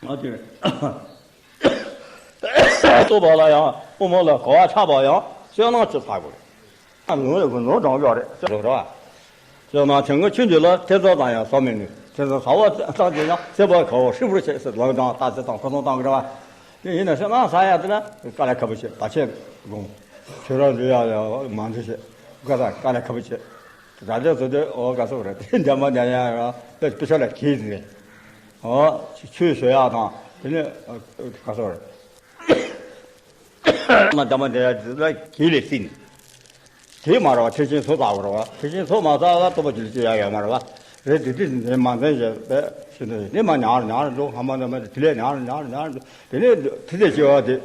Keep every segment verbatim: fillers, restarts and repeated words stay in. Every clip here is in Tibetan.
ཨ་དེ། ལྟོས་པ་ལ་ཡང་དབུ་མ་ལ་གོ་བ་ཆགས་པ་ཡང་བསོད་ནམས་ཅིག་བསགས་དགོས། ཨ་ལུང་ལ་གོ་ནོར་གྲངས་ཡོད་རེད་ཟེར་རོ། བསོད་ནམས་ཆེན་པོ་ཆུ་འདི་ལ་ཐེ་ཚོམ་དང་ཡང་ཟ་མི་ནུས། ཐེ་ཚོམ་ཟ་བ་ཙམ་གྱིས་ཡང་སྲེད་པ་ག་བོ་ཧྲིལ་པོར་བྱེད་ཟེར། ལམ་དང་རྟགས་ཚད་དང་ཁོ་ཚོ་བཏང་གི་རེད་བ། དེ་ཡིན་ན་བསོད་ནམས་ཟ་ཡ་དེ་ལ་དཀའ་ལས་ཁག་པོ་བྱེད། བར་ཆད་སྒོམ། ཆོས་ར་འདུལ་ཡ་ལ་མ་འདུལ་བྱེད། དཀའ་ས་དཀའ་ལས་ཁག་པོ་བྱེད། ད་ལྟ་ཚོ་དེ་འོ་ག་སོགས་རེད། དེ་འདྲ་མ་འདྲ་ཡ་ར་དཔེ་དཔེ་ཆ་ལ་གྱིས་ཟིན་རེད། འོ་ཆོས་ཞུ་ཡ་དང་དེ་ནས་ག་སོགས་རེད། མ་འདྲ་མ་འདྲ་ཡ་དེ་ལ་གྱིས་ལས་ཟིན། དེ་མ་རེད་བ། ཐེག་ཆེན་ཚོགས་བསགས་པ་རེད་བ། ཐེག་ཆེན་ཚོགས་མ་བསགས་ལ་རྟོགས་པ་རྒྱུད་ལ་སྐྱེ་ཡ་ཡོད་མ་རེད་བ། རེད་དེ་དུས་ནས་མ་འཛེམ་བྱས་པས་ཤི་ནས་ནི་མ་ཉར་ཉར་འགྲོ། ཧ་མ་ནི་མ་དེ་ལས་ཉར་ཉར་ཉར་འགྲོ། དེ་ནས་ཐུགས་རྗེ་སྐྱེ་བ་དེ་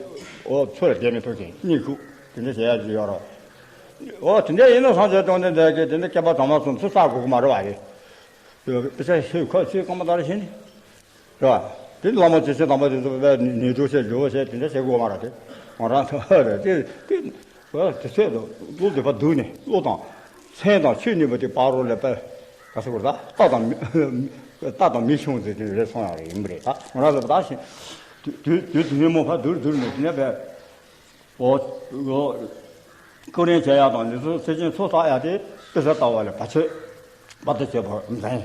འོ་ཚོ་ལ་བསྡད་མི་ཐུབ་ཅིང་གཉིད་ཁུག་དེ་འདྲ་བྱེད་ཡ་ཅིག་ཡོད་རེད། འོ་དེ་འདྲ་ཡིན་ན་སངས་རྒྱས་བཅོམ་ལྡན་འདས་ཀྱིས་དེ་འདྲ་བསྐལ་པ་གྲངས་མེད་གསུམ་ཚུར་བསགས་དགོས་ཀྱི་མ་རེད་བ། རེད། དཔེ་ཆ་ཤོད་ཁ་ཤོད་རྐང་པ་ལྟར་ཤེས་ནི། རེད་བ། དེ་བླ་མ་རྗེ་བཙུན་དམ་པ་དེ་ཚོ་དཔེ་ནུས་སྒྲུབ་བྱས་སྒྲུབ་བྱས་དེ་འདྲ་བྱེད་དགོས་མ་རེད་དེ། ང་རང་ཚོ་རེད་དེ་དེ། དེ་ཚོས་བློ་བདེ་བ་སྡུག་ནས་བློ་དང་། སེམས་དང་ཆོས་གཉིས་པོ་དེ་བར་རོ་ལས་པ། ག་ཟེར་དགོས་རེད་ད། རྟ་དང་མི་རྟ་དང་མི་ཆུང་ཟེར་དེ་རེད་སོང་ཡ་རེད། ཡིན་པ་རེད་ད། ང་རང་ཚོ་ད་ཞིང་དུས་དུས་དུས་དུས་ཉིན་མོ་ཕར་བསྡུར་བསྡུར་ནས་དེ་ནས་པས། འོ། འོ། ཀུན་རིན་བྱེད་ཡག་དང་འདི་ཚོ་ཐེག་ཆེན་ཚོགས་བསགས་ཡག་དེ་དཔེ་ཆ་ལྟ་བ་ལས་བར་ཆད་བར་དུ་གཅོད་པར་འཛིན།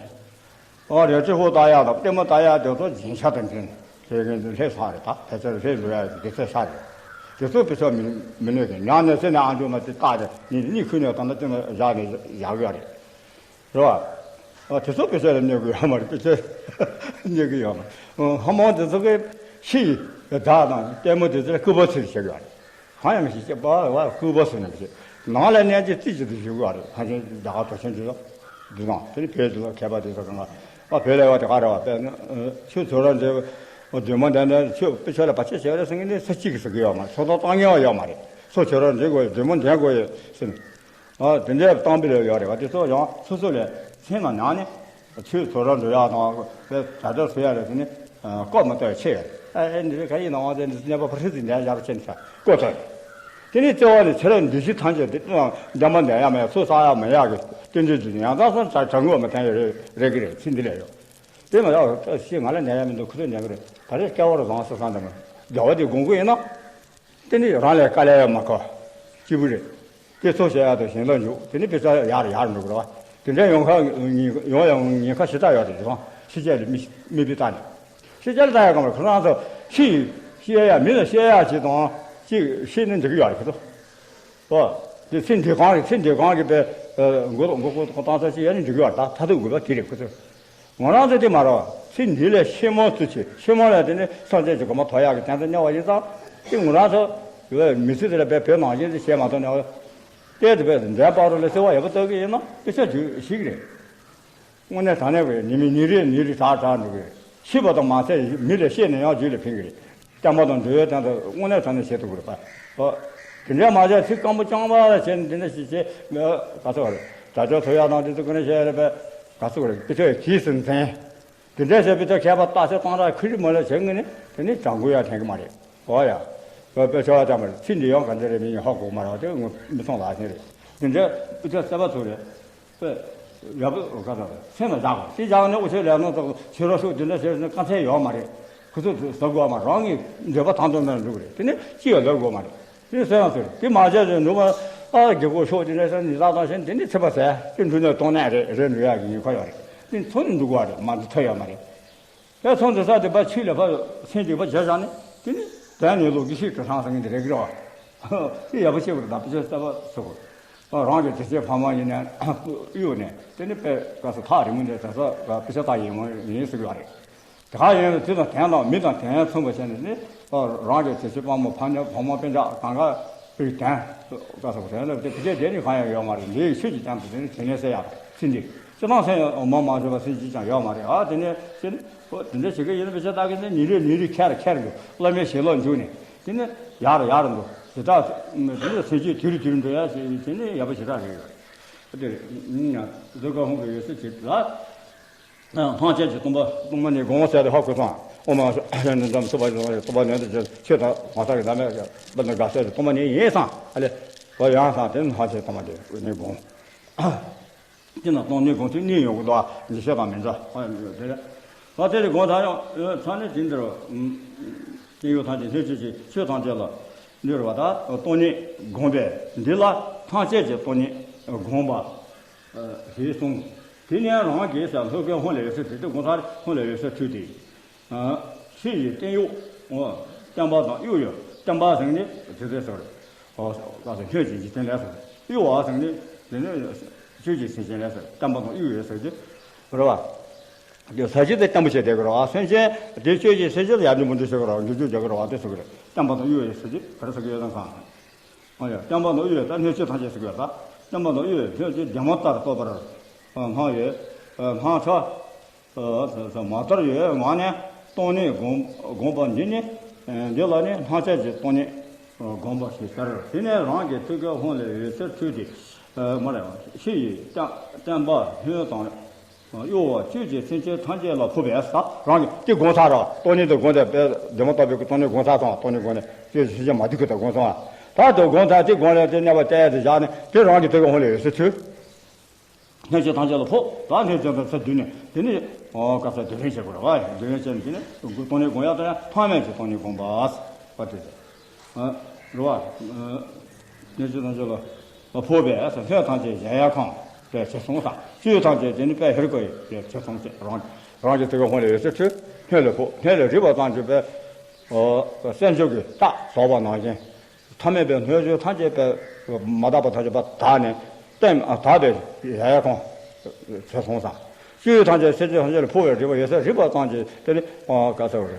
འོ་རལ་གྲི་ཧོ་བཏགས་ཡག་དང་ལྟད་མོ་ལྟ་ཡག་དེ་ཚོ་སྦྱིན་བྱ་དང་འཛིན་བྱེད་མཁན་དེ་ལྷའི་ས་རེད་ད། ཕལ་ཆེར་ལྷའི་ལུས་ཡག་དེ་ཚོ་ས་རེད། དེ་ཚོ་དཔེ་ཆ་མི་མི་གནོད་མཁན། ཉག་ནས་སེ་ནས་ཨ་འཇོག་མ་དེ་བཏགས་ཏེ་ཉིན་གཉིད་ཁུག་ནས་ད་ལྟ་སྟེང་ལ་བཞག་ནས་བཞག་ཡོད་རེད། རེད་བ། ཨ་དེ་ཚོ་དཔེ་ཆ་ལ་གནོད་ཀྱི་ཡོད་མ་རེད། དཔེ་ཆ་གནོད་ཀྱི་ཡོད་མ་རེད། ཨ་ཧ་མོ་དེ་ཚོ་གི་ཕྱི་ཡི་བདག་དང་ལྟད་མོ་དེ་ཚོ་ལ་སྐུད་པ་ཚོས་བྱེད་ཀྱི་ཡོད་རེད། གང་ཡང་མི་ཤེས་ཀྱི་པ་བ་སྐུད་པ་ཚོས་ནམ་ཤེས། ནང་ལ་གནས་ཀྱི་རྩིས་ཀྱི་དུ་བཞུགས་པ་རེད། ཕན་ཆད་རྒྱ་གར་དུ་ཆེན་དུ་དུ་དང་དེ་ནི་བོད་དུ་མཁས་པ་དེ་ཚོ་གང་ལ་ཨ་བོད་ལས་བ་དེ་ག་རེ་བ་དཔེ་ན་ཆོས་ཚོ་ར་འདྲེ་སྒྲོལ་མ་འདྲ་འདྲ་ཆོས་དཔེ་ཆ་ལ་བར་ཆད་བྱས་རེད་ཟེར་མཁན་དེ་ས་གཅིག་གི་ཟེར་གི་ཡོད་མ་རེད། ཚོགས་གཏོང་གཏོང་མཁན་བ་ཡོད་མ་རེད། ཚོ་ཚོ་ར་འདྲེ་དགོས་ཡོད། སྒྲོལ་མ་འདྲེན་དགོས་ཡོད་ཟེར་ནས། ཨ་དེ་འདྲའི་གཏམ་དཔེ་ལ་ཡོད་རེད་བ། དེ་ཚོ་ཡང་སོ་སོ་ལས་སེམས་ལ་ཉར་ནས་ཆོས་ཚོ་ར་འདྲེ་ཡག་དང་དཔེ་དྲ་དྲ་ཚོ་ཡག་རེད་ཟེར་ནས་ཨ་ལྐོག་མ་བཏོན་ཆེ་ཡོད་རེད། ཨ་ཨེ་འདི་རེད་ག་ཡིན་ནའང་དེ་འདི་གནས་པ་ཕ་ཧྲི་ཙི་འདྲ་ཡག་རུ་ཆེན་ཆ་ལྐོག་ཚོད་རེད། དེ་ནས་བརྩེ་བ་ནི་ཚེ་རབས་འདི་ཕྱི་ཐམས་ཅད་དེ་དང་འདྲ་མ་འདྲ་ཡག་མེད་ཚོ་བསགས་ཡག་མེད་ཡག་གི་རྟེན་འབྲེལ་གྱི་ཡང་དག་སོང་ཚར་གྲངས་ངོ་མ་ཐན་ཡོད་རེད་རེད་གི་རེད། ཚིག་འདི་ལས་ཡོད། དེ་མ་ཡག་ཤེས་ང་ལ་ཉན་ཡག་མི་འདུག་ཁོ་ཚོས་ཉན་གི་རེད། ད་རེས་སྐལ་བ་རུ་བཟང་སོ་སང་འདྲ་མ་རེད། དགེ་བ་དེ་སྒོམ་གི་ཡིན་ན། དེ་ནི་རང་ལས་དཀའ་ལས་ཡང་མ་ཁག་སྐྱིད་པོ་རེད། དེ་ཚོ་བྱེད་ཡག་དང་གཞན་ལ་འཇུག་དེ་ནི་དཔེ་ཆ་ཡར་ཡར་འགྲོ་གི་རེད་བ། དེ་འདྲའི་ཡོང་ཁ་ཡོང་ཡང་ཉེན་ཁ་ཞེ་དྲག་ཡོད་རེད། དེ་ཚོ་ཕྱི་རྒྱལ་ལ་མི་མི་བི་ལྟ་ནས་ཕྱི་རྒྱལ་ལ་ལྟ་ཡག་གམ་ཁོ་རང་ཚོ་ཕྱི་ཡི་བཤད་ཡག་མི་ལ་བཤད་ཡག་ཅིག་དང་ཅིག་བཤད་ནས་འགྲིག་གི་ཡོད་རེད་ཁོ་ཚོ། ཨོ། དེ་ཚེ་འདས་གང་རེད། ཚེ་འདས་གང་གི་པའི་མགོ་མགོ་མགོ་བཏང་ས་ཅིག་ཡར་ནས་འགྲིག་གི་ཡོད་རེད། ད་མཐར་ཐུག་དགོས་པ་དེ་རེད་ཁོ་ཚོ། ང་རང་ཚོ་དེ་མ་རེད། ཚེ་འདི་ལས་ཤེས་མོ་ཚུལ་ཆེ་ཤེས་མོ་ལས་དེ་ནི་སངས་རྒྱས་ཀྱི་གོ་འཕང་ཐོབ་ཡག་གི་དོན་དུ་གནས་པ་ཡིན་ཙང་། དེ་ང་རང་ཚོ་མི་ཚེ་དེ་ལ་བས་བོད་ནང་བཞིན་དུ་བྱས་མ་ཐུབ་ནས་བལྟས་དེ་བས་འདྲ་པར་ལ་བརྩེ་བ་ཡོད་པ་ལྟ་གི་ཡིན་ན་དེ་ཆ་རྒྱུས་ཤིག་རེད། དངོས་གནས་དྲང་གནས་ཀྱི་ཉི་མ་ཉིན་རེ་ཉིན་རེ་དྲག་དྲག་འགྲོ་གི་རེད། ཤི་བ་དང་མ་ཚད་མི་ལ་བཤད་ནས་ཡང་རྒྱུད་ལ་ཕན་གི་རེད། བསྟན་པ་དང་འབྲེལ་བའི་དོན་དུ་དངོས་གནས་དྲང་གནས་བྱེད་ཐུབ་ཀྱི་རེད་པ། ཨོ། དེ་འདྲའི་མ་བྱས་ཚིག་སྐམ་པོ་རྐྱང་པ་བྱས་ནས་དེ་འདྲ་ཞིག་བྱས། ག་ཚོད་རེད། དྲ་ལྕོག་ཐོ་ཡག་དང་དེ་ཚོ་ཀུན་ནས་བཤད་རེད་པས། ག་ཚོད་རེད། དེ་ཚོས་གིས་སུ་འཛིན། དེ་འདྲའི་བྱས་པའི་ཚོ་མཁས་པ་རྟགས་ཤ་གཏང་རག་ཁུ་རི་མོ་ལ་བྱེད་ངེས་ནི་དེ་ནི་དྲང་པོ་ཡང་དྲན་གི་མ་རེད། ཨོ་ཡ། བོད་པའི་ཆོ་བ་ཙམ་མ་རེད། ཚིག་འདི་ཡང་ག་འདྲ་རེད་མིན་ཧ་གོ་མ་རེད་བ། དེ་ངོ་མི་མཐོང་ལ་ཞིག་རེད། དེ་འདྲའི་དཔེ་ཆ་གསར་པ་ཚོ་རེད། དཔེ་ཡག་པོ་ག་ཚོད་སེམས་ལ་བཞག་དགོས། དེ་བཞག་ནས་འུ་ཚོའི་ལས་སྣ་ཚོགས་ཆོས་ར་ཤོག་དེ་འདྲ་བྱས་ནས་དཀའ་ཚེགས་ཡོད་མ་རེད། ཁོ་ཚོ་ཟ་དགོས་མ་རང་གི་འདོད་པ་དང་དུ་མེད་འགྲོ་གི་རེད། དེ་ནས་ཅི་ཡང་ལབ་དགོས་མ་རེད། དེ་སེམས་ལ་ཚོར་དེ་མ་བྱས་ཚེ་འགྲོ་མ། ཨ་དགེ་སྐོར་ཤོག་དེ་འདྲ་བྱས་ནས་ད་དང་ཞེན་དེ་ནས་ཚེ་བ་ཟད་དེ་འགྲོ་ནས་གཏོང་ནས་རེད་རེད་འགྲོ་ཡག་གི་ཉེན་ཁ་ཡོད་རེད། དེ་ཚོ་ནས་འགྲོ་དགོས་རེད། མ་འགྲོ་ཐབས་ཡོད་མ་རེད། དེ་ཚོ་འདི་ས་དེ་པ་ཆུ་ལས་པ་སེམས་སྡིག་པ་བྱས་བཞག་ནས་དེ་ནི་དོན་ནི་ལོ་དགེ་བཤེས་ཀྱི་སྲང་ཟིང་གི་འདི་རེད་ཀྱི་རེད་བ། དེ་ཡག་པོ་ཤེས་དགོས་རེད། ད་དཔེ་ཆ་གསར་པ་བཟོ་དགོས། རང་གི་དེ་ཚེ་ཕ་མ་ཡིན་ནས་གཡུག་ནས་དེ་ནི་དཔེ་ག་ས་ཐག་རིང་མོ་ནས་དེ་ས་དཔེ་ཆ་ལྟ་ཡིན་མོ་ཡིན་ཟེར་གི་ཡོད་རེད། དེ་ག་ཡིན་ན་དེ་དང་དོན་དང་མི་དང་དོན་མཚུངས་པ་བྱས་ནས་ནི་རང་གི་དེ་ཚེ་ཕ་མ་ཕ་ཉ་བུ་མོ་སྤུན་ཀྱག་གང་ག་པའི་དོན་ག་ས་དོན་ལ་དེ་དེ་ཆེ་དེ་ནི་གང་ཡང་ཡོད་མ་རེད། འདི་ཡི་ཆོས་ཀྱི་དོན་དུ་དེ་ནི་དེ་ནས་ཟེར་ཡག་ཚིག་འདི། སྤྱིར་བཏང་སེམས་ཡང་མ་མ་བཟོད་པ་སེམས་ཅིག་ཀྱང་ཡོད་མ་རེད། ཨ་དེ་ནས་ཅི་ནི་ཨོ་དེ་འདྲ་བྱེད་ཀྱི་ཡིན་པའི་ཆ་ད་གི་ནི་ཉིན་རེ་ཉིན་རེ་ཁྱེར་ཁྱེར་འདུག་བླ་མའི་ཞལ་ལག་འཇུས་ནས་དེ་ནི་ཡར་ཡར་འགྲོ། དེ་དག་དེ་ནི་སེམས་ཅན་དུས་རེ་དུས་རེ་འགྲོ་ཡ་ཞིག་དེ་ནི་ཡག་པོ་ཞེ་དྲག་རེད་ཡོད་རེད། དེ་རེད། ཡང་གཟུགས་ཀ་ཧོང་གི་ཡོད་ཚད་ཅིག་ལ། སྔགས་ཆེན་གྱི་སྟོང་པ་སྟོང་པ་ནི་དགོངས་ཟེར་ཏེ་ཧ་གོ་སོང་། ཨོ་མ་ཨ་ནི་འཛམ་སུ་པ་ཡོང་བའི་སྟོང་པ་ནི་འདི་ཆོས་དང་ངོ་མཚར་གྱི་བདག་མེད་པ་ནི་དགའ་ཚལ་གྱི་སྟོང་པ་ནི་ཡིན་སང་ཨ་ལེ། ཨོ་ཡང་སང་དེ་སྔགས་ཆེན་སྟོང་པ་དེ་ནི་དགོངས། དེ་ན་སྟོང་ནི་དགོངས་ཚུལ་གཉིས་ཡོང་གི་འདུག་ཨ། འདི་བཤད་དང་མི་འདྲ། ཨོ་ཡང་དེ་རེད། ད་དེ་ལས་དགོངས་དག་ཡང་ཚང་ནས་དེ་འདིར་བསྟན་ཡོད་ཐམས་ཅད་སྣོད་བཅུད་ཀྱི་ཆོས་ཐམས་ཅད་ལ་འདུལ་བ་དང་སྟོང་ཉིད་བསྒོམ་པས་འདི་ལ་ཐམས་ཅད་ཀྱི་སྟོང་ཉིད་བསྒོམ་པ་ཞེས་གསུངས། དེ་ནས་རང་གི་ས་ལྷོ་ཁའི་ཧོང་ལས་ཡོད་ས་དེ་དེ་དགོངས་དག་ཧོང་ལས་ཡོད་ས་ཐུག་སྟེ། ཕྱི་ཡི་སྟེང་གཡོ། བརྟན་པ་དང་གཡོ་ཡི་བརྟན་པ་ཟེར་ནི་དེ་ཚོའི་སོགས་རེད། ཨོ། ལགས་སོ། སྣོད་ཀྱི་འཇིག་རྟེན་ལས་སོགས་གཡོ་བ་ཟེར་ནི་དེ་ནི་ཆོས་ཀྱི་སེམས་ཅན་ལས་སོགས་བརྟན་པ་དང་གཡོ་ཡི་ཟེར་གྱི་རེད་བ། དེ་ས་གཞི་དེ་བརྟན་པོ་བྱས་བསྡད་དགོས་རེད་བ། སེམས་ཅན་དེ་ཆོས་ཀྱི་སེམས་ཅན་ལ་ཡར་འགྲོ་མི་འགྲོ་བྱེད་དགོས་རེད་བ། འགྱུར་འགྱུར་རྒྱག་དགོས་རེད་བ། དེ་སོགས་ཀྱི་རེད། བརྟན་པ་དང་གཡོ་ཡི་ཟེར་གྱི་ག་རེ་ཟེར་གྱི་ཡོད་དམ་སང་། ཨོ་ཡ། བརྟན་པ་དང་གཡོ་ཡི་ད་སྣོད་ཆོས་ཐམས་ཅད་ཟེར་དགོས་རེད་ད། བརྟན་པ་དང་གཡོ་ཡི་སྣོད་ཀྱི་བདེ་མོ་ལྟར་རྟོགས་པར་སྣང་ཡོད། སྣང་ཆ། མ་དར་ཡོད་ངང་ནས་སྟོང་ཉིད་བསྒོམ་བསྒོམ་པ་འདི་ནི། འདི་ལ་ནི་སྣང་ཆ་གི་སྟོང་ཉིད་བསྒོམ་པ་ཞེས་ཟེར། དེ་ནས་རང་གི་ཐུགས་ཀའི་ཧོང་ལས་འོད་ཟེར་འཕྲོས་ཏེ། མ་རེད། ཕྱི་ཡི་བརྟན་པ་སྣོད་དང་གཡོ་བ་བཅུད་ཀྱི་སེམས་ཅན་ཐམས་ཅད་ལ་ཕོག་པས་ཟེར། རང་གི་དེ་བསྒོམས་ཚར་ར། སྟོང་ཉིད་དུ་བསྒོམས་ཏེ་བདེ་མོ་ལྟ་བུའི་སྟོང་ཉིད་བསྒོམས་ཚར་སོང་། སྟོང་ཉིད་བསྒོམས་ནས་བཅུད་ཀྱི་སེམས་ཅན་མ་སྡུག་གི་དུ་བསྒོམས་སོང་། ད་དུ་བསྒོམས་ཚར་དེ་བསྒོམས་ལས་དེ་གནས་པ་བསྟན་ཡ་དེ་བཞག་ནས་དེ་རང་གི་ཐུགས་ཀའི་ཧོང་ལས་འོད་ཟེར་འཕྲོས། སྣོད་ཆོས་ཐམས་ཅད་ལ་ཕོག་ད་སྣོད་ཆོས་དང་ཚེ་བསྡུས་ནས་དེ་ནི་ཨོ་ག་ས་དེ་རིང་བྱེད་དགོས་རེད་བ། དེ་རིང་བྱས་ནས་དེ་ནི་སྟོང་ཉིད་སྒོམ་ཡག་དང་ཡང་ཐ་མལ་གྱི་སྟོང་ཉིད་སྒོམ་པ་བ་དེ་རེད་བ། སྣོད་ཆོས་ཐམས་ཅད་ལ་ཕོག་པས་སྣོད་ཐམས་ཅད་གཞལ་ཡས་ཁང་དཔེ་ཆེ་སོང་ས། བཅུད་ཐམས་ཅད་དེ་ནི་དཔེ་ཧེ་རུ་ཀ་ཡི་དཔེ་ཆེ་སོང་ཟེར། རང་རང་གི་ཐུགས་ཀའི་ཧོང་ལས་འོད་ཟེར་འཕྲོས། སྣོད་ལ་ཕོག་སྣོད་ལ་རེག་པ་ཙམ་གྱིས་དཔེ་སེམས་ཆུང་གི་རྟགས་བཟོ་བ་ནང་བཞིན། ཐ་མལ་པའི་སྣོད་བཅུད་ཐམས་ཅད་པའི་མ་དག་པ་ཐམས་ཅད་པ་དག་ནས་བརྟན་དག་པའི་གཞལ་ཡས་ཁང་ཆེ་སོང་ཙང་། བཅུད་ཐམས་ཅད་སེམས་ཅན་ཐམས་ཅད་ལ་ཕོག་པའི་རེག་པ་ཡོད་ཚད་རེག་པ་ཙམ་གྱིས་དེ་ནི་ག་ས་རེད།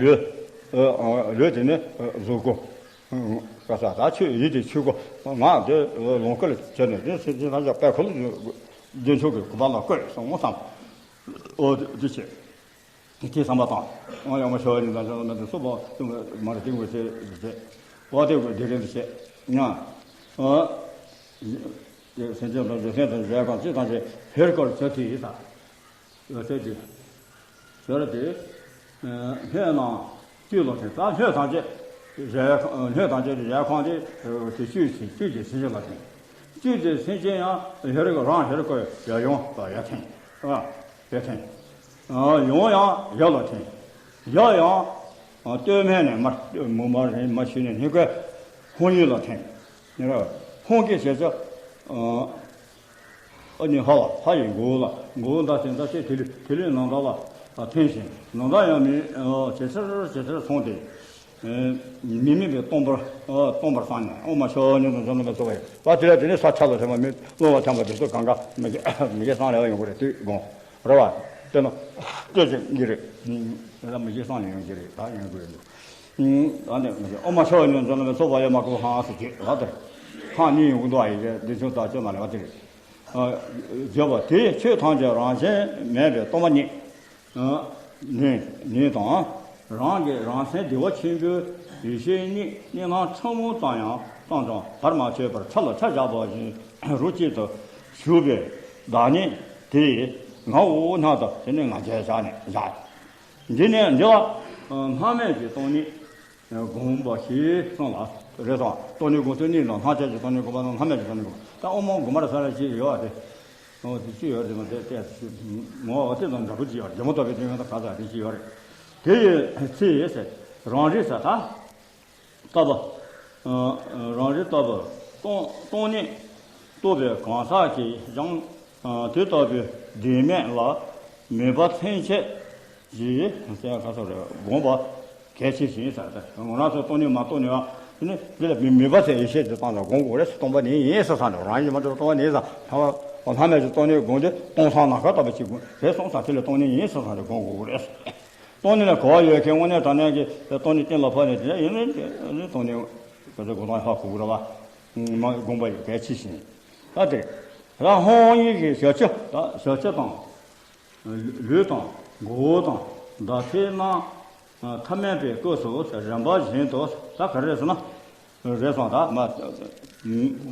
ལུས་ལུས་དེ་ནི་གཟུགས་སྐུ། ག་ས་ད་ཆོས་ཡིད་དེ་ཆོས་སྐུ། ངག་དེ་ལོངས་སྐུ་ལ་བྱས་ནས་དེ་སེམས་ཅན་ཐམས་ཅད་པའི་ཁོ་ལ་རྒྱུན་མཆོག་གི་གོ་འཕང་ལ་བཀོད་སོང་ཙང་། འོ་དེ་བྱས། དེ་བསམ་པ་དང་། ཨོ་ཡ་མ་ཤོ་ནི་དང་ཅང་མེད་དུ་སོ་པོ་དུ་མ་རེ་དེ་ངོས་ཚེ་རེ་ཚེ། ཨོ་དེ་དགོས་དེ་རེ་འདི་བྱེད། ཡང་། ཨོ། དེ་སེམས་ཅན་དང་འཇིག་རྟེན་དང་འཇལ་གང་ཅི་དང་ཅི་ཧེར་སྐོར་བྱེད་དེ་ཡིན་ས། ཡོད་ཚད་དེ། ཟེར་དེ། སྣོད་ནང་བཅུད་ལ་ཐིམ་ས་སྣོད་ཐམས་ཅད། གཞལ་སྣོད་ཐམས་ཅད་ཀྱི་གཞལ་ཁང་དེ་དེ་བཅུད་ཀྱི་བཅུད་ཀྱི་སེམས་ཅན་ལ་ཐིམ། བཅུད་ཀྱི་སེམས་ཅན་ཡང་ཧེར་སྐོར་རང་ཧེར་སྐོར་ཡ་ཡོང་ཡ་ཐིམ། ཨ། ཡ་ཐིམ། ཡང་ཡང་ཡ་ལ་ཐིམ། ཡ་ཡང་སྟོད་སྨད་ནས་མར་མུ་མར་རིང་མ་ཤུལ་ནས་སྙིང་གའི་ཧོང་ཡུལ་ལ་ཐིམ། ཧོང་གི་ཞེས་བྱ། ཨ་ནི་ཧ་ལ་ཧ་ཡི་མགོ་བོ་ལ་མགོ་བོ་འདར་ཞིང་འདར་ཞིང་དེ་ལས་དེ་ལས་ནང་ལྟར་ལ་ཐིམ་ཞིང་ནང་ལྟར་ཡང་མི་ཇེ་ཆེར་ཇེ་ཆེར་སོང་སྟེ། མི་དམིགས་པའི་སྟོང་པར་སྟོང་པར་བསམས་ནས་ཨོ་མ་ཤོ་ཉིད་དུ་འཇོམས་ལ་མི་སོགས་པ་ཡོད་པ་དེ་ལ་དེ་ནི་ས་ཆ་ལ་ཐིམ་པ་མི་རླུང་ལ་ཐིམ་པ་དེ་ཚོ་གང་ག་མི་དགེ་མི་དགེ་སང་ལས་པ་ཡོང་གི་རེད་དུས་དགོངས་རེད་བ། དེ་ནི་སྐད་ཅིག་འདི་རེད། ད་མི་དགེ་སང་ལས་ཡོང་གི་རེད་ད་ཡོང་གི་རེད། ཨ་ནི་ཨོ་མ་ཤོ་ཉིད་དུ་འཇོམས་ལ་མི་སོགས་པ་ཡོད་མ་ཁུ་ཧང་སུ་གྱིས་ལ་དེ་ཧང་གཉིས་ཡོང་གི་འདུག་ཨ་ཡི་གེ་འདི་ཚོ་ད་ཅོ་ན་ལས་པ་དེ་རེད། བརྗོད་པ་དེ་ཆོས་ཐམས་ཅད་རང་བཞིན་མེད་པའི་སྟོང་པ་ཉིད། ཉིད་ཉིད་དང་། རང་གི་རང་སེམས་བདེ་བ་ཆེན་པོའི་ཡེ་ཤེས་གཉིས་གཉིས་སྣང་ཕྲ་མོ་ཙམ་ཡང་ཙམ་ཀྱང་བར་མ་ཆད་པར་ཆ་ལ་ཆ་བཞག་པ་བཞིན་རོ་གཅིག་ཏུ་བཞུགས་པའི་བདག་ཉིད་དེ་ངའོ་སྣང་དུ་དེ་ནི་ང་རྒྱལ་བཞག་ནས་བཞག་འདི་ནས་འདི་ལ་སྣང་མེད་ཀྱི་སྟོང་ཉིད་བསྒོམ་པ་ཞེས་གསུངས་ལ། རེད་དང་སྟོང་ཉིད་བསྒོམ་ཚུལ་གཉིས་དང་སྣང་མཆེད་ཀྱི་སྟོང་ཉིད་བསྒོམ་པ་དང་སྣང་མེད་ཀྱི་སྟོང་ཉིད་བསྒོམ་པ་ད་ཨོ་མ་བསྒོམ་པར་ས་ལ་ཞིག་ཡོད་པ་དེ། ཨོ་དེ་ཅི་ཡོད་རེད་མ་དེ་ལྟས་སུ་ངོ་བོ་དེ་དང་འདྲ་པོ་ཅི་ཡོད་རེད་རྒྱ་མོ་ལྟ་བུའི་སྟེང་ཡོད་ན་ག་ས་དེ་ཅི་ཡོད་རེད། དེ་ཡི་ཚེ་ཡི་ཟེར་རང་རིག་ས་ད། ལྟ་བུ། རང་རིག་ལྟ་བུ་སྟོང་སྟོང་ཉིད་རྟོགས་པའི་གང་ཟག་གིས་ཀྱང་དེ་ལྟ་བུའི་བདེན་མེད་ལ་མོས་པ་མཚན་ཆད་ཀྱིས་ཟེར་ག་ཚོད་རེད་དགོངས་པ་གལ་ཆེ་ཞིང་ཟེར་ཏེ་ང་རང་ཚོ་སྟོང་ཉིད་མ་རྟོགས་ནས་ཨ་ནི་དེ་ལ་མོས་པ་ཟེར་ཡེ་ཤེས་ཀྱི་སྟངས་ལ་དགོངས་དགོས་རེད། སྟོང་པ་ཉིད་ཡིན་ཟེར་ས་ནས་རང་ཡིན་མ་གཏོགས་སྟོང་པ་ཉིད་ཟེར་ཐ་བ་ལྷ་མེད་ཀྱི་སྟོང་ཉིད་དགོངས་ཏེ་སྟོང་སང་ན་ཁ་ལྟ་བུ་ཅིག་དགོངས་རེད་སོང་ཙང་དེ་ལ་སྟོང་ཉིད་ཡིན་ཟེར་ས་ནས་དགོངས་དགོས་རེད། སྟོང་ཉིད་ལ་གོ་བ་ཡོད་མཁན་དངོས་གནས་དྲང་གནས་ཀྱི་སྟོང་ཉིད་གཏན་ལ་ཕབ་ནས་དེ་ལ་ཡིན་ནའི་དེ་ནི་སྟོང་ཉིད་ག་ཚོད་གོ་དང་ཧ་གོ་དགོས་རེད་བ། མ་དགོངས་པ་ཡི་གལ་ཆེ་ཞིང་། ད་དེ་རང་ཧོང་ཡིག་གི་ཞབས་ཕྱི་ད་ཞབས་ཕྱི་དང་། ལུས་དང་མགོ་བོ་དང་བདག་ཚེ་རྣམས་ཐ་མལ་པའི་སྐབས་སུ་རིམ་པ་བཞིན་དུ་ད་ག་རེ་ཟེར་ན། རེད་སོང་ད་མ།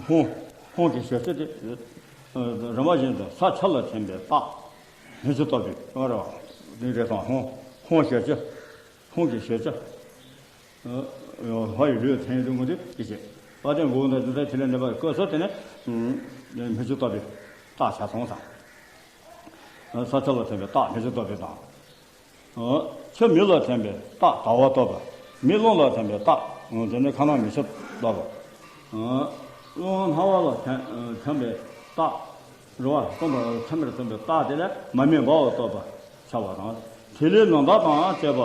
ཧོང་ཧོང་གི་ཞབས་ཕྱི་དེ། རིམ་པ་བཞིན་དུ་ས་ཆ་ལ་ཐིམ་པའི་རྟགས། མི་ཚེ་ལྟ་བུའི་རེད་བ། འདི་རེད་སོང་ཧོང་ཧོང་ཞབས་ཕྱི། ཧོང་གི་ཞབས་ཕྱི། ཧོ་ཡི་ལུས་ཐན་དུ་མུ་དུ་ཡི་ཆེ། པ་དེ་མགོ་ནས་འཛིན་ཚད་ཐིལ་ལེ་འདྲེན་པ་ཡི་སྐོར་སོགས་དེ་ནས། མི་ཚེ་ལྟ་བུའི་རྟགས་ཆ་སོང་ཙང་། ས་ཆ་ལ་ཐིམ་པའི་རྟགས་སྨིན་བྱེད་རྟོགས་པའི་དང་། ཆུ་མེ་ལ་ཐིམ་པའི་རྟགས་ཟླ་བ་རྟོགས་པ། མེ་རླུང་ལ་ཐིམ་པའི་རྟགས་དེ་ནི་ཁ་ནང་མེ་ཤ་རྟོགས་པ། རླུང་སྣང་བ་ལ་ཐིམ་པའི་རྟགས་རེད་བ། སྟོང་པར་ཐིམ་པར་ཐིམ་པའི་རྟགས་དེ་ལ་མ་དམིགས་པའོ་རྟོགས་པ་ཆགས་པ་དང་། ཐིག་ལེ་ནམ་ཟླ་དང་བཅས་པ་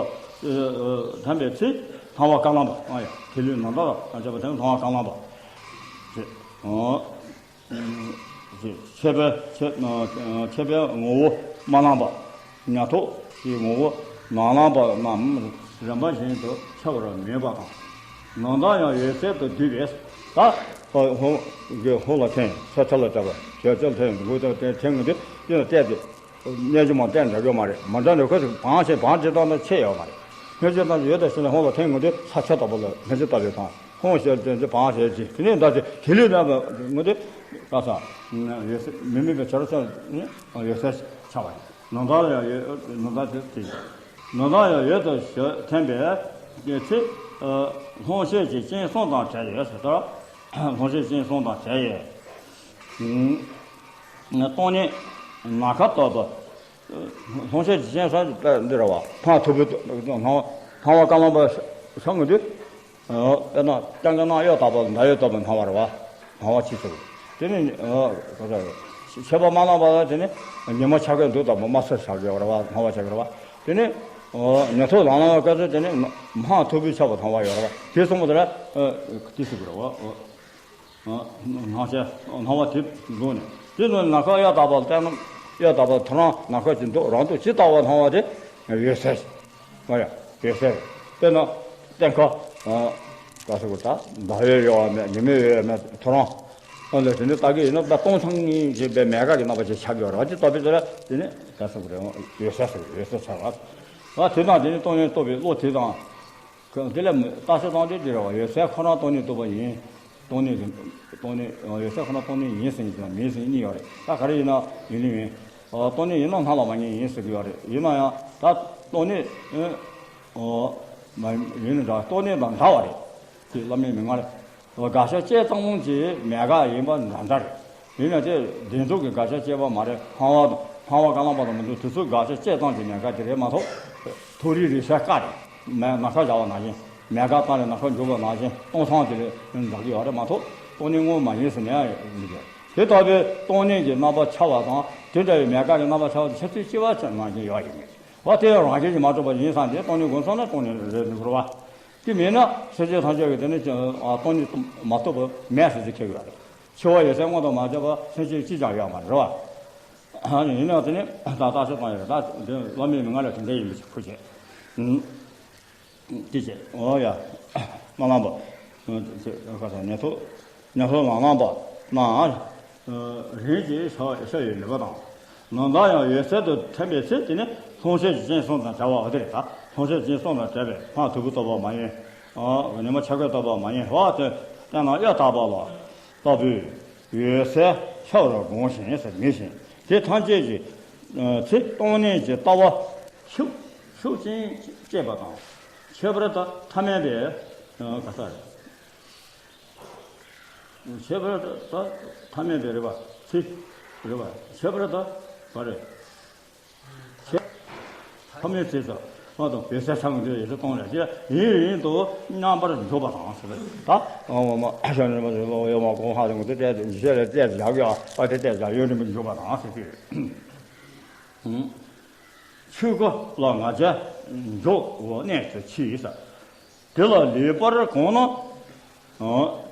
ཐིམ་པའི་ཚེ་སྣང་བ་ཀ་ལམ་པ། ཨ་ཡ། ཐིག་ལེ་ནམ་ཟླ་དང་བཅས་པ་ཐིམ་སྣང་བ་ཀ་ལམ་པ། ཅེས། ཨོ། ཅེས་ཤེས་པའི་ཤེས་ཤེས་པའི་ངོ་བོ་མ་ལངས་པ། ཉ་ཐོག་གི་ངོ་བོ་ནམ་ལངས་པ་རྣམས་རིམ་པ་བཞིན་དུ་ཁྱབ་པར་མོས་པ་དང་། ནམ་ཟླ་ཡང་འོད་གསལ་དུ་བསྡུས་པས། ད་ཧོ་ཧོ་ལ་ཐིམ། ས་ཆ་ལ་ཐིམ། ཞལ་ཆ་ལ་ཐིམ། མགུལ་ཐོག་ཐིམ། ཐིམ་ངེས་དེ་ཡིན་ལ་བལྟས་ཏེ། རྣལ་འབྱོར་མ་བསྟན་འདྲ་གི་མ་རེད། མ་འདྲ་འདྲ་ཁོ་ཚོ་བང་ཞིག་བང་ཇི་ལྟར་ན་ཆད་ཡོད་མ་རེད། སྔ་ཕྱི་དང་ཡོད་དང་ཞེས་ནས་ཧོང་ལ་ཐེངས་ངོ་དེ་ས་ཆ་ལྟ་བུ་ལ་སྔ་ཕྱི་ལྟ་བུའི་དང་ཧོང་ཞེས་དེ་ཚེ་བང་ཞེས་ཀྱི་དེ་ནས་འདའ་ཚེ་དེ་ལས་འདའ་བའི་ངོ་དེ་ལྟ་ས་ཡོད་ས་མི་དམིགས་པའི་བྱ་རོག་ས་ནི་ཡོད་ས་ཆ་བ་ཡིན། ནམ་ཟླ་ཡང་ཡོད། ནམ་ཟླ་དེ་དེ་ནམ་ཟླ་ཡང་ཡོད་དུ་ཞེས་ཐེམས་པས་དེ་ཚེ་ལྷོང་ཤེས་ཀྱི་རྐྱེན་གསུམ་དང་བྲལ་ཡོད་ཟེར་ལྟར། ལྷོང་ཤེས་རྐྱེན་གསུམ་དང་བྲལ་ཡོད། སྟོང་ཉིད་ནམ་མཁའ་ལྟ་བུ། ལྷོང་ཤེས་ཀྱི་རྐྱེན་གསུམ་འདི་རེད་བ། སྣང་ཐོབ་པའི་སྣང་སྣང་བ་ཀ་ལམ་པ་སྣང་གི་དུས། དཔེར་ན་སྤྱང་ཀ་སྣང་གཡོ་ལྟ་བུ་ཟླ་གཡོ་ལྟ་བུ་སྣང་བ་རེད་བ། སྣང་བ་ཕྱིས་སོ། དེ་ནི་ཤེས་པ་མ་ལངས་པ་ལ་དེ་ནི་ཉི་མ་འཆར་ཀའི་འདུག་ལྟ་བུ་དམར་སེར་ཆགས་ཀྱི་ཡོད་རེད་བ། སྣང་བ་ཆགས་ཀྱི་རེད་བ། དེ་ནི་ཉ་ཐོག་ལང་ལང་བའི་སྐབས་སུ་དེ་ནི་སྣང་ཐོབ་པའི་ཆགས་པ་སྣང་བ་ཡོད་རེད་བ། དེ་གསུམ་པོ་དེ་ལ་དེ་ཟེར་གི་རེད་བ། སྣང་ཆ་སྣང་བ་དེ་འདུག་ནས་དེ་ནི་ནམ་མཁའ་གཡའ་དག་པ་ལྟར་ན་གཡའ་དག་པ་ཐོ་རངས་ནམ་མཁའ་ཅིག་འདུག་རང་འདུག་ཇི་ལྟ་བུ་སྣང་བ་དེ་འོད་གསལ། ཨ་ཡ་འོད་གསལ། དཔེར་ན་སྟེང་ཁ་ག་ཟེར་དགོས་ད་ཟླ་འོད་ཡོད་མེད་ཉི་མའི་འོད་མེད་ཐོ་རངས་ཨ་ལས་དེ་ནི་ལྟ་གི་ཡིན་ན་ད་སྟོང་སང་ཉིད་ཅེས་པའི་མེད་དགག་གི་རྣམ་པ་ཅིག་ཆགས་ཀྱི་ཡོད་རེད་བ། དེ་ལྟ་བུའི་ཚོ་ལ་དེ་ནི་ག་ཟེར་དགོས་རེད། འོད་གསལ་ཟེར་འོད་གསལ་ཆགས་རེད་བ། དེ་དང་དེ་ནི་སྟོང་ཉིད་རྟོགས་པའི་བློ་དེ་དང་། དེ་ལ་རྟགས་གསལ་སྟོང་དེ་འདི་རེད་བ། འོད་གསལ་ཁོ་རང་སྟོང་ཉིད་རྟོགས་པ་ཡིན། སྟོང་ཉིད་སྟོང་ཉིད་འོད་གསལ་ཁོ་རང་སྟོང་ཉིད་ཡིན་ཟེར་ནས་མིན་ཟེར་གཉིས་ཡོད་རེད། ད་ག་རེ་ཡིན་ན་ཡིན་ནི་མིན། སྟོང་ཉིད་ཡིན་ན་སྣང་ལ་མ་ངེས་ཡིན་ཟེར་གི་ཡོད་རེད། ཡིན་ན་ཡང་ད་སྟོང་ཉིད་མ་ཡིན་ནི་འདྲ་སྟོང་ཉིད་དང་འདྲ་བ་རེད། དེ་བླ་མའི་མན་ངག་རེད། དགག་བྱ་དཔྱད་ཙམ་ཅིག་མེད་དགག་ཡིན་པ་འདྲ་འདྲ་རེད། ཡིན་ན་དེ་བདེན་གྲུབ་ཀྱི་དགག་བྱ་དཔྱད་པ་མ་རེད། སྣང་བ་སྣང་བ་ཀ་ལམ་པ་དང་མི་འདུག་དེ་ཚོ་དགག་བྱ་དཔྱད་ཙམ་གྱི་མེད་དགག་དེ་རེད་མ་གཏོགས། མཐོ་རིས་རེད་ཤག་དཀའ་རེད། མེད་ནམ་མཁའ་བཞག་པ་ནང་བཞིན་མེད་དགག་བཏང་ནས་ནམ་མཁའ་འཇོག་པ་ནང་བཞིན་སྟོང་སང་དེ་ལས་འདྲ་གི་ཡོད་རེད་མ་གཏོགས་སྟོང་ཉིད་དངོས་མ་ཡིན་ཟེར་ནས་ཡང་མི་འདུག་དེ་ལྟ་བུའི་སྟོང་ཉིད་ཀྱི་རྣམ་པ་འཆར་བ་དང་དེ་འདྲ་བའི་མེད་དགག་གི་རྣམ་པ་འཆར་བ་དེ་ཆ་ཚུལ་གཅིག་པ་ནང་བཞིན་ཡོད་ཡིན་མེད་བ། དེ་རང་བཞིན་གྱིས་མ་གྲུབ་པ་ཡིན་བསམ་སྟེ་སྟོང་ཉིད་སྒོམ་སོང་ན་སྟོང་ཉིད་རེད་འགྲོ་བ། དེ་མིན་ན་སེམས་ཅན་ཐམས་ཅད་ཀྱི་དེ་ནི་སྟོང་ཉིད་མ་རྟོགས་པ་མེད་ཟེར་གྱི་ཁེལ་ཡོད་རེད། འཆི་བ་ཡོད་ཚད་མངོན་དུ་མ་བྱས་པ་སེམས་ཅན་གཅིག་ཀྱང་ཡོད་མ་རེད་བ། ཡིན་ནའང་དེ་ནི་ད་རྟགས་གསལ་བཏང་ཡོད་རེད། ད་དེ་བླ་མའི་མན་ངག་ལ་དེ་འདྲ་ཡིན་པའི་ཁུལ་བྱས། དེ་བྱས་ཨོ་ཡ། མ་ལངས་པ། ཁ་སང་ཉ་ཐོག་ཉ་ཐོག་ལང་ལངས་པ་ན། རིམ་གྱིས་ཤར་ཤར་བའི་ནུས་པ་དང་། ནམ་ཟླ་ཡང་འོད་གསལ་དུ་ཐིམ་པའི་ཚེ་དེ་ནི་ལྷོང་ཤེས་ཀྱི་རྐྱེན་གསུམ་དང་བྲལ་བ་འོ་དེ་རེད་ད། ལྷོང་ཤེས་ཀྱི་རྐྱེན་གསུམ་དང་བྲལ་བས་སྣང་ཐོབ་པའི་རྟོགས་པ་མ་ཡིན། ཉི་མ་འཆར་ཀའི་རྟོགས་པ་མ་ཡིན་བ་དེ་སྟེང་ན་གཡའ་དག་པ་ལ་ལྟ་བུའི་འོད་གསལ་ཤར་བར་དགོངས་ཤིང་ཟེར་མི་ཤེས། དེ་ཐམས་ཅད་ཀྱི་ཚེ་སྟོང་ཉིད་ཀྱི་ལྟ་བ་ཤུགས་ཤུགས་ཅན་སྐྱེས་པ་དང་། ཁྱད་པར་དུ་ཐ་མལ་པའི་ག་ས་རེད། ཁྱད་པར་དུ་ཐ་མལ་པའི་རེད་པ། ཚེ་རེད་པ། ཁྱད་པར་དུ་ག་རེད། ཁྱད་ཐ་མལ་ཚེ་ས་མ་དང་བེ་སའི་ཚང་གི་ཡོད་ཚེ་གཏོང་རེད། དེ་ཡིན་ཡིན་དུ་མཉམ་པར་འཇོག་པ་དང་ཟེར་བས་ད། འོ་མ་ཤ་ནི་མ་ཟེར་ལོ་ཡོད་མ་གོང་ཧ་དང་གི་དེ་དེ་ཞེས་ལ་བལྟས་བཞག་ཡོད་པ་དེ་བལྟས་བཞག་ཡོད་རིམ་པ་འཇོག་པ་དང་ཟེར་གི་རེད། ཆོས་སྐུ་ལ་ང་རྒྱལ་འཇོག་འོ་གནས་སུ་མཆིས་ས། དེ་ལ་ལེགས་པར་གང་ན།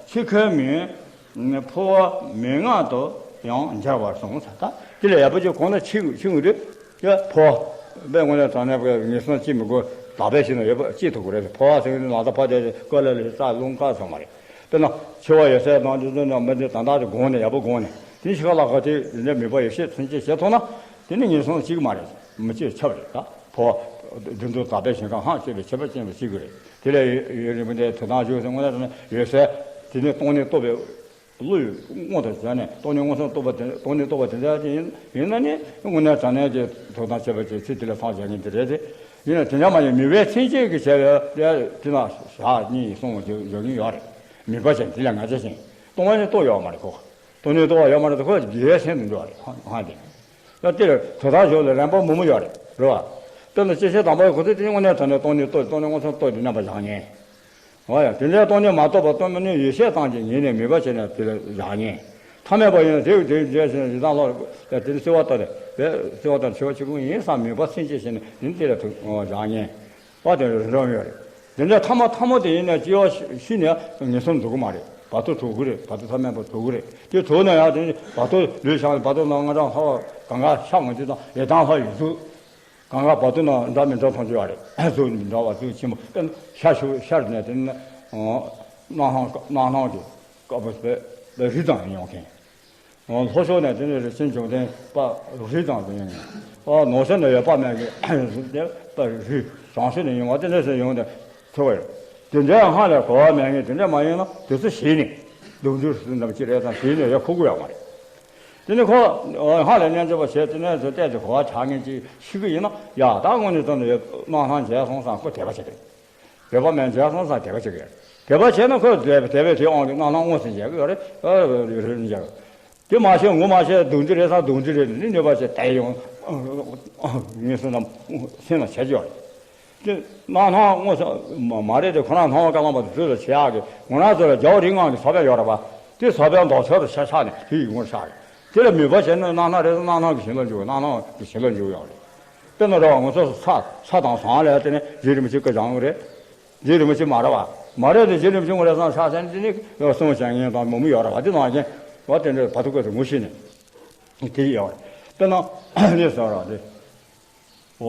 འཆི་ཁའི་མིང་འཕོ་བ་མན་ངག་ཏུ་ཡང་འབྱར་བར་གསུངས་ས། ད་དེ་ལ་ཡག་པོ་ཅིག་གང་ན་འཆི་འཆི་འོང་དུས་ཡ་འཕོ་བ་དཔེ་དངོས་གནས་དྲང་གནས་པའི་ངན་སོང་སྐྱེ་མི་དགོས། དག་པའི་ཞིག་ན་ཡོད་པ་སྐྱེ་ཐུབ་ཀྱི་རེད། འཕོ་བ་ཟེར་གྱི་ནི་ལག་ད་ཕ་དེ་ཀ་ལ་ལ་རྩ་རླུང་ཀ་ཚང་མ་རེད། དཔེར་ན་འཆི་བ་ཡོད་ཚད་དང་དེ་ཚོ་ནི་མི་འདི་ད་ལྟ་དེ་དགོངས་ནས་ཡག་པོ་དགོངས་ནས་དེ་འཆི་ཁ་ལག་ཁ་དེ་འདི་འདྲ་མེད་པ་ཡོད་ཤེས་ཚུན་ཆད་བྱེད་ཐུབ་ན་དེ་ནི་ངན་སོང་སྐྱེ་གི་མ་རེད། མི་སྐྱེ་ཁྱབ་རེད་ད། འཕོ་བ་བདུད་འདུལ་དག་པའི་ཞིང་ཁམས་ཧང་སྐྱེ་བའི་ཁྱད་པར་ཅན་དུ་སྐྱེ་དགོས་རེད། དེ་ལས་ཡུན་རིང་པོ་འདས་དུས་དང་བཞུགས་སུ་དངོས་གནས་དྲང་གནས་ཡོད་ཚད་དེ་ནི་སྟོང་ཉིད་རྟོགས་པའི་བློ་ཡིས་མངོན་དུ་བྱས་ནས་སྟོང་ཉིད་མངོན་སུམ་རྟོགས་པ་དེ་སྟོང་ཉིད་རྟོགས་པ་དེ་འདྲ་ཅིག་ཡིན་ཡིན་ན་ནི་དངོས་གནས་དྲང་གནས་ཀྱི་ཐོབ་ཐང་ཁྱད་པར་ཅན་ཚེ་འདི་ལ་སངས་རྒྱ་མཁན་དེ་རེད་དེ། ཡིན་ན་དེ་འདྲ་མ་ཡིན་མི་བས་ཚིག་གཅིག་གིས་བྱས་པའི་དེ་ན་ཞག་གཉིས་གསུམ་བཞུགས་མཁན་ཡོད་རེད། མི་བ་ཅན་དེ་ལ་ང་ཅག་བཞིན་སྟོང་ཉིད་རྟོགས་ཡོད་མ་རེད་ཁོ། སྟོང་ཉིད་རྟོགས་ཡོད་མ་རེད་ཁོ་དགེ་བའི་སེམས་དུ་འགྲོ་བ་རེད་ཧང་དེ། ད་དེར་དོ་དམ་ཞོར་ལ་རན་པ་མང་པོ་ཡོད་རེད། རེད་བ། དཔེར་ན་སྤྱི་བཤད་དང་པོའི་གོ་ཚུལ་དེ་དངོས་གནས་དྲང་གནས་སྟོང་ཉིད་རྟོགས། སྟོང་ཉིད་མངོན་སུམ་རྟོགས་ཀྱི་རྣམ་པ་བཞག་མཁན། འོ་ཡ། དེ་འདྲའི་སྟོང་ཉིད་མ་རྟོགས་པ་སྟོང་ཉིད་ཡེ་ཤེས་ཙམ་གྱི་ཉིད་ནས་མོས་པ་བྱས་ནས་དེ་ལ་བཞག་མཁན། ཐ་མལ་པ་ཡིན་ན་དེ་དེ་འདྲའི་ཞིག་ཡི་དྭགས་ལྷ་དེ་ནི་བསིལ་བ་ལྟར་བས་བསིལ་བ་ལྟར་མཆེ་བ་ཆུ་ཁུང་ཡིན་བསམ་མོས་པ་སེམས་བསྐྱེད་བྱས་ནས་ཡིན་དེ་ལ་ཐུག་བཞག་མཁན། བ་དེ་རེ་འདྲ་ཡོད་རེད། དེ་འདྲ་ཐ་མ་ཐ་མ་དེ་ཡིན་ན་སྐྱེ་བ་ཤི་ནས་ངན་སོང་འགྲོ་གི་མ་རེད། བར་དོ་གྲོལ་གི་རེད། བར་དོ་ཐ་མལ་པ་གྲོལ་གི་རེད། དེ་གྲོལ་ན་ཡང་དེ་བར་དོ་ལུས་བཞག་ནས་བར་དོ་ནང་ང་རང་ལྷ་བ་གང་ག་ཤ་ང་ཚོ་དང་ལས་དང་ལྷ་ཡོད་ཚུལ། གང་ག་བར་དོ་ན་འདྲ་མི་འདྲ་མཐོང་རྒྱུ་ཡོད་རེད། གཟུགས་མི་འདྲ་བ་གཟུགས་ཆེན་པོ་དཔེར་ན་ཤ་ཤུ་ཤར་ནས་དེ་ནི་སྣང་སྣང་སྣང་གི་དཀར་པོ་དཔེ་རི་དང་ཡོང་མཁན། ལྷོ་ཕྱོགས་ནས་དེ་ནི་རི་ཆེན་འབྱུང་ལྡན་པ་རི་དང་དེ་ཡིན། ནོར་ཕྱོགས་ནས་ཡོད་པ་མེད་ཀྱི་དེ་པ་རི་བྱང་ཕྱོགས་ནས་ཡོང་བ་དེ་འདྲ་ཞིག་ཡོང་དེ་ཐུབ་པ་ཡོད། དེ་འདྲའི་སྔ་ལས་གོ་བ་མེད་མཁན་དེ་འདྲ་མ་ཡིན་ན་དུས་ཚོད་ཞིག་ནས་ལུག་འགྱུར་སུ་འདྲ་ཅི་རེད་དང་ཞིག་ནས་ཡར་ཁུག་གི་ཡོད་མ་རེད། དེ་ནི་ཁོ་སྔ་ལས་རྣལ་འབྱོར་པ་བྱས་དེ་ནས་བཟོ་བལྟས་ཏེ་གོ་བ་ཆགས་མཁན་ཅིག་ཤི་གི་ཡིན་ན་ཡ་ད་དངོས་གནས་དོན་དུ་ཡོད་སྣང་སྣང་མཇལ་སོང་ཙང་ཁོ་དད་པ་བྱེད་དེ། དད་པ་མེད་མཇལ་སོང་ཙང་དད་པ་བྱེད་ཀྱི་རེད། དད་པ་བྱས་ན་ཁོས་དད་དད་པས་དེའི་དབང་གིས་སྣང་སྣང་དངོས་སུ་མཇལ་གྱི་ཡོད་རེད། ཨ་རེད་རེད་མཇལ། དེ་མ་ཤེས་ངོ་མ་ཤེས་སྡུག་འདི་རེད་ས་སྡུག་འདི་རེད་འདི་གནོད་པ་བྱས་དེ་ཡོང་ངེས་སོ་ནམ་སེམས་ལ་བྱས་ཀྱི་ཡོད་རེད། དེ་སྣང་སྣང་དངོས་སུ་མ་མ་རེད་དེ་ཁོ་རང་སྣང་བ་བཀའ་གླང་པ་དེ་ཚོས་ལ་བྱེད་ཡག་གི་ངོ་རང་ཚོ་ལ་རྒྱལ་བ་རིགས་ལྔ་གི་ས་བོན་ཡོད་རེད་པ། དེ་ས་བོན་ལྡོག་ཕྱོགས་སུ་ཤ་ཤ་ནས་དེ་ཡི་ངོར་ཤ་རེད། དེ་ལ་མོས་པ་བྱས་ན་སྣང་སྣང་རེད་སྣང་སྣང་གི་ཞེན་ལ་འཇུག་སྣང་སྣང་གི་ཞེན་ལ་འཇུག་ཡོད་རེད། དཔེར་ན་རེད་བ་ང་ཚོ་ས་ས་དང་ཟངས་ལས་དེ་ནས་རྗེ་རིན་པོ་ཆེ་བཀའ་སྦྱང་གི་རེད། རྗེ་རིན་པོ་ཆེ་མ་རེད་བ། མ་རེད་དེ་རྗེ་རིན་པོ་ཆེ་ངོ་རེ་སང་ཤ་ཟན་དེ་ནི་གསུང་བྱ་ངན་དང་མུ་མུ་ཡོད་རེད་བ། དེ་ནང་བཞིན་བ་དེ་འདྲ་བར་དུ་བཀོད་དེ་ངོ་ཤེས་ནས་དེ་ཡོད་རེད། དཔེར་ན་ལས་ཟེར་ར་དེ། འོ།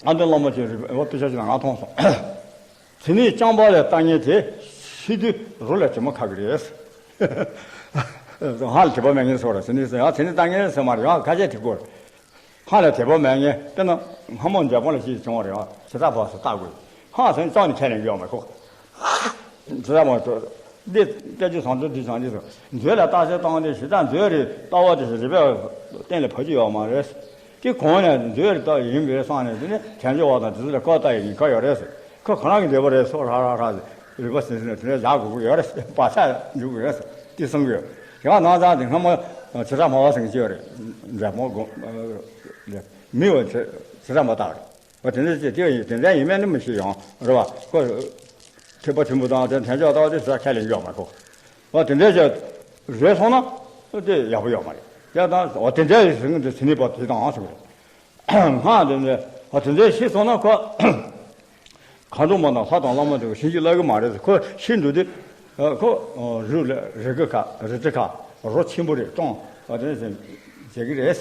ཨ་མདོ་བླ་མ་ཆེ་རེད་བ། དཔེ་ཆ་ཞིག་ལ་ང་མཐོང་སོང་། དེ་ནས་རྐྱང་པ་ལས་ལྟ་ངན་དེ་ཤི་དུས་རོ་ལ་གྱིབ་མ་ཁ་གི་རེད། ཧ་ལ་དད་པ་མེད་ངན་སོགས་ར་དེ་ནས་ཟེར་ཡང་དེ་ནས་ལྟ་ངན་ཟེར་མ་རེད་ཡང་ཁ་ཤས་དེ་སྐོར། ཧ་ལས་དད་པ་མེད་ངན་དཔེར་ན་སྔ་མོ་འཇབ་དཔུང་ལ་ཞིག་བྱུང་བ་རེད་བ། ཇི་ལྟར་བབས་སུ་ལྟ་དགོས། ཧང་སང་ཅང་ནི་ཁས་ལེན་ཡོད་མ་ཁོ། ཇི་ལྟར་མ་ཐུབ། འདི་སྐད་ཅིག་བཟང་དུ་འདི་བྱང་འདི་སོ། མཛོད་ལ་བརྟག་དཔྱད་བཏང་སྟེ་ཇི་ལྟར་མཛོད་རེད་ལྟ་བ་དེ་རིག་པའི་སྟེང་ལ་བབས་ཀྱི་ཡོད་མ་རེད། དེ་གོང་ནས་མཛོད་རེད་ལྟ་ཡིན་པས་བསམ་ནས་དེ་ནི་དལ་འབྱོར་བ་དང་དེ་ཚོ་ལ་བཀའ་ལྟ་ཡི་ཉེན་ཁ་ཡོད་རེད་ཟེར། ཁོ་ཁོ་རང་གི་འདོད་པ་རེད་སོ་ཧྲ་ཧྲ་ཧྲ་ཟེར། རིག་པ་ཟིན་ཟིན་ནས་དེ་འདྲ་བཞག་དགོས་ཀྱི་ཡོད་རེད་ཟེར། བག་ཆགས་འཇུག་གི་ཡོད་རེད་ཟེར། དེ་གསུང་གི་ཡོད། ཡང་ནང་ཚང་དེ་སྔ་མོ་ཇི་ལྟར་མ་བ་ཟེར་གྱི་ཡོད་རེད། འཛམ་བུ་གོ་མི་བ་ཇི་ལྟར་མ་བཏགས་རེད། བ་དེ་འདྲ་ཅིག་དེ་ཡིན་དེ་འདྲ་ཡིན་མིན་ནི་མི་ཤེས་ཡང་རེད་བ། ཁོ་ཐེག་པ་ཆེན་པོ་དང་དེ་དལ་འབྱོར་ལྟ་བ་དེ་ཟེར་ཁས་ལེན་རྒྱུ་ཡོད་མ་ཁོ། བ་དེ་འདྲ་ཅིག་རེད་སོང་ན་དེ་ཡག་པོ་ཡོད་མ་རེད། དེ་དང་བ་དེ་འདྲ་ཡིན་ཟེར་ནི་དེ་ཟིན་ནི་བ་དེ་དང་ཟེར་གི་རེད། སྔགས་དེ་འདྲ་བ་དེ་འདྲ་ཤེས་སོང་ན་ཁོ་མཁའ་འགྲོ་མ་དང་ལྷ་དང་བླ་མ་དེ་བཞིན་གྱིས་བརླག་གི་མ་རེད། ཁོ་ཤེས་འདུག་དེ་ཁོ་རུ་ལ་རི་གི་ཁ་རི་ཏི་ཁ་རོ་ཆེན་པོ་རེད་སྟོང་བ་དེ་འདྲ་བྱེད་ཀྱི་རེད།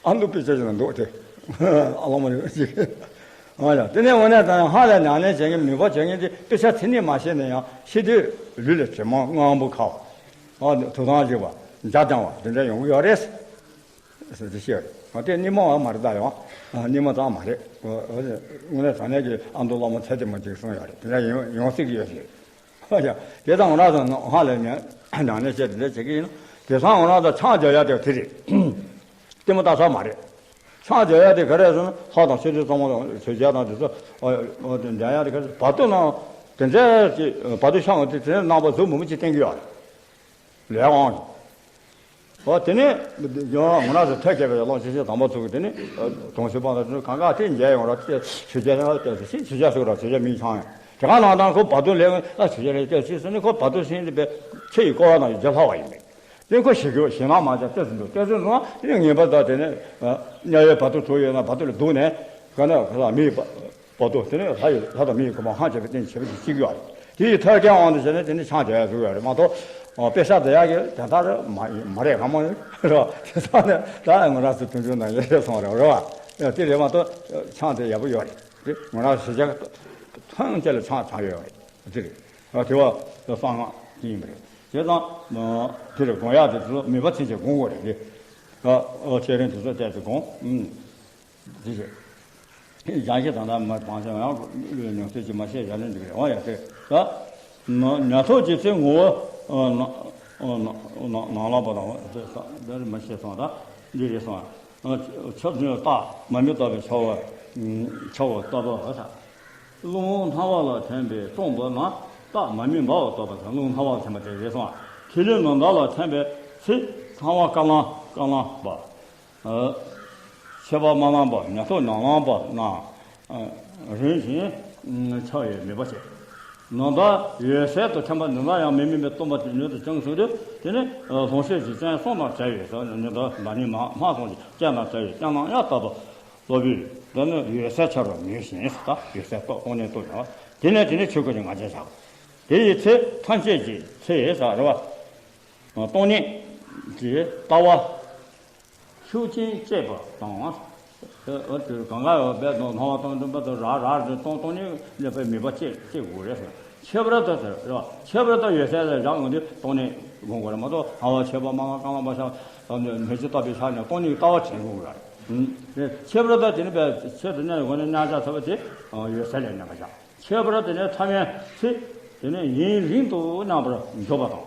ཨ་མདོ་དཔེ་ཆ་ཞིག་ན་འདུག་དེ། ཨ་ལ་མ་ཡོད་ཅིག་ཨ་ཡ་དེ་ནས་འོ་ནས་ད་ཡང་ཧ་ལས་ཉམས་ལེན་བྱེད་མཁན་མོས་པ་བྱེད་མཁན་དེ་དཔེ་ཆ་ཚིག་གཉིས་མ་ཤེས་ན་ཡང་ཤེས་དུས་ལུས་ལ་ཇེ་མང་སྔོན་པོ་ཁ་བ། ཨ་ཐུགས་དམ་བཞེས་པ་འཇའ་དང་བ་དེ་འདྲ་ཡོང་གི་ཡོད་རེད། ཟེར་ཏེ་བཤད་རེད། ཨ་དེ་སྙིགས་མ་བ་མ་རེད་ད་ཡང་། ཨ་སྙིགས་མ་ཙང་མ་རེད། དངོས་གནས་དྲང་གནས་ཀྱི་ཨ་མདོ་བླ་མ་ཚད་ལྡན་མ་ཅིག་གསུངས་ཡོད་རེད། དེ་འདྲ་ཡོང་ཡོང་སྲིད་ཀྱི་ཡོད་ཞེས། ཨ་ཡ། དེ་དང་ང་རང་ཚོ་ཧ་ལས་ནས་ནང་ནས་བཤད་དེ་འདྲ་བྱེད་ཀྱི་ཡིན་ན། དེང་སང་ང་རང་ཚོ་ཆང་རྒྱག་ཡ་དེ་དེ་རེད། ལྟད་མོ་ལྟ་ས་མ་རེད། ཆང་རྒྱག་ཡ་དེ་ག་རེ་ཟེར་ན་ལྷ་དང་ཆོས་སྲིད་གཙང་མ་དང་ཆོས་རྒྱལ་དང་དེ་ཚོ་ཨ་ཨ་དེ་འདྲ་ཡ་དེ་ག་རེ་བར་དོ་ན་དེ་འདྲ་ཅིག་བར་དོ་ཤ་ངོ་དེ་དེ་རྣམ་པ་གཟུགས་མང་པོ་ཅིག་བསྟན་གྱི་ཡོད་རེད། ལས་དབང་གིས། ཨོ་དེ་ནས་ཡང་ང་རང་ཚོ་ཐོད་རྒལ་བའི་ལམ་ཤེས་བྱའི་དམ་པ་ཚོ་གིས་དེ་ནས་གདུང་སེམས་སྤངས་དང་གང་ག་དེ་མཇལ་ཡོང་ར་དེ་ཆོས་རྒྱལ་ཡང་བལྟས་སོ་ཞེས་ཆོས་རྒྱལ་སོགས་ར་ཆོས་རྒྱལ་མིང་ཆང་ཡང་དེ་ག་ནང་དང་ཁོ་བར་དོ་ལས་ཨ་ཆོས་རྒྱལ་ལས་བལྟས་སོ་ཞེས་ཟེར་ནས་ཁོ་བར་དོ་ཤེས་ཏེ་པའི་ཆེ་ཡི་བསྐོར་བ་དང་ཡི་རྒྱ་ལྷག་པ་ཡིན་པས། དེ་ཁོ་ཞེ་གི་ཞེ་ནག་མ་བྱ་ལྟོས་སུ་འདུག་ལྟོས་སུ་འདུག་ན་དེ་ངེས་པར་དུ་དེ་ནས་དམྱལ་བའི་བར་དོ་གྲོལ་ཡོད་ན་བར་དོ་ལ་འདུག་ནས་ག་ན་ག་ལ་མི་ཡི་བར་དོ་དེ་ནས་ལྷ་ཡི་ལྷ་དང་མི་ཡི་གོ་འཕང་ཧང་བྱེད་པའི་རྟེན་བྱེད་པ་ཞིག་གཅིག་ཡོད་རེད། དེ་ཡི་ཐོད་རྒལ་དབང་དུ་བྱས་ནས་དེ་ནི་ཆང་རྒྱག་ཡ་བཟོ་ཡོད་རེད་མ་གཏོགས། དཔེ་ཆ་བསྡད་ཡག་གི་དེ་ལྟར་མ་མ་རེད་ག་མ་རེད་བ། དེ་ཚང་ནས་ད་ང་རང་ཚོ་དུས་རྒྱུན་ནང་ཡོད་རེད་སོང་རེད་བ། དེ་རེད་མ་གཏོགས་ཆང་དེ་ཡག་པོ་ཡོད་རེད། དེ་ང་རང་གཞིས་ཆགས་ཐམས་ཅད་ལ་ཆང་ཆང་ཡོད་རེད། དེ་རེད། དེ་བ་གསང་སྔགས་དེ་ཡིན་པ་རེད། བྱས་ཙང་དེ་རེད་དགོངས་ཡག་དེ་ཚོ་མོས་པ་ཚིམ་བྱས་དགོངས་དགོས་རེད་དེ། ཨ་ཁྱེད་རང་དེ་ཚོ་བལྟས་ཏེ་དགོངས། ཨུམ། དེ་རེད། སྦྱང་གཞི་དང་ད་མ་བང་ཆེན་ཡང་བློའི་ཉུང་ཚད་ཀྱིས་མ་ཤེས་བཞག་ལེན་འགྲིག་རེད་འོང་ཡ་དེ་ད། ཉ་ཐོག་ཅིག་ཚེ་ངོ་བོ་ནང་ལ་པ་དང་དེ་མ་ཤེས་སོང་ད་འདི་རེད་སོང་། ཆ་ཚུན་རྟགས་མ་དམིགས་རྟོགས་པའི་ཆ་བོ་ཆ་བོ་རྟོགས་པ་ད། རླུང་སྣང་བ་ལ་ཐིམ་པས་སྟོང་པ་ན་རྟགས་མ་དམིགས་འབར་བ་རྟོགས་པ་དང་རླུང་སྣང་བ་ལ་ཐིམ་པ་དེ་རེད་སོང་། ཐིག་ལེ་ནི་བདག་ལ་ཐིམ་པའི་ཚེ་ཚང་བ་ཀ་ལང་ཀ་ལང་པ། ཨ། ཆད་པ་མ་བླངས་པ་ཉ་ཐོག་ནང་ལངས་པ་ན། ཨ། རིམ་བཞིན་ཆགས་ཡོད་མེད་པ་བྱས། ནམ་ཟླ་འོད་གསལ་དུ་ཐིམ་པ་འདི་ལ་ཡང་མི་དམིགས་པའི་སྟོང་པ་དེ་ཉིད་དུ་བྱུང་ཟིན་དུས། དེ་ནི་ལྷུང་བཟེད་ཀྱི་སྤྱན་གསུམ་དང་བྲལ་བའི་ཟེར་ཉི་ཟླ་ཟླ་ཉི་མ་སྨག་གསུམ་གྱི་སྤྱན་དང་བྲལ་བའི་སྤྱན་སྣང་ཡང་དག་པ་སློབ་བུས་འདི་ནི་འོད་གསལ་འཆར་བར་མོས་ཤིང་ཟེར། ད་འོད་གསལ་རྟོགས་སྟོང་ཉིད་རྟོགས་ཀྱང་དེ་ནས་དེ་ནི་ཆོས་སྐུ་གི་ང་རྒྱལ་བཞག་དེ་ཡི་ཚེ་ཐམས་ཅད་ཀྱི་ཚེ་ཟེར་རེད་བ། སྟོང་ཉིད་ཀྱི་ལྟ་བ་ཤུགས་རྐྱེན་བསྐྱེད་པ་དང་། ཨ། དེ་གང་ག་ཡོད་པའི་སྣང་བ་དང་བདུན་པ་དང་ར་ར་རེ་སྟོང་སྟོང་ཉིད་གནས་པའི་མོས་པ་བསྐྱེད་བསྐྱེད་དགོས་རེད་ཟེར། ཁྱད་པར་དུ་དེ་རེད་བ། ཁྱད་པར་དུ་འོད་གསལ་ལ་བཞག་འོང་དུས་སྟོང་ཉིད་སྒོམ་དགོས་རེད་མ་གཏོགས། སྣང་བ་མཆེད་པ་སྨྲ་ལྔ་རྐང་ལག་པ་ཤ་མེ་ལྕེ་ལྟ་བུའི་ཆ་ནས་སྟོང་ཉིད་ལྟ་བ་བྱེད་དགོས་རེད། དེ་ཁྱད་པར་དུ་དེ་ནི་པའི་ཆེད་དུ་གནས་སྒོ་ནས་གནས་བྱ་ཐུབ་པ་དེ་འོད་གསལ་ལ་གནས་པ་བཞག་ཁྱད་པར་དུ་དེ་ནས་ཐ་མའི་ཚེ་དེ་ནས་ཡུན་རིང་དུ་གནས་པར་འཇོག་པ་དང་།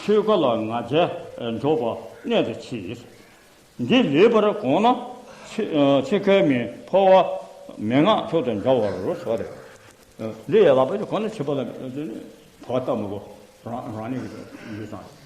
ཆོས་སྐུ་ལ་ང་རྒྱལ་འཇོག་པ་གནད་དུ་མཆིས། འདི་ལེགས་པར་གོམས་ན་ཕྱི་ཕྱི་ཁ་མི་འཕོ་བ་མན་ངག་མཆོག་ཏུ་འབྱུང་བར་ཟེར་བ་རེད། འདི་ཡི་ལག་པ་གོམས་ན་ཕྱི་ཕོ་ལ་འཕོ་བ་ལྟ་མི་དགོས། རང་རང་ཉིད་ཀྱི་ཡུལ་སང་།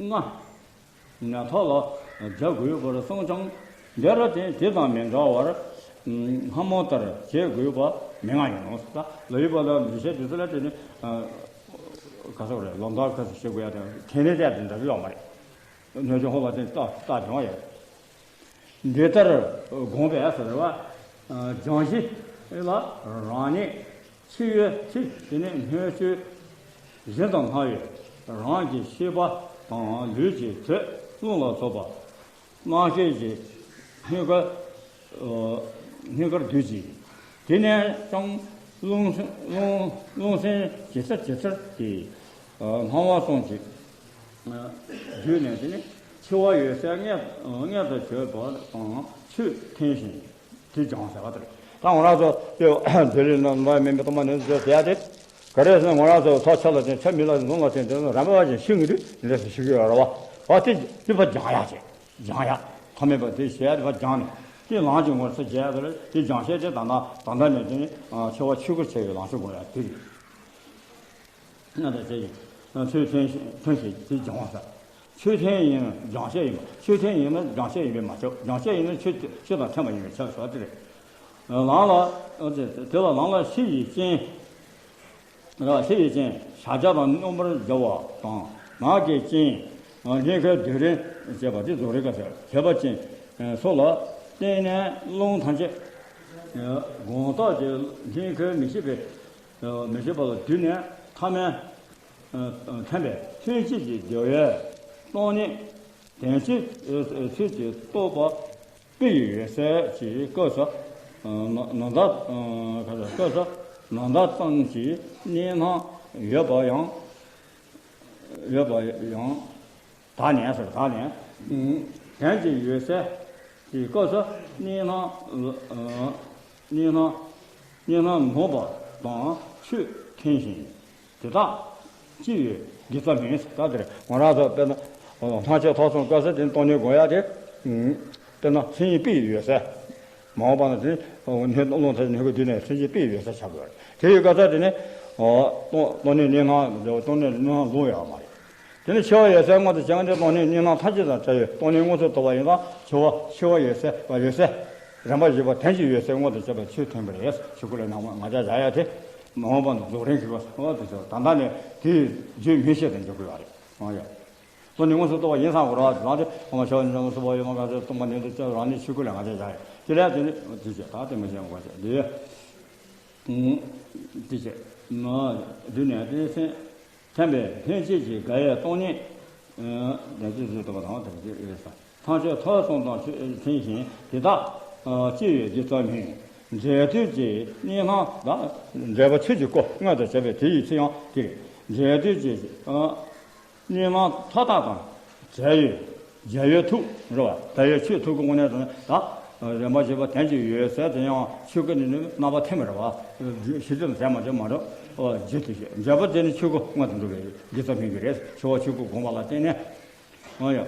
ལྔ། ཉ་ཐོག་ལ་སྦྱར་དགོས་པར་གསུངས་ཀྱང་། འདིར་དེ་དེ་དང་མི་འདྲ་བར་སྔ་མོ་ལྟར་བྱེད་དགོས་པ་མན་ངག་ཡིན་ནོ། ད་ལོ་ཡི་བར་ལ་འདི་བྱས་དུས་ཚོད་ལ་དེ་ནི་ག་ཟེར་དགོས་རེད། ལོ་འདབ་ག་ཚོད་བྱེད་དགོས་ཡ་དེ་ཁས་ལེན་བྱས་དེ་འདྲ་ཡོད་མ་རེད། སྣོད་བཅུད་ཧོ་ལ་དེ་རྟགས་རྟགས་བྱུང་བ་ཡོད། འདི་ལྟར་སྒོམ་པས་ཟེར་བ། སྦྱང་གཞི་ལ་རང་ཉིད་འཆི་བའི་ཚེ་དེ་ནས་སྣོད་བཅུད་གཞན་དང་སྣང་བའི་རང་གི་ཤེས་པ་དང་ལུས་ཀྱི་དྲོད་རླུང་ལ་སོགས་པ་རྣམ་ཤེས་ཀྱི་སྙིང་གར་སྙིང་གར་སྡུད་ཅིང་། དེ་ནས་ཀྱང་རླུང་རླུང་རླུང་སེམས་ཇེ་ཚེར་ཇེ་ཚེར་དེ་སྣང་བ་གསུམ་གྱི་བརྒྱུད་ནས་དེ་ནི་འཆི་བ་འོད་གསལ་མངལ་མངལ་དུ་བྱོན་པ་དང་ཆོས་ཐོས་ཤིང་དེ་སྦྱངས་ཟེར་བ་དེ་རེད། ད་ང་རང་ཚོ་དེ་འདི་རིགས་རྣམ་པ་མིན་པའི་སྟོང་པ་ཉིད་དུ་བྱོན་ཟེར་ཡ་དེ་ག་རེ་ཟེར་ན། ང་རང་ཚོ་ཚ་ཆ་ལ་བརྟེན། ཆ་མི་ལ་བརྟེན། རྫོང་ལ་བརྟེན། དེ་ཚོ་རམ་པ་བ་ཅན་ཤི་ངེས་དུས་འདི་འདྲ་ཞིག་ཤི་གི་ཡོད་རེད་བ། བ་དེ་དེ་ཕར་སྦྱང་ཡ་བྱེད། སྦྱང་ཡ། ཐོག་མེད་པ་དེ་བྱས་ཡ་དེ་ཕར་སྦྱངས་ནས། དེ་ལམ་གྱི་ངོར་ཚུར་བྱས་ཟེར། དེ་སྦྱང་བྱའི་དེ་ད་ལྟ་ད་ལྟ་ནས་དེ་ནི་འཆི་བ་ཆོས་སྐུར་ཁྱེར་བའི་ལམ་ཞུགས་དགོས་ཡ་དེ་རེད། ང་དང་བཅས་ཀྱི་ཚུལ་མཐུན་ཞིང་མཐུན་ཞིང་དེ་སྦྱང་བ་ཟེར། ཚུལ་མཐུན་ཡིན་ན་སྦྱང་བྱ་ཡིན་པ། ཚུལ་མཐུན་ཡིན་ན་སྦྱང་བྱ་ཡིན་པས་མ་ཁྱབ། སྦྱང་བྱ་ཡིན་ན་ཆོས་ཆོས་དང་མཐུན་པ་ཡིན་པས་ཁྱབ་ཟེར་བ་དེ་རེད། ལམ་ལ་དེ་ལ་ལམ་ལ་ཕྱི་ཡི་རྐྱེན། ར་ཕྱི་ཡི་རྐྱེན་བྱ་བྱ་དང་སྣོམ་པར་བྱ་བ་དང་། ནང་གི་རྐྱེན་སྙིང་ཁའི་སྡུག་རུས་བྱེད་པ་དེ་རྫོགས་རིམ་སྐབས་སུ་བྱེད་པ་ཅན་སོགས་ལ་བརྟེན་ནས་རླུང་ཐམས་ཅད་གང་དག་གི་སྙིང་ཁའི་མི་ཤིགས་པའི་མི་ཤིགས་པ་ལ་བསྡུས་ནས་ཐ་མལ་ཐན་པའི་ལྷན་སྐྱེས་ཀྱི་རྒྱལ་བའི་སྟོང་ཉིད་དོན་སྤྱིའི་ཚུལ་གྱིས་རྟོགས་པ་དཔེ་ཡི་འོད་གསལ་གྱི་སྐབས་སུ་ནམ་ཟླ་སྐབས་སུ་ནམ་ཟླ་ཙམ་གྱི་གཉིས་སྣང་ཡོད་པ་ཡང་ཡོད་པ་ཡང་དག་ནས་ཟེར། དག་ནས་དོན་གྱི་འོད་གསལ་གྱི་སྐབས་སུ་གཉིས་སྣང་གཉིས་སྣང་གཉིས་སྣང་ལོག་པ་དང་ཆོས་མཐུན་ཞིང་། དེ་དག་སྤྱི་ཡི་དགེ་རྩ་མིན། ད་དེར་ང་རང་ཚོ་དཔེར་ན་ཐམས་ཅད་ཐོབ་སོང་སྐབས་སུ་དེ་སྟོང་ཉིད་དགོངས་ཡ་དེ། དཔེར་ན་མཚན་ཉིད་དཔེ་ཡི་འོད་གསལ། མ་འོངས་པ་ན་དེ་ནི་རླུང་ཐམས་ཅད་སྙིང་ཁའི་སྡུག་ནས་མཚན་ཉིད་དཔེ་ཡི་འོད་གསལ་ཆགས་དགོས། དེ་ཡི་སྐབས་སུ་དེ་ནི་སྟོང་སྟོང་ཉིད་གཉིས་སྣང་སྟོང་ཉིད་གཉིས་སྣང་ལོག་ཡོད་མ་རེད། དེ་ནི་འཆི་བ་འོད་གསལ་མངོན་དུ་བྱེད་པ་འདི་སྟོང་ཉིད་གཉིས་སྣང་ཐམས་ཅད་དང་བྲལ་བའི་སྟོང་ཉིད་མངོན་སུམ་རྟོགས་པ་ཡིན་ཙང་། འཆི་བ་འཆི་བ་འོད་གསལ་འོད་གསལ། རིམ་པ་བཞི་པ་དོན་གྱི་འོད་གསལ་མངོན་དུ་བྱེད་པ་ཆོས་མཐུན་པ་རེད། ཆོས་སྐུ་ལ་ནང་པ་ང་རྒྱལ་བཞག་ཡ་དེ། མ་འོངས་པ་ན་རྫོགས་རིམ་གྱི་སྐབས་སུ་དེ་ཚོ་ད་ལྟ་ནས་དེའི་རྒྱུ་མི་ཤེས་དུ་འཇུག་དགོས་པ་རེད། ཨང་ཡ། སྟོང་ཉིད་མངོན་སུམ་རྟོགས་པ་ཡིན་ཙང་གོ་ར་རང་དེ་ཨ་མ་ཤ་ཉིད་མངོན་སུམ་རྟོགས་པ་ཡོད་མ་ག་ཚོད་སྟོང་པ་ཉིད་དུ་སྐྱེ་རང་ནི་ཆོས་སྐུ་ལ་ང་རྒྱལ་བཞག་ཡ་དེ་ལས་དེ་ནི་དེ་བྱས་ད་དེ་མི་ཤེས་མ་ག་ཚོད་དེ། དེ་བྱས་ན་བསྡུས་ནས་དེ་སེམས། ཐན་པའི་ལྷན་སྐྱེས་ཀྱི་དགའ་བའི་སྟོང་ཉིད། དོན་སྤྱིའི་ཚུལ་རྟོགས་པ་དང་དོན་སྤྱིའི་འོད་གསལ་ཐམས་ཅད་ཐོབ་སོང་དང་མཚན་ཞིང་། དེ་དག་སྤྱི་ཡི་དགེ་རྩ་མིན། འབྲས་དུས་ཀྱི་གཉིས་སྣང་ལ་འབྲས་བུ་ཆོས་ཀྱི་སྐུ་མངོན་དུ་བྱེད་པའི་དེ་ཡི་ཚུལ་ཡང་དེ་རེད། འབྲས་དུས་ཀྱི་གཉིས་སྣང་མཐའ་དག་དང་བྲལ་བའི་རྒྱལ་བའི་ཐུགས་རེད་བ། དགའ་བའི་ཆོས་ཐུགས་ཀྱི་དངོས་གནས་དང་། ད་རིམ་པ་བཞི་པ་དོན་གྱི་འོད་གསལ་དེ་ཡང་ཆོས་སྐུ་ནི་རྣམ་པ་ཐིམ་པ་རེད་བ། ཤེས་བྱ་དང་ཟད་མ་འཇོག་མ་འགྲོ། རྒྱུ་དེ་བཤད་འབྲས་བུ་དེ་ནི་ཆོས་སྐུ་མངོན་དུ་འགྲོ་བའི་དགེ་རྩ་མིན་གྱི་རེད། འཆི་བ་ཆོས་སྐུ་དགོངས་པ་ལ་བརྟེན་ནས། ཨོ་ཡ།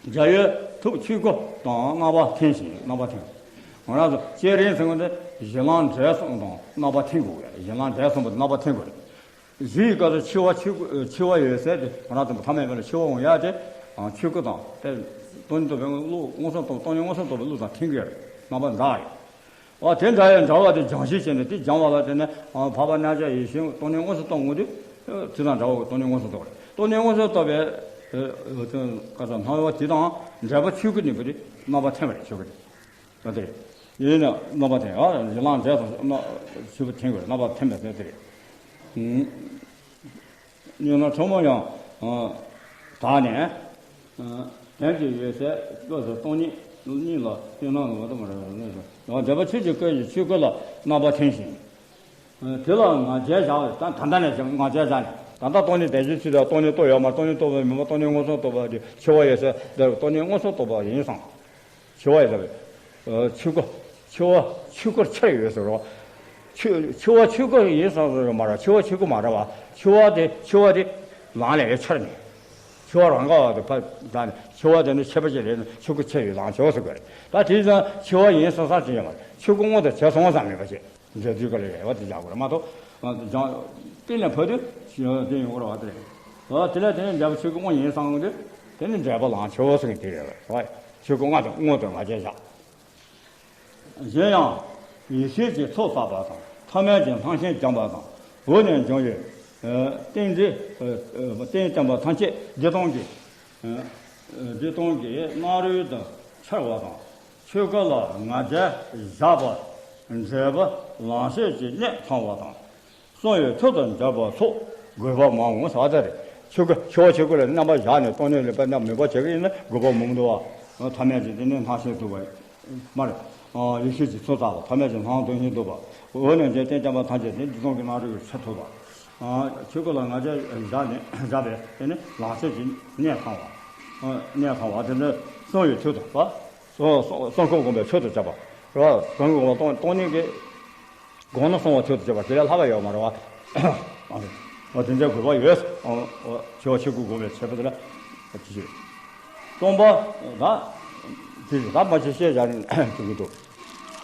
རྒྱལ་བའི་ཐུགས་ཆོས་སྐུ་དང་རྣམ་པ་ཐིམ་ཞིང་རྣམ་པ་ཐིམ། ང་རང་ཚོ་བསྐྱེད་རིམ་ཟེར་བ་དེ་གཞི་ལམ་འབྲས་གསུམ་དང་རྣམ་པ་ཐིམ་དགོས་པས། གཞི་ལམ་འབྲས་གསུམ་པོ་རྣམ་པ་ཐིམ་དགོས་རེད། གཞི་ཡི་སྐབས་སུ་འཆི་བ་ཆོས་སྐུ་འཆི་བ་འོད་གསལ་དེ་ང་རང་ཚོ་ཐ་མལ་མེད་ལ་འཆི་བ་འོང་ཡ་དེ། ཆོས་སྐུ་དང་དེ་སྟོང་ཉིད་རྟོགས་པའི་བློ་མངོན་སུམ་རྟོགས་སྟོང་ཉིད་མངོན་སུམ་རྟོགས་པའི་བློ་དང་ཐིམ་གྱི་རེད། རྣམ་པ་འདྲ་རེད། འོ་དེ་འདྲ་ཡང་འདྲ་བ་དེ་སྦྱང་གཞི་བྱས་ནས་དེ་སྦྱང་བ་ལ་བརྟེན་ནས་འཕགས་པ་རྣལ་འབྱོར་ཡེ་ཤེས་སྟོང་ཉིད་མངོན་སུམ་རྟོགས་ངོ་དེ། དེ་དང་འདྲ་བ་སྟོང་ཉིད་མངོན་སུམ་རྟོགས་རེད། སྟོང་ཉིད་མངོན་སུམ་རྟོགས་པའི་སྣང་བ་དེ་དང་འབྲས་བུ་ཆོས་སྐུ་གཉིས་པོ་དེ་རྣམ་པ་ཐིམ་པ་རེད། ཆོས་སྐུ་དེ་དེ་རེད། ཡིན་ན་རྣམ་པ་ཐིམ། ཨ་གཞི་ལམ་འབྲས་གསུམ་ཆོས་སྐུ་ཐིམ་དགོས་རེད། རྣམ་པ་ཐིམ་པ་དེ་དེ་རེད། གཉིས་སྣང་ཕྲ་མོ་ཡང་དག་ནས། དོན་གྱི་འོད་གསལ་སྐབས་སུ་སྟོང་ཉིད་གཉིས་ལ་གཉིས་སྣང་ལ་ངོ་བོ་དང་མ་རེད། འབྲས་བུ་ཆོས་ཀྱི་སྐུ་ཡི་ཆོས་སྐུ་ལ་རྣམ་པ་ཐིམ་ཞིང་། དེ་ལ་ང་རྒྱལ་བཞག་པ་ད་ད་ལྟ་ནས་ཀྱང་ང་རྒྱལ་བཞག་ནས། ད་ལྟ་སྟོང་ཉིད་བདེན་བཞིའི་ཚུལ་དང་སྟོང་ཉིད་རྟོགས་ཡོད་མ་རེད། སྟོང་ཉིད་རྟོགས་པའི་མིན་པ་སྟོང་ཉིད་མངོན་སུམ་རྟོགས་པ་དེ་འཆི་བ་ཡོད་ཟེར་དེ་སྟོང་ཉིད་མངོན་སུམ་རྟོགས་པ་ཡིན་ཙང་། འཆི་བ་ཡོད་ཟེར་བའི་ཆོས་སྐུ། འཆི་བ་ཆོས་སྐུར་ཁྱེར་ཡོད་ཟེར་རོ། འཆི་འཆི་བ་ཆོས་སྐུ་ཡིན་ཙང་ཟེར་མ་རེད། འཆི་བ་ཆོས་སྐུ་མ་རེད་བ། འཆི་བ་དེ་འཆི་བ་དེ་ལམ་ལས་ཡོད་ཁྱེར་ནས། འཆི་བ་རང་ག་བ་དེ་ཕ་ད་ནི་འཆི་བ་དེ་ནི་ཁྱད་པར་ཅན་རེད། ཆོས་སྐུ་ཁྱེར་ཡོད་ལམ་འཆི་བ་ཟེར་དགོས་རེད། ད་དེ་ཙང་འཆི་བ་ཡིན་ཙང་ཙང་ཅི་ཡོད་མ་རེད། ཆོས་སྐུ་མངོན་དུ་བྱས་སོང་ཙང་མིན་པ་ཅིག་འབྲས་དུས་སྐབས་ལ་རེ་བ་དེ་བཞག་དགོས་རེད་མ་གཏོགས། སྦྱང་གཏན་ལ་ཕབ་དུས་དེ་ཡོང་གི་རེད་བ། དེ་རེད། འོ་དེ་ལས་དེ་ནས་འབྲས་བུ་ཆོས་སྐུ་དངོས་ཡིན་བསམ་གི་དེ་ནི་འབྲས་བུ་ལམ་འཆི་བ་ཟེར་གི་དེ་རེད་བ། ཆོས་སྐུ་མངོན་དུ་མངོན་དུ་ང་རྒྱལ་བཞག་གཞན་ཡང་ཡེ་ཤེས་ཀྱི་ཚོགས་བསགས་པ་དང་། ཐ་མལ་གྱི་སྣང་ཞེན་སྦྱངས་པ་དང་། འོད་ནས་འབྱུང་བའི་རྟེན་འབྲེལ་རྟེན་བརྟེན་པ་ཐམས་ཅད་བདེ་སྟོང་གི་བདེ་སྟོང་གི་སྣང་རུལ་དུ་འཆར་བ་དང་། ཆོས་སྐུ་ལ་ང་རྒྱལ་བཞག་པ་འབྲས་བུ་ལམ་ཤེས་ཀྱི་གནད་ཚང་བ་དང་། གསང་བའི་མཐུ་དང་འབྱར་བ་སོགས་དགོས་པ་མང་ངོ་ཟེར་བ་དེ་རེད། ཆོས་སྐུ་འཆི་བ་ཆོས་སྐུ་ལ་རྣམ་པ་བཞག་ནས་སྟོང་ཉིད་ལ་དཔེར་ན་མོས་པ་བྱེད་ཀྱི་ཡིན་ན་དགོས་པ་མང་འདུག་བ། ཐ་མལ་གྱི་དེ་ནས་སྣང་ཤེས་ཐུབ་པ་མ་རེད། ཡེ་ཤེས་ཀྱི་ཚོགས་བསགས་པ། ཐ་མལ་གྱི་སྣང་སྟོང་ཉིད་ཐུབ་པ། འོད་ནས་འབྱུང་རྟེན་བརྟེན་པ་ཐམས་ཅད་དེ་བདེ་སྟོང་གི་སྣང་རུལ་གྱི་ཆ་ཐུབ་པ། ཆོས་སྐུ་ལ་ང་རྒྱལ་བཞག་ནས་བཞག་པས་དེ་ནི་ལམ་ཤེས་ཀྱི་གནད་ཚང་བ། གནད་ཚང་བ་དེ་ནི་གསང་བའི་མཐུ་དང་བ། གསང་གསང་སྔགས་སྒོམ་པའི་མཆོག་ཏུ་གྱུར་པ་རེད་བ། གང་གི་སྒོམ་པ་སྟོང་སྟོང་ཉིད་ཀྱི་སྒོམ་ན་གསང་བ་མཆོག་ཏུ་གྱུར་པ་དེ་ལས་ལྷག་པ་ཡོད་མ་རེད་བ། འོ་དེ་འདྲའི་དགོས་པ་ཡོད། འོ་འོ་འཆི་བ་ཆོས་སྐུ་སྒོམ་པའི་ཁྱད་པར་དེ་ལ་དེ་ཞིག་སྟོང་པ་ད་ དེ་ཡི་ད་མ་ཆེ་ཤེས་བྱ་ནི་ཐུག་གི་འདུག་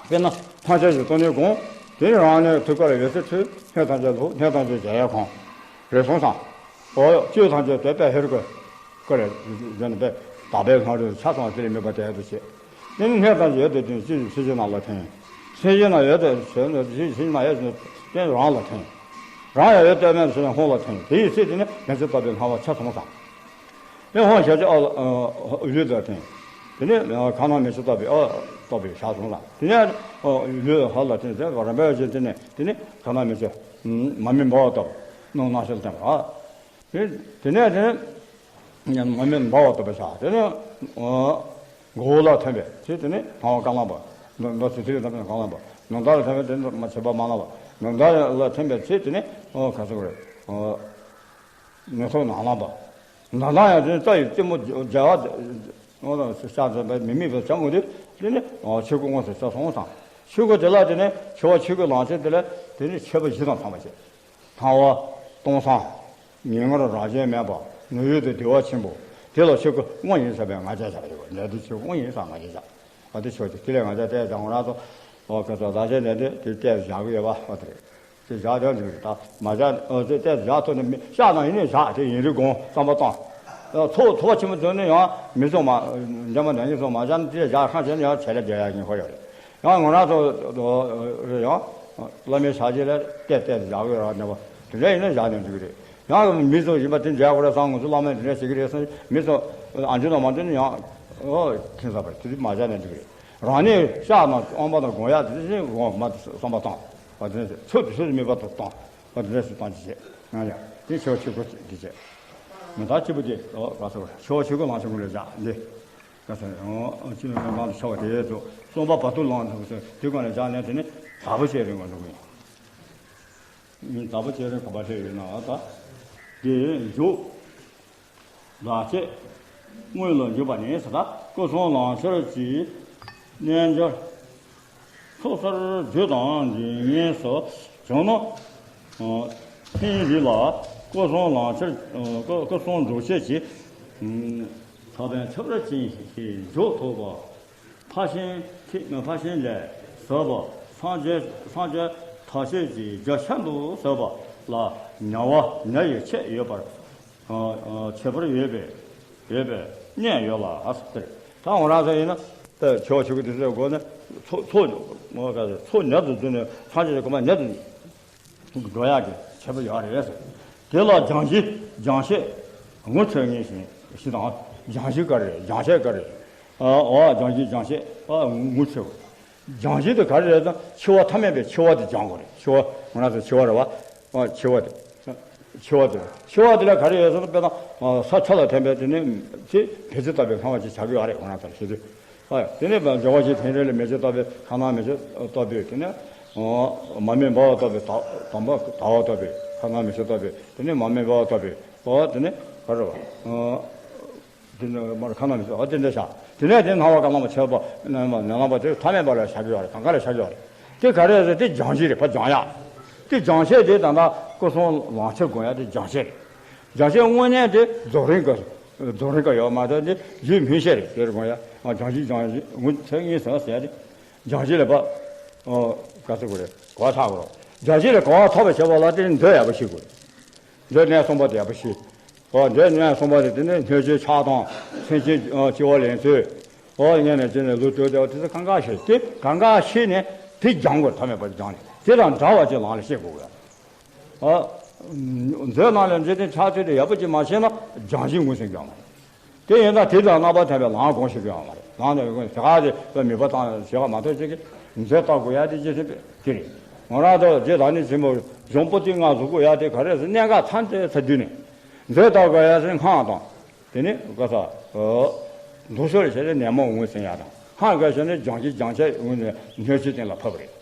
དཔེར་ན་ཐམས་ཅད་ཀྱི་སྟོང་ཉིད་སྒོམ། དེ་ནི་རང་ནི་ཐུགས་ཀར་ཡོད་ཚད་ཚུལ། སྣོད་ཐམས་ཅད་ལྷུག་སྣོད་ཐམས་ཅད་འཇའ་ཡལ་གང་། རེད་སོང་ཙང་། འོ་བཅུད་ཐམས་ཅད་དེ་དཔལ་ཧེ་རུ་ཀ་ཀ་རེ་བཞིན་པས་དག་པའི་ལྷ་རུ་ཆ་ཚང་དེ་ལས་མེད་པ་དེ་ཡང་དུ་བྱེད། དེ་ནི་སྣོད་ཐམས་ཅད་ཡོད་དེ་དོན་ཅི་ཡི་ཚུལ་གྱི་ནང་ལ་ཐིམ། ཚུལ་གྱི་ནང་ཡོད་དེ་ཚུལ་ཚུལ་གྱི་ནང་ཡོད་དེ་རང་ལ་ཐིམ། རང་ཡང་ཡོད་དེ་མེད་ཚུལ་ཧོང་ལ་ཐིམ། དེ་ཡི་ཚེ་དེ་ནི་མེ་ལྕེ་ལྟ་བུའི་སྣང་བ་ཆ་ཚང་ཙང་། དེ་ཧོང་ཞལ་གྱི་ཨ་ལ་ཨ་ལུས་དང་ལྡན། དེ་ནས་ཁ་ནང་མེ་ལྕེ་ལྟ་བུའི་ཨ་ལྟ་བུའི་ཞག་བཟུང་ལ། དེ་ནས་ཨ་ལུས་ཧ་ལ་ཐིམ་ཟེར་བ་རིམ་པ་བཞིན་དེ་ནས་དེ་ནས་ཁ་ནང་མེ་ལྕེ་མར་མེ་འབར་བ་ལྟ་བུ་སྣང་སྣང་ཞལ་ལྡན་པ། དེ་དེ་ནས་དེ་ནས་མར་མེ་འབར་བ་ལྟ་བུའི་ཞག་དེ་ནས་ཨ་མགོ་བོ་ལ་ཐིམ་པས་ཚེ་དེ་ནས་དང་བ་རྐང་ལག་པ། མདོ་མདོ་ཚིག་ཚིག་ལ་ཐིམ་པས་རྐང་ལག་པ། ནང་ལྟར་ལ་ཐིམ་པས་དེ་ནས་མ་བྱེད་པ་མ་ལགས་པ། ནང་ལྟར་ལ་ཐིམ་པས་ཚེ་དེ་ནས་ཨ་ག་ཚོད་རེད། ཨ། ནུ་ཐོག་ནང་ལངས་པ། ནང་ལངས་ཡང་དེ་རྩ་ཡི་རྩེ་མོ་རྒྱ་བ་ཤ་ཚ་བའི་མི་དམིགས་པའི་བྱ་ངོ་དེ། དེ་ནི་ཆོས་སྐུ་དངོས་སུ་ཤར་སོང་ཙང་། ཆོས་སྐུ་དེ་ལ་དེ་ནི་འཆི་བ་ཆོས་སྐུ་ལང་ཆེན་དེ་ལ་དེ་ནི་མཆོད་པ་བཞི་དང་ཚང་བ་བྱེད། དང་བ་སྟོང་སང་། ཉེ་སྔར་རང་བཞིན་མེད་པ། ནུས་ཡོད་དུ་བདེ་བ་ཆེན་པོ། དེ་ལ་ཆོས་སྐུ་དངོས་ཡིན་ཟེར་བའི་ང་རྒྱལ་བཞག་ཡོད་པ། འདྲ་དེ་ཆོས་སྐུ་དངོས་ཡིན་ཟེར་ང་རྒྱལ་བཞག་ཨ་དེ་ཆོས་དེ་དེ་ལས་ང་རྒྱལ་བལྟས་ཀྱང་ང་རང་ཚོ། ཨོ་ཁ་ཚོ་ད་ཆ་ནས་དེ་དེ་བལྟས་བཞག་གི་ཡོད་པ་ཨོ་དེ་རེད། དེ་བཞག་དོན་དེ་རེད། ད་མ་བཞག་ཨོ་དེ་བལྟས་བཞག་ཐུབ་ནས་མི་ཤག་ན་ཡིན་ནས་བཞག་དེ་ཡིན་རིགས་དགོངས་བསམ་པ་བཏང་། ཨོ་ཚོགས་ཚོགས་པ་ཆེན་པོ་ཚོ་ནས་ཡང་མི་ཚོགས་མ་འདྲ་མ་འདྲ་ཡིན་ཚོགས་མ་བཞག་ན་དེ་བཞག་ཁང་ཆེན་ནས་ཡང་བྱེད་ལས་བརྒྱབ་ཡག་ཉེན་ཁ་ཡོད་རེད། ཡང་ང་རང་ཚོ་རེད་ཡང་། བླ་མའི་ཕྱག་རྗེས་ལ་བལྟས་བལྟས་བཞག་གི་ཡོད་ར་འདྲ་པོ། དེ་འདྲ་ཡིན་ན་བཞག་ནས་འགྲིག་གི་རེད། ཡང་མི་ཚོ་ཡིན་པ་དེ་འཇལ་དགོས་རེད་བསམ། ང་ཚོ་བླ་མས་འདི་འདྲ་བྱེད་ཀྱི་རེད་བསམ། མི་ཚོ་ཨ་འཇུ་དང་མ་འཇུ་ནི་ཡང་ཨོ་ཁྱིམ་ས་པར་དེ་དུས་མ་བཞག་ནས་འགྲིག་གི་རེད། རང་ཉིད་ཤག་ན་དབང་པོ་དང་དགོངས་ཡག་དེ་དེ་དགོངས་མ་བསམ་པ་བཏང་། བ་དེ་འདྲ་ཚོད་དུ་ཚོད་དུ་མེད་པ་དུ་བཏང་། བ་དེ་འདྲ་ཞིག་བཏང་ཅི་བྱེད་ང་ཡང་དེ་ཆོས་ཆོས་གོ་འདི་བྱེད། མི་ད་སྐྱིད་པོ་དེ་ཨོ་ག་ཚོད་ཆོས་ཆོས་གོ་ལང་ཆོས་གོ་ལས་བཞག་འདི། ཀ་ས་ཨོ་ཅི་ནང་དུ་ཆ་བ་དེ་ཚོ་གསུམ་པ་བར་དུ་ལངས་འདུག་ཟེར་དེ་ག་ནས་བཞག་ནས་དེ་ནི་དག་པ་བྱས་རིང་བ་འདུག་ཡིན། དག་པ་བྱས་རིང་ག་པ་བྱས་ཡོད་ན་ཨ་ད། དེ་མཇུག་ལ་བྱེད། སྔོན་ལ་འཇུག་པ་ནི་ས་ད་སྐུ་གསུམ་ལང་ཕྱིར་གྱི་རྣལ་འབྱོར། ཚོགས་གསར་རྒྱུ་དང་འཇིག་ཉེན་སོགས་བྱུང་ན། ཨ་ཕན་རིགས་ལ་སྐུ་གསུམ་ལང་ཕྱིར། ཨ་སྐུ་སྐུ་གསུམ་འགྲུབ་བྱེད་ཀྱི། ཨ་ཚོགས་དང་ཁྱབ་པར་ཅན་ཞིག་འཇུག་ཐུབ་པ། ཕར་ཕྱིན་ཐེ་ཕར་ཕྱིན་ལས་ཟབ་པ། སངས་རྒྱས་སངས་རྒྱས་ཐབས་ཤེས་ཀྱི་རྒྱ་ཆེན་པོ་ཟབ་པ་ལ་ཉ་བ་ཉ་ཡི་ཆེད་ཡོད་པར། ཨ་ཨ་ཁྱད་པར་ཡོད་པའི་ཡོད་པའི་གནས་ཡོད་ལ་ཟེར། ད་ང་རང་ཚོ་ཡིན་ན་ད་ཆོས་ཆོས་ཀྱི་དུས་ཚོད་འགོར་ནས་ཚོགས་ཚོགས་ངོ་ག་ཚོད་ཚོགས་ཉག་ཏུ་འཛུལ་ནས་སངས་རྒྱས་ཀྱི་གོ་འཕང་ཉག་ཏུ་འགྲོ་ཡག་གི་ཁྱད་པར་ཡོད་རེད་ཟེར། དེ་ལ་སྦྱང་གཞི་སྦྱང་བྱེད་ངོ་འཕྲོད་ངེས་ཤིང་ཞེས་དང་། སྦྱང་གཞི་ག་རེ་སྦྱང་བྱེད་ག་རེ། ཨ་ཨོ་སྦྱང་གཞི་སྦྱང་བྱེད་ཨ་ངོ་འཕྲོད། སྦྱང་གཞི་དེ་ག་རེ་རེད་ཟེར་ན་འཆི་བ་ཐ་མལ་པའི་འཆི་བ་དེ་སྦྱང་དགོས་རེད། འཆི་བ་ང་རང་ཚོ་འཆི་བ་རེད་བ། ཨ་འཆི་བ་དེ། འཆི་བ་དེ་འཆི་བ་དེ་ལ་ག་རེ་ཡོད་ཟེར་ན་དཔེར་ན་ས་ཆ་ལ་ཐིམ་པའི་དེ་ནི་ཚེ་བེ་ཚེ་ལྟ་བུའི་ཁང་བ་ཅིག་བྱ་དགོས་ཡོད་རེད་ང་རང་ཚོ་ཤེས་དུས། ཨ་དེ་ནས་འབྱོར་བ་ཅན་ཐེངས་རེ་ལ་མེ་ལྕེ་ལྟ་བུའི་ཁ་ནང་མེ་ལྕེ་ལྟ་བུའི་དེ་ནས་མར་མེ་འབར་བ་ལྟ་བུའི་དག་དང་པོ་དག་པ་ལྟ་བུའི་ཁ་ནང་མེ་ལྕེ་ལྟ་བུའི་དེ་ནས་མར་མེ་འབར་བ་ལྟ་བུའི་ཨོ་དེ་ནས་ག་རེ་བ། དེ་ནས་མར་ཁ་ནང་མེ་ལྕེ་ཨོ་དེ་འདྲ་བཞག་དེ་ནས་དེ་སྣང་བ་རྐང་ལམ་པ་ཆེ་བ་ནས་ནང་པ་དེ་ཐ་མལ་པ་ལ་བཞག་གི་ཡོད་རེད། གང་ག་ལ་བཞག་གི་ཡོད་རེད། དེ་ག་རེ་རེད་དེ་སྦྱང་གཞི་རེད་ཕ་སྦྱང་ཡག་དེ་སྦྱང་བྱེད་དེ་ད་ལྟ་སྐུ་གསུམ་ལང་ཕྱིར་དགོངས་ཡག་དེ་སྦྱང་བྱེད་རེད། སྦྱང་བྱེད་དངོས་གནས་དེ་རྫོགས་རིམ་ག་རྫོགས་རིམ་ག་ཡོད་མ་རེད། དེ་ཡིད་སྨིན་བྱེད་རེད་དེར་དགོངས་ཡག་སྦྱང་གཞི་སྦྱང་གཞི་ངོ་ཚ་ངེས་ཟེར་ཟེར་ཏེ། སྦྱང་གཞི་ལ་ཕ། ག་ཚོད་དགོས་རེད་གོ་ཐག་དགོས་རེད། སྦྱང་གཞི་ལ་གོ་བ་ཐོབ་པ་བྱེད་པ་ལ་དེ་མཛོད་ཡག་པོ་ཤེས་དགོས་རེད། མཛོད་གནས་གསུམ་པ་དེ་ཡག་པོ་ཤེས། ཨོ་མཛོད་གནས་གསུམ་པ་དེ་དེ་ནས་སྣོད་བཅུད་ཆགས་སྡང་སེམས་ཅན་ཨོ་སྐྱེ་བ་ལེན་ཚུལ། ཨོ་ངས་ནས་ཅི་ནས་ལུས་སྤྲོད་དེ་ཨོ་དེ་ཚོ་གང་ག་ཤེས་དེ་གང་ག་ཤེས་ནས་དེ་སྦྱང་དགོས། ཐ་མལ་པ་སྦྱང་ནས་དེ་དང་འདྲ་བ་ཅིག་ལམ་ལ་ཤེས་དགོས་ཡ། ཨོ་མཛོད་ནང་ལ་འཛིན་དེ་ཆགས་ཚུལ་དེ་ཡག་པོ་ཅིག་མ་ཤེས་ན་སྦྱང་གཞི་ངོས་ཟིན་རྒྱུ་མ་རེད། དེ་ཡིན་ཙང་དེ་དང་རྣམ་པར་ཐར་པའི་ལམ་གོང་ཞིག་ཡོང་བ་རེད། ལམ་ནས་ཡོང་དེ་ག་དེ་དཔེ་མི་པ་དང་བྱེད་པ་མ་གཏོགས་ཅིག་གིས་མཛོད་ལྟ་དགོས་ཡ་དེ་ཅི་ཟེར་དེ་རེད། ང་རང་ཚོ་རྗེ་བདག་ཉིད་ཆེན་པོ་གཞུང་པོ་ཏི་ལྔ་བཟོ་དགོས་ཡ་དེ་ག་རེ་ཟེར་གནད་འགག་ཐམས་ཅད་ཚ་དུས་ནས་མཛོད་ལྟ་དགོས་ཡ་ཟེར་སྔགས་དང་། དེ་ནས་ག་ས་འདུ་ཤོར་བྱས་ཏེ་ནད་མོག་ངོས་ཟིན་ཡ་དང་སྔགས་ག་བྱས་ནས་སྦྱང་གཞི་སྦྱང་བྱེད་ངོས་ནས་སྣོད་བཅུད་སྟེང་ལ་ཕབ་པ་རེད།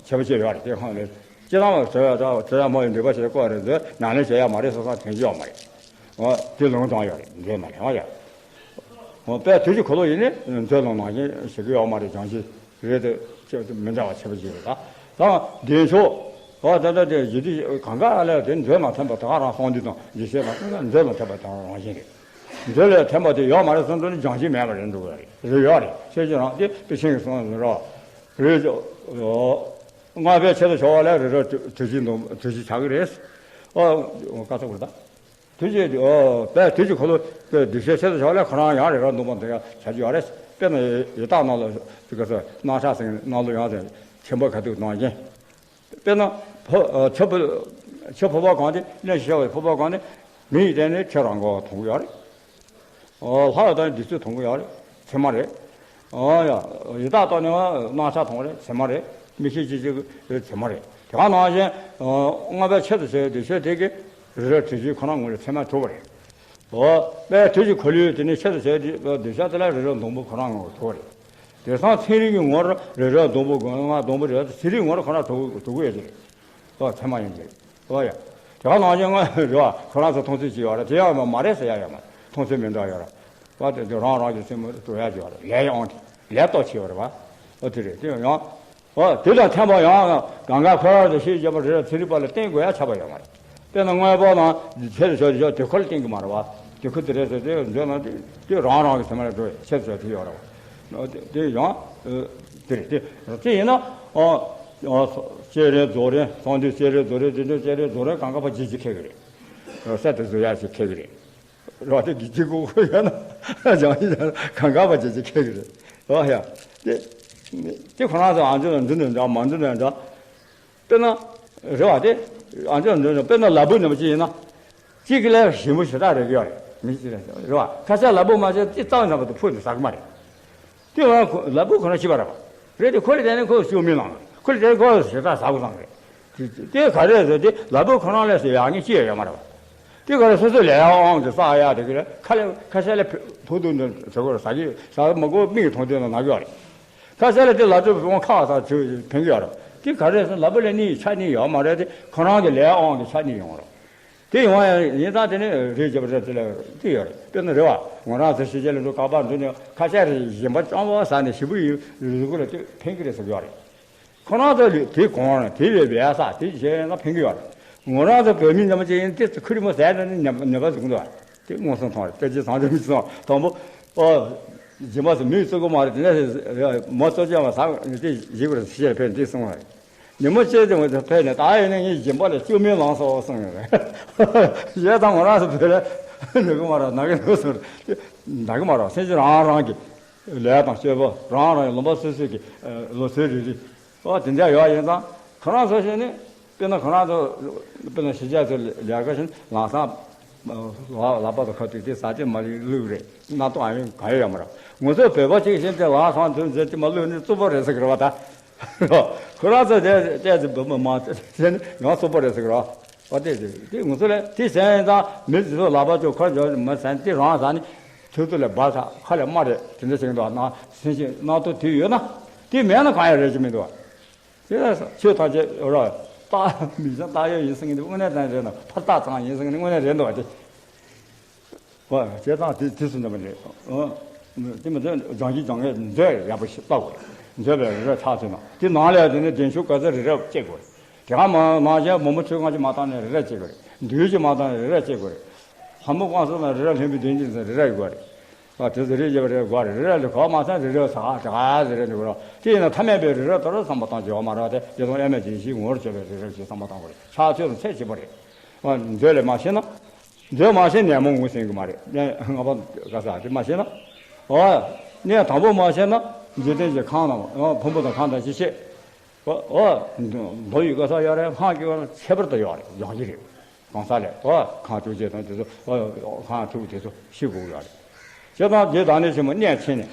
ཁྱད་པར་ཅི་ཡོད་རེད་དེ་ཁོང་ལས་སྤྱི་བཏང་བ་བྲལ་བ་བྲལ་བ་བྲལ་བ་མོ་ཡི་འདོད་པ་ཞེས་བཀོད་རེད་འདོད་ནང་ལས་བྱེད་ཡ་མ་རེད་བསམ་བསམ་དྲན་གྱི་ཡོད་མ་རེད། དེ་ལུང་དྲངས་ཡོད་རེད་འདོད་མ་རེད་ཨ་ཡ། དཔེ་དུས་ཀྱི་འཁོར་ལོ་ཡིན་ནི་མཛོད་ལམ་ནང་བཞིན་ཞིག་གི་ཡོད་མ་རེད། སྦྱང་གཞི་རེད་དེ་ཁྱད་མི་འདྲ་བ་ཁྱད་པར་ཅི་རེད་ད། ད་བདེ་མཆོག་ཨ་ད་ད་དེ་ཞི་བདེ་གང་ག་ལས་དེ་མཛོད་ལམ་ཐེམ་པ་ད་ག་རང་སོང་དུས་དང་ཡེ་ཤེས་ལ་མཛོད་ལམ་ཐེམ་པ་དང་རང་བཞིན་རེད། མཛོད་ལས་ཐོན་པ་དེ་ཡོད་མ་རེད་བསམ་དུས་ནི་སྦྱང་གཞི་མེད་པ་རེད་འདུག་ག་རེད། རེད་ཡོད་རེད། ཤེས་ཀྱི་རང་དེ་པེ་ཤིང་གི་གསུང་རེད། རེད། ལྔ་པའི་ཆེད་དུ་བྱ་བ་ལས་རི་རབ་གྲུ་བཞི་འདོམས་གྲུ་བཞི་བྱ་གི་རེད། ཨོ། བཀའ་ཚོགས་རེད་ད། དུས་ཀྱི་ཨོ་དཔེ་དུས་ཀྱི་འཁོར་ལོ་དེ་གདུལ་བྱའི་ཆེད་དུ་བྱ་བ་ལས་ཁོ་རང་ཡང་རི་རབ་འདོམས་པ་འདི་ཡང་བྱ་རྒྱུ་ཡོད་རེད། དཔེར་ན་ཡི་དྭགས་ནང་ལ་ཅི་ག་ས་སྣང་ཆ་སེང་ནང་ལོ་ཡང་དེ་ཆེན་པོ་ཁ་ཐུག་གནང་རྐྱེན། དཔེར་ན་ཕོ་ཆུ་ཕོ་ཆུ་ཕོར་པ་གང་དེ་གླིང་བཞི་བའི་ཕོར་པ་གང་དེ་མི་ཡི་སྟེང་ནས་ཆུ་རང་གོ་མཐོང་གི་ཡོད་རེད། ཨོ་ལྷ་ཡི་སྟེང་ནས་བདུད་རྩི་མཐོང་གི་ཡོད་རེད། ཚད་མ་རེད། ཨོ་ཡ། ཡི་དྭགས་སྟེང་ནས་སྣང་ཆ་མཐོང་རེད། ཚད་མ་རེད། མི་ཤེས་ཅི་ཅི་ཚད་མ་རེད། དེ་ག་ནང་བཞིན་ལྔ་པའི་ཆེད་དུ་བྱས་པའི་གདུལ་བྱ་དེ་གི་རི་རབ་གྲུ་བཞི་ཁོ་ན་ངོ་རེ་ཚད་མ་གྲུབ་པ་རེད། ཨོ་དཔེ་དུས་ཀྱི་འཁོར་ལོའི་དེ་ནས་ཆེད་དུ་བྱས་པའི་གདུལ་བྱ་དེ་ལ་རི་རབ་སྡོང་པོ་ཁོ་ན་ངོ་རེ་གྲུབ་པ་རེད། དེང་སང་ཚན་རིག་གི་ངོར་རི་རབ་སྡོང་པོ་སྒོ་ང་སྡོང་པོ་རེད། ཚན་རིག་ངོར་ཁོ་ན་གྲུབ་གྲུབ་ཀྱི་ཡོད་ཀྱི་རེད། ཨོ་ཚད་མ་ཡིན་གྱི་རེད། ཨོ་ཡ། དེ་ག་ནང་བཞིན་ང་རེད་བ། ཁོ་རང་ཚོ་མཐོང་ཚུལ་ཅིག་ཡོད་རེད། དེ་ཡང་མ་རེད་ཟེར་ཡ་ཡོད་མ་རེད། མཐོང་ཚུལ་མི་འདྲ་ཡོད་རེད་བ། དེ་ཚོ་རང་རང་གི་སེམས་མི་འགྲོ་ཡ་ཅིག་ཡོད་རེད། ལས་ཡང་དེ་ལས་གཏོགས་ཆེ་བ་རེད་བ། ཨོ་དེ་རེད། དེ་ཡང་ཨོ་དེ་དང་མཐུན་པ་ཡང་གང་ག་ཁོ་རང་ཚོ་ཤེས་བྱ་བ་རེད། ཚན་རིག་པ་ལ་བརྟེན་དགོས་ཡ་ཆགས་པ་ཡོད་མ་རེད། དཔེར་ན་དངོས་པོ་ནང་ཆེད་དུ་བྱ་བྱ་དེ་ཁོ་ལ་བརྟེན་གི་མ་རེད་བ། དེ་ཁོ་དེ་རེད་ཟེར་དེ་འཇོག་ན་དེ་དེ་རང་རང་གི་སེམས་ལ་འགྲོ་ཡ་ཆེད་དུ་བྱ་དེ་ཡོད་རེད་བ། ཨོ་དེ་དེ་ཡང་ཨོ་དེ་རེད། དེ་དེ་ཡིན་ན་ཨོ། ཨོ། སྤྱན་རས་རྫོགས་རིམ། གསང་འདུས་སྤྱན་རས་རྫོགས་རིམ། བདེ་མཆོག་སྤྱན་རས་རྫོགས་རིམ་གང་ག་པ་ཇི་ཇི་ཁེགས་ཀྱི་རེད། གསར་དུ་བཟོ་ཡག་ཞིག་ཁེགས་ཀྱི་རེད། རོ་དེ་གི་ཇི་གུ་གུ་ཡོད་ན་སྦྱང་ཡིན་ན་གང་ག་པ་ཇི་ཇི་ཁེགས་ཀྱི་རེད། རོ་ཡ། དེ་དེ་ཁོ་རང་ཚོ་ཨ་འཇོན་ལ་འདི་ནས་འདྲ་མ་འདི་ནས་འདྲ། དཔེར་ན། རེད་བ་དེ། ཨ་འཇོན་འདི་ནས་དཔེར་ན་ལ་ཕུག་ནས་མ་ཅི་ཡིན་ན། གཅིག་གི་ལས་ཞིམ་པོ་ཞེ་དྲག་རེག་གི་ཡོད་རེད། མི་གཅིག་རེད་བ། ཁ་ཤས་ལ་ཕུག་མ་ཟད་དེ་གཙང་ཟམ་པ་དུ་ཕུག་ནས་ཟ་གི་མ་རེད། དེ་བ་ཁོ་ལ་ཕུག་ཁོ་རང་ཤི་བ་རེད་བ། རེད་དེ་ཁོ་ལ་དེ་ནས་ཁོ་ཤི་མི་ལངས་རེད། ཁོ་ལ་དེ་ནས་ཁོ་ཞེ་དྲག་ཟ་དགོས་བསམ་རེད། དེ་དེ་ག་རེ་ཟེར་དེ་ལ་ཕུག་ཁོ་རང་ལས་སུ་ཡག་ཉེས་ཅི་ཡང་ཡོད་མ་རེད་བ། དེ་ག་རེ་སོ་སོའི་ལས་དབང་གིས་བསགས་ཡག་དེ་གི་རེད། ཁ་ལས་ཁ་ཤས་ལ་ཕུག་ཐུག་ཐུག་འདི་ཟ་དགོས་རེད། ཟ་གི་ཟ་མ་དགོས་མིག་གིས་མཐོང་དུས་ན་ན་གི་ཡོད་རེད། ཁ་ཤས་ལ་དེ་ལ་སྤྲོད་དབང་ཁག་ས་ཚུལ་ཕན་གི་ཡོད་རེད། དེ་ག་རེ་ཟེར་ལ་ཕུག་ལ་ནི་ཆ་ནི་ཡོད་མ་རེད་དེ། ཁོ་རང་གི་ལས་དབང་གིས་ཆ་ནི་ཡོང་རེད། དེ་ཡོང་ཡ་ཡིན་ཙང་དེ་ནི་རེད་བྱེད་པ་རེད། དེ་ལ་དེ་ཡོད་རེད། དཔེར་ན་རེད་བ། ང་རང་ཚོ་ཕྱི་རྒྱལ་ལ་འགྲོ་ག་པར་འགྲོ་ནས་ཁ་ཤས་རེད་ཞིམ་པ་གཙང་པོ་ཟ་ནས་ཞེ་པོ་ཡི་རུ་གུ་ལ་དེ་ཕན་གི་རེད་ཟེར་གི་ཡོད་རེད། ཁོ་རང་ཚོ་ལ་དེ་གོང་རང་དེ་ལས་བས་ས་དེ་བྱས་ཡང་ཕན་གི་ཡོད་རེད། ང་རང་ཚོ་བོད་མི་ཉམས་ཅན་ཡིན་དེ་ཚོ་ཁུ་རི་མོ་ཟས་ན་ནི་ཉམས་ཉམས་པ་ཟུག་འདུག་དེ་མངོན་སུམ་མཐོང་རེད། དཔེ་ཆའི་བཟང་སྤྱོད་མི་ཚོ་དང་པོ། ཨོ། སྦྱིན་པ་སུ་མིའི་བརྩི་དགོས་མ་རེད། དེ་ནས་མོ་གཙོ་ཅན་བ་ཟ་དེ་ཞིག་རེད་ཤེས་ཕན་དེ་གསུངས་པ་རེད། ཉིན་མོ་གཅིག་དེ་ཕན་ནས་ད་ཡིན་ན་ངས་སྦྱིན་པ་ལ་སྐྱོ་མེད་ལངས་སོ་གསུངས་ཡོད་རེད། ཞེས་དང་ང་རང་ཚོ་བོད་ལ་ནུ་གི་མ་རེད། ན་གི་ནུ་གསུངས་རེད། ན་གི་མ་རེད། སེམས་ཅན་རང་རང་གི་ལས་དང་སྤྱོད་པ་རང་རང་གི་ལུང་པ་སོ་སོ་གི་ལོ་ཚོད་རེ་རེ། ཨོ་དེ་འདྲ་ཡོད་ཡིན་ཙང་ཁོ་རང་ཚོ་ཞིག་ནི། དཔེར་ན་ཁོ་རང་ཚོ། དཔེར་ན་གཞིས་ཆགས་ཚོ་ལས་ཀ་བཞིན་ལམ་སང་། ལག་པ་དང་ཁ་ཐུག་དེ་ཟ་དེ་མ་རེད་བླུགས་རེད། སྣ་ཐོག་ཨ་ཡོན་གང་ཡོད་ཡོད་མ་རེད། ང་ཚོ་བོད་པ་གཅིག་བཞིན་དེ་ལམ་སང་དུ་འཛེགས་དེ་མ་བླུགས་ནི་རྩུབ་པོ་རེད་ཟེར་གི་རེད་བ་ད། ཁོ་རང་ཚོ་དེ་བལྟས་ཚེ་བོད་པ་མ་དེ་ནི་ཡང་རྩུབ་པོ་རེད་ཟེར་གི་རེད་བ། དེ་དེ་ང་ཚོ་ལས་དེ་ཟེར་ཡིན་ཙང་མི་དེ་ཚོ་ལག་པ་ཅོག་ཁ་ཅོག་མ་ཟ་ནི་དེ་རང་ཟ་ནི། ཐུག་ཐུག་ལས་སྦ་ཚ་ཁ་ལས་རྨ་རེད། དེ་འདྲ་ཞིག་འདུག་ན་སེམས་ཤིང་སྣ་ཐོག་དེ་ཡོད་ན་དེ་མེད་ན་གང་ཡང་རེད་ཀྱི་མི་འདུག་བ། དེ་ལ་ཆོས་ཐམས་ཅད་ར་རྟགས་མིག་བྱང་བཏགས་ཡོད་ཡིན་ཟེར་མཁན་དེ་དངོས་གནས་དྲང་རེད་འདུག་ཕར་རྟགས་ཙམ་ཡིན་ཟེར་མཁན་དེ་དངོས་གནས་རེད་འདུག་བ་དེ། བ་བྱས་ཙང་དེ་དེ་སུ་འདྲ་མ་རེད། ཨོ། དེ་མི་ཚད་སྦྱང་གཞི་སྦྱང་མཁན་མཛོད་ཡག་པོ་ཞིག་བཏགས་དགོས། མཛོད་པའི་རི་རབ་ཆགས་ཚུལ་ནང་དེ་ནང་ལས་དེ་ནི་བདེ་མཆོག་དཀར་རྩེ་རི་རབ་བཅད་དགོས། དེ་ག་མ་ནང་བཞིན་མོ་མོ་ཆོས་ཁང་ཅིག་མ་བཏང་ནས་རི་རབ་བཅད་དགོས་རེད། འདུལ་ཅིག་མ་བཏང་ནས་རི་རབ་བཅད་དགོས་རེད། ལྷ་མོ་བང་སོ་དང་རི་རབ་ལྷུན་པོའི་གདན་ཅིག་ཟེར་རི་རབ་ཡོད་དགོས་རེད། ཨ་དེ་ཚོ་རེ་རྒྱབ་རེ་དགོས་རེད། རེ་རེ་ལ་གོ་མ་ཚང་རེ་རེ་ཟ་དྲག་ཟེར་རེ་འདུག་རོགས། དེ་ཡིན་ན་ཐ་མལ་པའི་རི་རབ་ལྟར་བསམ་པ་བཏང་བྱེད་བ་མ་རེད་དེ། དེ་དང་དབྱེར་མེད་བདེན་བཞིའི་ངོ་བོར་བྱེད་པའི་རི་རབ་ཞེས་བསམ་པ་བཏང་དགོས་རེད། ཕྱག་ཆོས་དང་ཚད་གཅིག་པ་རེད། ཨ་མཛོད་ལས་མ་ཤེས་ན། མཛོད་མ་ཤེས་ནས་མོ་ངོས་ཟིན་གི་མ་རེད། ལྔ་པ་ག་ས་དེ་མ་ཤེས་ན། ཨ་གནས་དང་པོ་མ་ཤེས་ན་འཇིག་རྟེན་གྱི་ཁམས་དང་ཕུང་པོ་དང་ཁམས་དང་ཅི་ཤེས། ཨོ། མདོ་ཡི་ག་ས་ཡོད་རེད། སྔགས་ཀྱི་བར་ཁྱད་པར་དུ་ཡོད་རེད། སྦྱང་གཞི་རེད། གང་ས་ལས་ཨོ་ཁང་དྲུག་ཅེས་དང་དེ་ཚོ་ཨོ་ཁང་དྲུག་དེ་ཚོ་ཤི་དགོས་ཡོད་རེད། བྱས་ཙང་དེ་དག་ནི་ཆེན་མོ་གནས་ཕྱིན་ནས་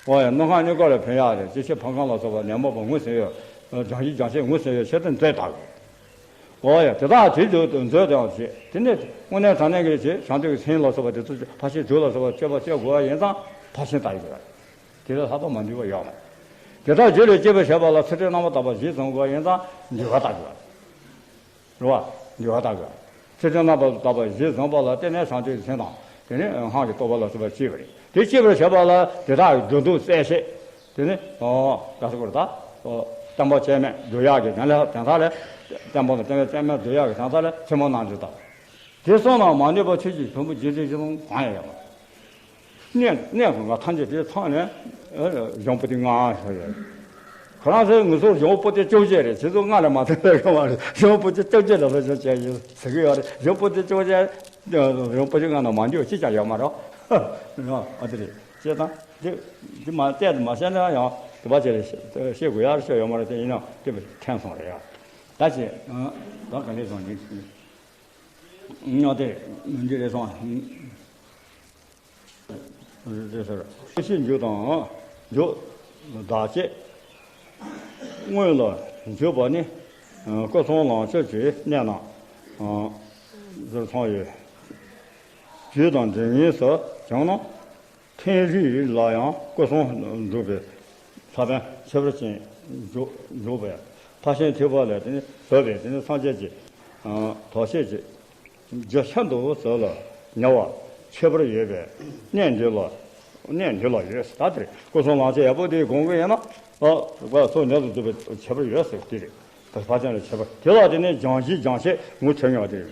ཨོ་ཡ་སྣོད་ཁང་གཉིས་ཀ་ལ་ཕན་ཡག་རེད། ཅི་ཕྱིར་ཕ་ཁང་ལ་སོགས་པ་ནད་མོ་པ་ངོས་ཟིན་ཡོད། སྦྱང་གཞི་སྦྱང་བྱེད་ངོས་ཟིན་ཡོད་ཆེད་དུ་མཛོད་དག་ཨོ་ཡ་དེ་དག་དེ་མཛོད་དུ་མཛོད་དེའང་བྱེད། དེ་ནས་དངོས་གནས་དྲང་གནས་ཀྱི་བྱེད་བྱང་དུ་ཚན་ལ་སོགས་པ་དེ་ཚོ་ཕར་ཕྱིན་དྲུག་ལ་སོགས་པ་སྤྱོད་པ་སྤྱོད་དགོས་པ་ཡིན་ཙང་ཕར་ཕྱིན་ལྟ་ཡི་རེད། དེ་ལས་ལྷག་པ་མ་འདུས་པ་ཡོད་མ་རེད། དེ་དག་རྒྱུད་ལ་སྐྱེས་པར་བྱེད་པ་ལ་ཚུལ་ཁྲིམས་རྣམ་པར་དག་པ་བཞི་འཛིན་དགོས་ཡིན་ཙང་འདུལ་བ་ལྟ་དགོས། རེད་བ། འདུལ་བ་ལྟ་དགོས། ཚུལ་ཁྲིམས་རྣམ་པར་དག་པ་བཞི་འཛིན་པ་ལ་བརྟེན་ནས་བྱང་ཆུབ་ཀྱི་སེམས་དང་དེ་ནས་སྔགས་ཀྱི་རྟོགས་པ་ལ་སོགས་པ་སྐྱེ་བ་རེད། དེ་སྐྱེ་བར་བྱེད་པ་ལ་དེ་དག་གི་འགྲོ་འདུག་སད་བྱེད། དེ་ནས་ཨོ་ག་ས་གོ་རེད་ད། ཨོ་བརྟན་པ་ཅན་མེད་འདུལ་ཡག་གི་དོན་ལ་དོན་དག་ལ། བརྟན་པ་དང་བརྟན་པ་ཅན་མེད་འདུལ་ཡག་གི་དོན་དག་ལ་ཚད་མ་རྣམ་འགྲེལ་དང་། དེ་གསུམ་ལ་མ་འདུས་པ་ཆོས་ཀྱི་ཕུང་པོ་རྒྱུ་འབྲས་བཞི་དང་གང་ཡང་ཡོད་མ་རེད། གནས་གནས་སུ་ང་ཐམས་ཅད་དེ་ཚང་ནས་གཞོན་པོ་དེ་ལྔ་ཟེར་ཡོད། ཁོ་རང་ཚོས་ངུ་སོགས་གཞོན་པོ་དེ་བཅོ་བརྒྱད་རེད། ཁྱེད་ཚོ་ལྔ་ལས་མ་ཐོན་པའི་སྐབས་མ་རེད། གཞོན་པོ་དེ་བཅོ་བརྒྱད་ལ་ལྷ་ཆོས་བྱས་ཡིན་ཟེར་གི་ཡོད་རེད། གཞོན་པོ་དེ་བཅོ་བརྒྱད། གཞོན་པོ་དེ་ལྔ་ནང་མ་འཇུག་ཅི་ཀྱང་ཡོད་མ་རེད། ཨ་དེ་རེད། བྱས་ཙང་དེ་དེ་མ་བལྟས་དུ་མ་བཤད་ན་ཡང་དུ་བ་ཆེ་རེད། ཤེས་དགོས་ཡག་ཤོས་ཡོད་མ་རེད། དེ་ཡིན་ན་དེ་ཕན་སོང་རེད་ཡ། ད་ཅི་ད་ག་ལེ་སོང་ནི་ཉོ་དེ་མི་འདི་རེད་སོང་། རེད་ཟེར། ཤེས་བྱའི་མཇུག་དང་མཇུག་བདག་བསྐྱེད་དངོས་ལ་འཇུག་པ་ནི། སྐུ་གསུམ་ལམ་ཁྱེར་གྱི་གནད་རྣམས་ཟུར་ཚང་ཡོད། རྒྱུད་དང་འབྲེལ་ངེས་སུ་བྱུང་ན། ཐིམ་རིག་ལ་ཡང་སྐུ་གསུམ་འགྲུབ་པའི་ལྷ་ཕན་ཁྱད་པར་ཅན་འཇུག་འཇུག་པས། ཕར་ཕྱིན་ཐེག་པ་ལས་དེ་ནི་ལྡོག་པའི་དེ་ནི་སངས་རྒྱས་ཀྱི་དོ་ཤལ་གྱི་རྒྱུ་ཤིན་ཏུ་ཟབ་ལ་ཉེ་བ་ཁྱད་པར་ཡོད་པས། གནད་འདི་ལ་གནད་འདི་ལ་ཡོད། ད་དེར་སྐུ་གསུམ་ལམ་ཁྱེར་ཡག་པོ་དེ་དགོངས་ཀྱི་ཡིན་ན། ཨ་སོ་ཉག་ཏུ་འདུག་པའི་ཁྱད་པར་ཡོད་ཟེར་དེ་རེད། ད་ཕར་ཕྱིན་ལ་ཁྱད་པར་དེ་ལ་དེ་ནི་སྦྱང་གཞི་སྦྱང་བྱེད་ངོ་འཕྲོད་ངེས་པ་དེ་རེད།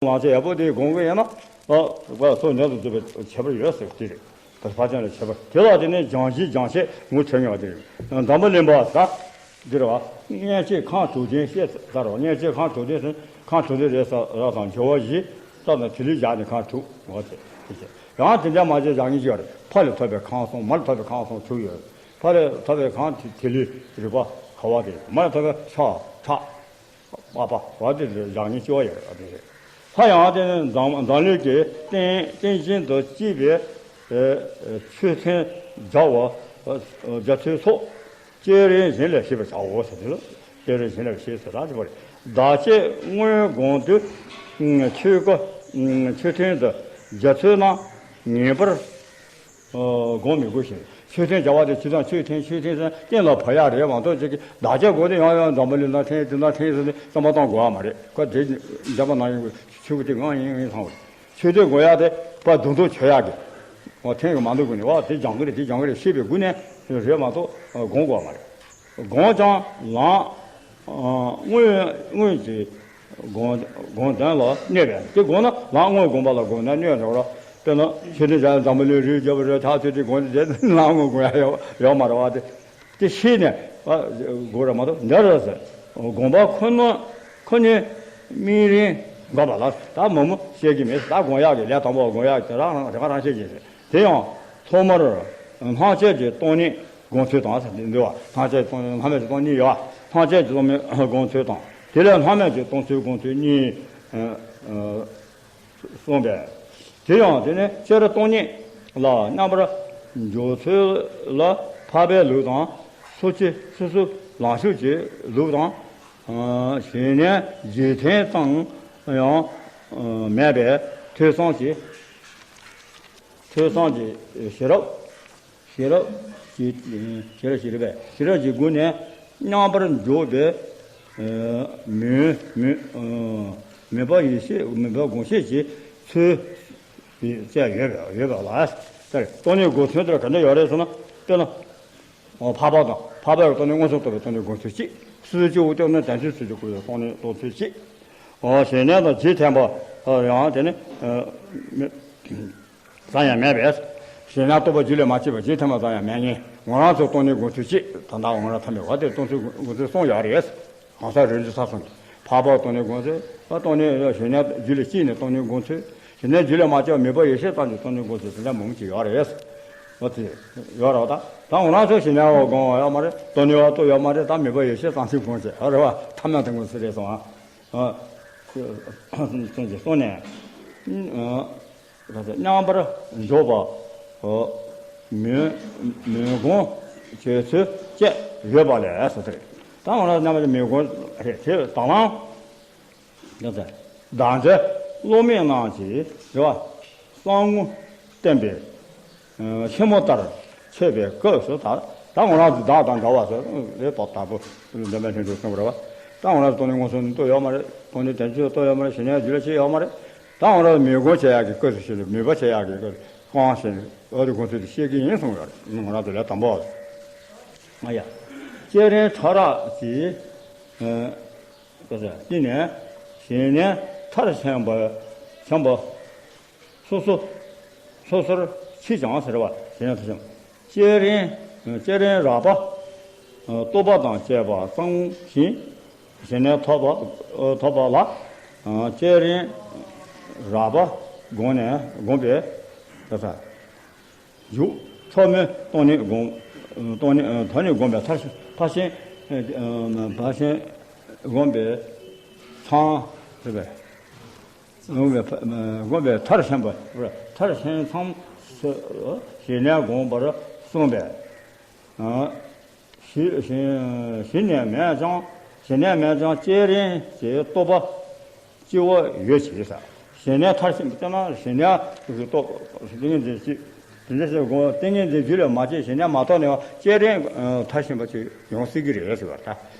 ལམ་ཁྱེར་ཡག་པོ་དེ་དགོངས་ཀྱི་ཡིན་ན། ཨ་སོ་ཉག་ཏུ་འདུག་པའི་ཁྱད་པར་ཡོད་ཟེར་དེ་རེད། ད་ཕར་ཕྱིན་ལ་ཁྱད་པར་དེ་ལ་དེ་ནི་སྦྱང་གཞི་སྦྱང་བྱེད་ངོ་འཕྲོད་ངེས་པ་དེ་རེད། འཛམ་བུ་གླིང་པ་ད་འདིར་བ། མངལ་སྐྱེས་ཁམས་དྲུག་ལྡན་ཤེས་ཚར་བ། མངལ་སྐྱེས་ཁམས་དྲུག་ལྡན་ཟེར་ཁམས་དྲུག་ལྡན་རེད་ཟེར་བ་དང་སྦྱོར་བ་བཞི་ཙམ་དང་དེ་ལས་བཞག་ནས་ཁམས་དྲུག་འོ་དེ་དེ་བྱས། ཡང་དེ་འདྲ་མ་བྱས་བཞག་མཁན་ཅིག་ཡོད་རེད། ཕ་ལས་ཐོབ་པའི་ཁམས་གསུམ། མ་ལས་ཐོབ་པའི་ཁམས་གསུམ་དྲུག་ཡོད་རེད། ཕ་ལས་ཐོབ་པའི་ཁམས་དེ་དེ་ལས་རིག་པ་ག་བ་དེ། མ་ལས་ཐོབ་པའི་ཆ་ཁྲག་པ་པ་བ་དེ་བཞག་མཁན་བཅུ་བ་ཡོད་རེད། ཨ་དེ་རེད། ཧ་ཡང་དེ་ནི་འཛམ་འཛམ་གླིང་གི་རྟེན་རྟེན་ཅན་དུ་གཅེས་པའི་ཆོས་ཚན་བྱ་བ་རྒྱ་མཚོའི་ཚོགས། སྤྱན་རས་གཟན་ལས་ཤེས་པར་བྱའོ་ཟེར་དུས་ལ། སྤྱན་རས་གཟན་ལས་ཤེས་ཟེར་ལ་ཅི་བ་རེད། བདག་བསྐྱེད་དངོས་བསྒོམ་དུས་ཆོས་སྐུ་ཆོས་ཐུན་དུ་རྒྱ་མཚོའི་ནང་ངེས་པར་བསྒོམ་མི་དགོས་ཤིང་། ཆོས་ཐུན་བྱ་བ་དེ་ཆོས་ཐུན་ཆོས་ཐུན་ཆོས་ཐུན་ཟེར་གཏན་ལ་ཕབ་ཡག་རེད་མ་གཏོགས་ཅིག་གིས་བདག་བསྐྱེད་དགོས་དེ་ཡང་ཡང་འཛམ་བུ་གླིང་ན་ཐེངས་དེ་ན་ཐེངས་ཟེར་ནས་བསམ་པ་བཏང་དགོས་པ་མ་རེད། ཁོ་དེ་འཇམ་པ་ནང་ཡོང་གི་ཆོས་སྐུ་དེ་ངང་ཡིན་ཡིན་ཚང་བ་རེད། ཆོས་དེ་དགོས་ཡག་དེ་ཕར་འདུག་འདུག་བྱེད་ཡག་གི། འོ་ཐེངས་ཀྱི་མ་འདུག་དགོས་ནས་འོ་དེ་སྦྱང་གི་རེད། དེ་སྦྱང་གི་རེད་ཤེས་པའི་སྒོ་ནས་རེད་མ་གཏོགས་སྒོམ་དགོས་པ་མ་རེད། སྒོམ་ཀྱང་ལམ་དངོས་དངོས་ཀྱི་སྒོམ་སྒོམ་དོན་ལ་གནས་པས། དེ་སྒོམ་ན་ལམ་དངོས་སྒོམ་པ་ལ་སྒོམ་ན་གནས་འགྲོ་ར། དཔེར་ན་ཆོས་ཐུན་བྱ་འཛམ་བུ་གླིང་རིལ་བརྒྱབ་པ་རེད། ཕྱག་ཚོད་དེ་སྒོམ་དེ་ལམ་དངོས་སྒོམ་ཡག་ཡོད་ཡོད་མ་རེད་བ། དེ་དེ་ཤེས་ནས་སྒོམ་ར་མ་གཏོགས་འདི་ར་ཟེར་སྒོམ་པ་ཁོ་ན་ཁོ་ནས་སྨིན་རིམ་སྒོམ་པ་ལ་ད་མང་མོ་བཤད་ཀྱི་མེད། ད་སྒོམ་ཡག་གི་ལས་དང་པོ་སྒོམ་ཡག་གི་རང་རང་རང་བཤད་ཀྱི་རེད། དེ་ཡང་ཐོག་མར་སྣང་མཆེད་ཀྱི་སྟོང་ཉིད་སྒོམ་ཚུལ་དང་ཟེར་འདུག་བ། སྣང་མཆེད་སྟོང་ཉིད་སྣང་མེད་ཀྱི་སྟོང་ཉིད་ཡོད། སྣང་མཆེད་ཀྱི་སྟོང་ཉིད་སྒོམ་ཚུལ་དང་དེ་ལས་སྣང་མེད་ཀྱི་སྟོང་ཚུལ་སྒོམ་ཚུལ་གཉིས་གསུངས་པས། དེ་ཡང་དེ་ནི་སྤྱིར་སྟོང་ཉིད་ལ་མཉམ་པར་འཇོག་ཚུལ་ལ་འཕགས་པའི་ལུགས་དང་། སོ་སྐྱེ་སོ་སོའི་ལམ་ཞུགས་ཀྱི་ལུགས་དང་། གཞན་ནས་འཇིག་རྟེན་ཙམ་ཡང་མེད་པའི་ཐོས་བསམ་གྱི་ཐོས་བསམ་གྱི་ཤེས་རབ། ཤེས་རབ་ཀྱི་ཤེས་རབ་ཀྱི་རིག་པས་ཤེས་རབ་ཀྱི་སྒོ་ནས་མཉམ་པར་འཇོག་པའི་མོས་མོས་མོས་པ་ཡེ་ཤེས་མོས་པ་སྒོམ་ཤེས་ཀྱི་ཚུལ་བཅས་ཡོད་པ་ཡོད་པ་ལ་ཟེར། སྟོང་ཉིད་སྒོམ་ཚུལ་དེར་ག་འདྲ་ཡོད་རེད་ཟེར་ན། དཔེར་ན། འཕགས་པ་དང་འཕགས་པའི་སྟོང་ཉིད་མངོན་སུམ་རྟོགས་པའི་སྟོང་ཉིད་སྒོམ་ཚུལ་གཅིག་སོ་སོའི་སྐྱེ་བོ་སྟོང་ཉིད་དོན་ཆེན་སོ་སོའི་སྐུ་ཡི་སྟོང་ཉིད་རྟོགས་ཚུལ་གཅིག་གཞན་ནས་དང་རྗེས་དྲན་པ་ཡང་དེ་ནི། ཙམ་ཡང་མེད་པས། གཞན་ཡང་རྟོག་པ་རྒྱུད་ལས་མ་སྐྱེས་པ་རྗེས་ཐོན་པ་ཙམ་ཡང་མེད་ངེས། ངོ་རང་ཚོ་སྟོང་ཉིད་སྒོམ་ཚུལ་གཅིག་ད་ལྟ་ངོ་རང་ཐམས་ཅད་བ་དེ་སྟོང་ཚུལ་སྒོམ་ཚུལ་གསུམ་ཡོད་རེད། གང་ཟག་རིགས་རུས་ས་གསུམ་གྱི་འཕགས་པ་སྟོང་ཉིད་སྒོམ་ཚུལ། སྟོང་ཉིད་གཞན་ཡང་རྒྱུད་ལས་སྐྱེས་ནས་སྟོང་ཉིད་སྒོམ་ཚུལ། གཞན་ཡང་རྒྱུད་ལས་མ་སྐྱེས་པ་མོས་པ་ཡེ་ཤེས་ཙམ་གྱི་སྟོང་ཉིད་སྒོམ་ཚུལ་དེ་འདྲ་མང་ཅིག་ཡོད་རེད། འོ་དེ་ཡོད་རེད་བ། ད་ད་ངོ་རང་ཚོ་གཞན་ཡང་བ་སྒོམ་བ་ཡོད་མ་རེད། སྟོང་ཉིད་བ་ལྟོ་ཡོད་མ་རེད། ད་མོས་པ་ཡེ་ཤེས་ཙམ་ཞིག་སྒོམ་བྱས་རེད་བ། ཐ་མལ་དུ་སྒོམ་ཚུལ་རེད་སོང་ཨ། སོང་ཅིག་སོང་ནས། མཉམ་པར་འཇོག་པ། མོས་མོས་སྒོམ་བྱེད་ཚུལ་བཅས་ཡོད་པ་ལས་ཟེར་དེ་རེད། ད་འོ་ན་མཉམ་པར་མོས་སྒོམ་རེད་དེ་དང་བླངས། བདག་འཛིན་བློ་མེད་རྣམས་ཀྱིས་རེད་བ། གསང་ངོ་བསྟན་པའི་ཆེན་མོ་ལྟར་འཆད་པའི་སྐབས་སུ་ད་ད་ངོ་རང་གི་བདག་དང་འདྲ་བ་ཟེར་རེད། དོ་དང་པོ་འདོན་པའི་ལྷན་ཚོགས་གསུངས་པ་རེད་བ། ད་ངོ་རང་གི་སྟོང་ཉིད་མངོན་སུམ་ནི་ལྟོ་ཡོད་མ་རེད། སྟོང་ཉིད་དོན་ཆེན་ལྟོ་ཡོད་མ་རེད། གཞན་ཡང་རྒྱུད་ལ་ཆེ་ཡོད་མ་རེད། ད་ང་རང་མོས་སྒོམ་བྱེད་ཡག་གི་སྐབས་སུ་ཞིག་ལ་མོས་པ་བྱེད་ཡག་གི་སྐབས་སུ་གང་ཞིག་འོ་དེ་སྒོམ་ཚུལ་དེ་ཤེས་ཀྱི་ཡིན་གསུངས་ཡོད་རེད། ང་རང་དེ་ལས་དང་པོ། ཨ་ཡ། སྤྱན་རས་ཕྲ་རགས་ཀྱིས། སྐབས་སུ་དེ་ནས་གཞན་ནས་མཐར་ཕྱིན་པ་ཕྱིན་པ། སོ་སོ་སོ་སོར་ ཕྱིས་ཀྱང་ཟེར་བ་ཞེ་ནས་ཐོབ་ཅིང་། བསྐྱེད་རིམ་བསྐྱེད་རིམ་རགས་པ་རྟོགས་པ་དང་བཅས་པ་གཙང་ཞིང་། ཞེ་ནས་ཐོབ་པ་ཐོབ་པ་ལ་བསྐྱེད་རིམ་རགས་པ་བསྒོམས་ནས་བསྒོམས་པས་ད་ས་བཞུགས། ཁྲོ་མོའི་སྟོང་ཉིད་བསྒོམ། སྟོང་ཉིད་དོན་ཉིད་བསྒོམས་པས་མཐར་མཐར་ཕྱིན། མཐར་ཕྱིན་བསྒོམས་པས་མཚམས་ཟེར་བས། བསྒོམས་པས་བསྒོམས་པས་མཐར་ཕྱིན་པ། མཐར་ཕྱིན་མཚམས་སུ་ཞེ་ནས་བསྒོམ་པར་གསུངས་པས། ཞི་ཞི་ཞི་ནས་མེད་ཀྱང་། ཞི་ནས་མེད་ཀྱང་བསྐྱེད་རིམ་གྱི་རྟོགས་པ་སྐྱེ་བོ་ཡོད་ཅེས་ཟེར། ཞི་ནས་མཐར་ཕྱིན་པ་ལྟར་ན་ཞི་ནས་རྟོགས་ཏིང་ངེ་འཛིན་གྱི་ཏིང་ངེ་འཛིན་རྒྱུད་ལ་མ་སྐྱེས། ཞི་ནས་མ་ཐོབ་ནས་བསྐྱེད་རིམ་མཐར་ཕྱིན་པ་ཅིག་ཡོང་སྲིད་ཀྱི་རེད་ཟེར་བ་ད་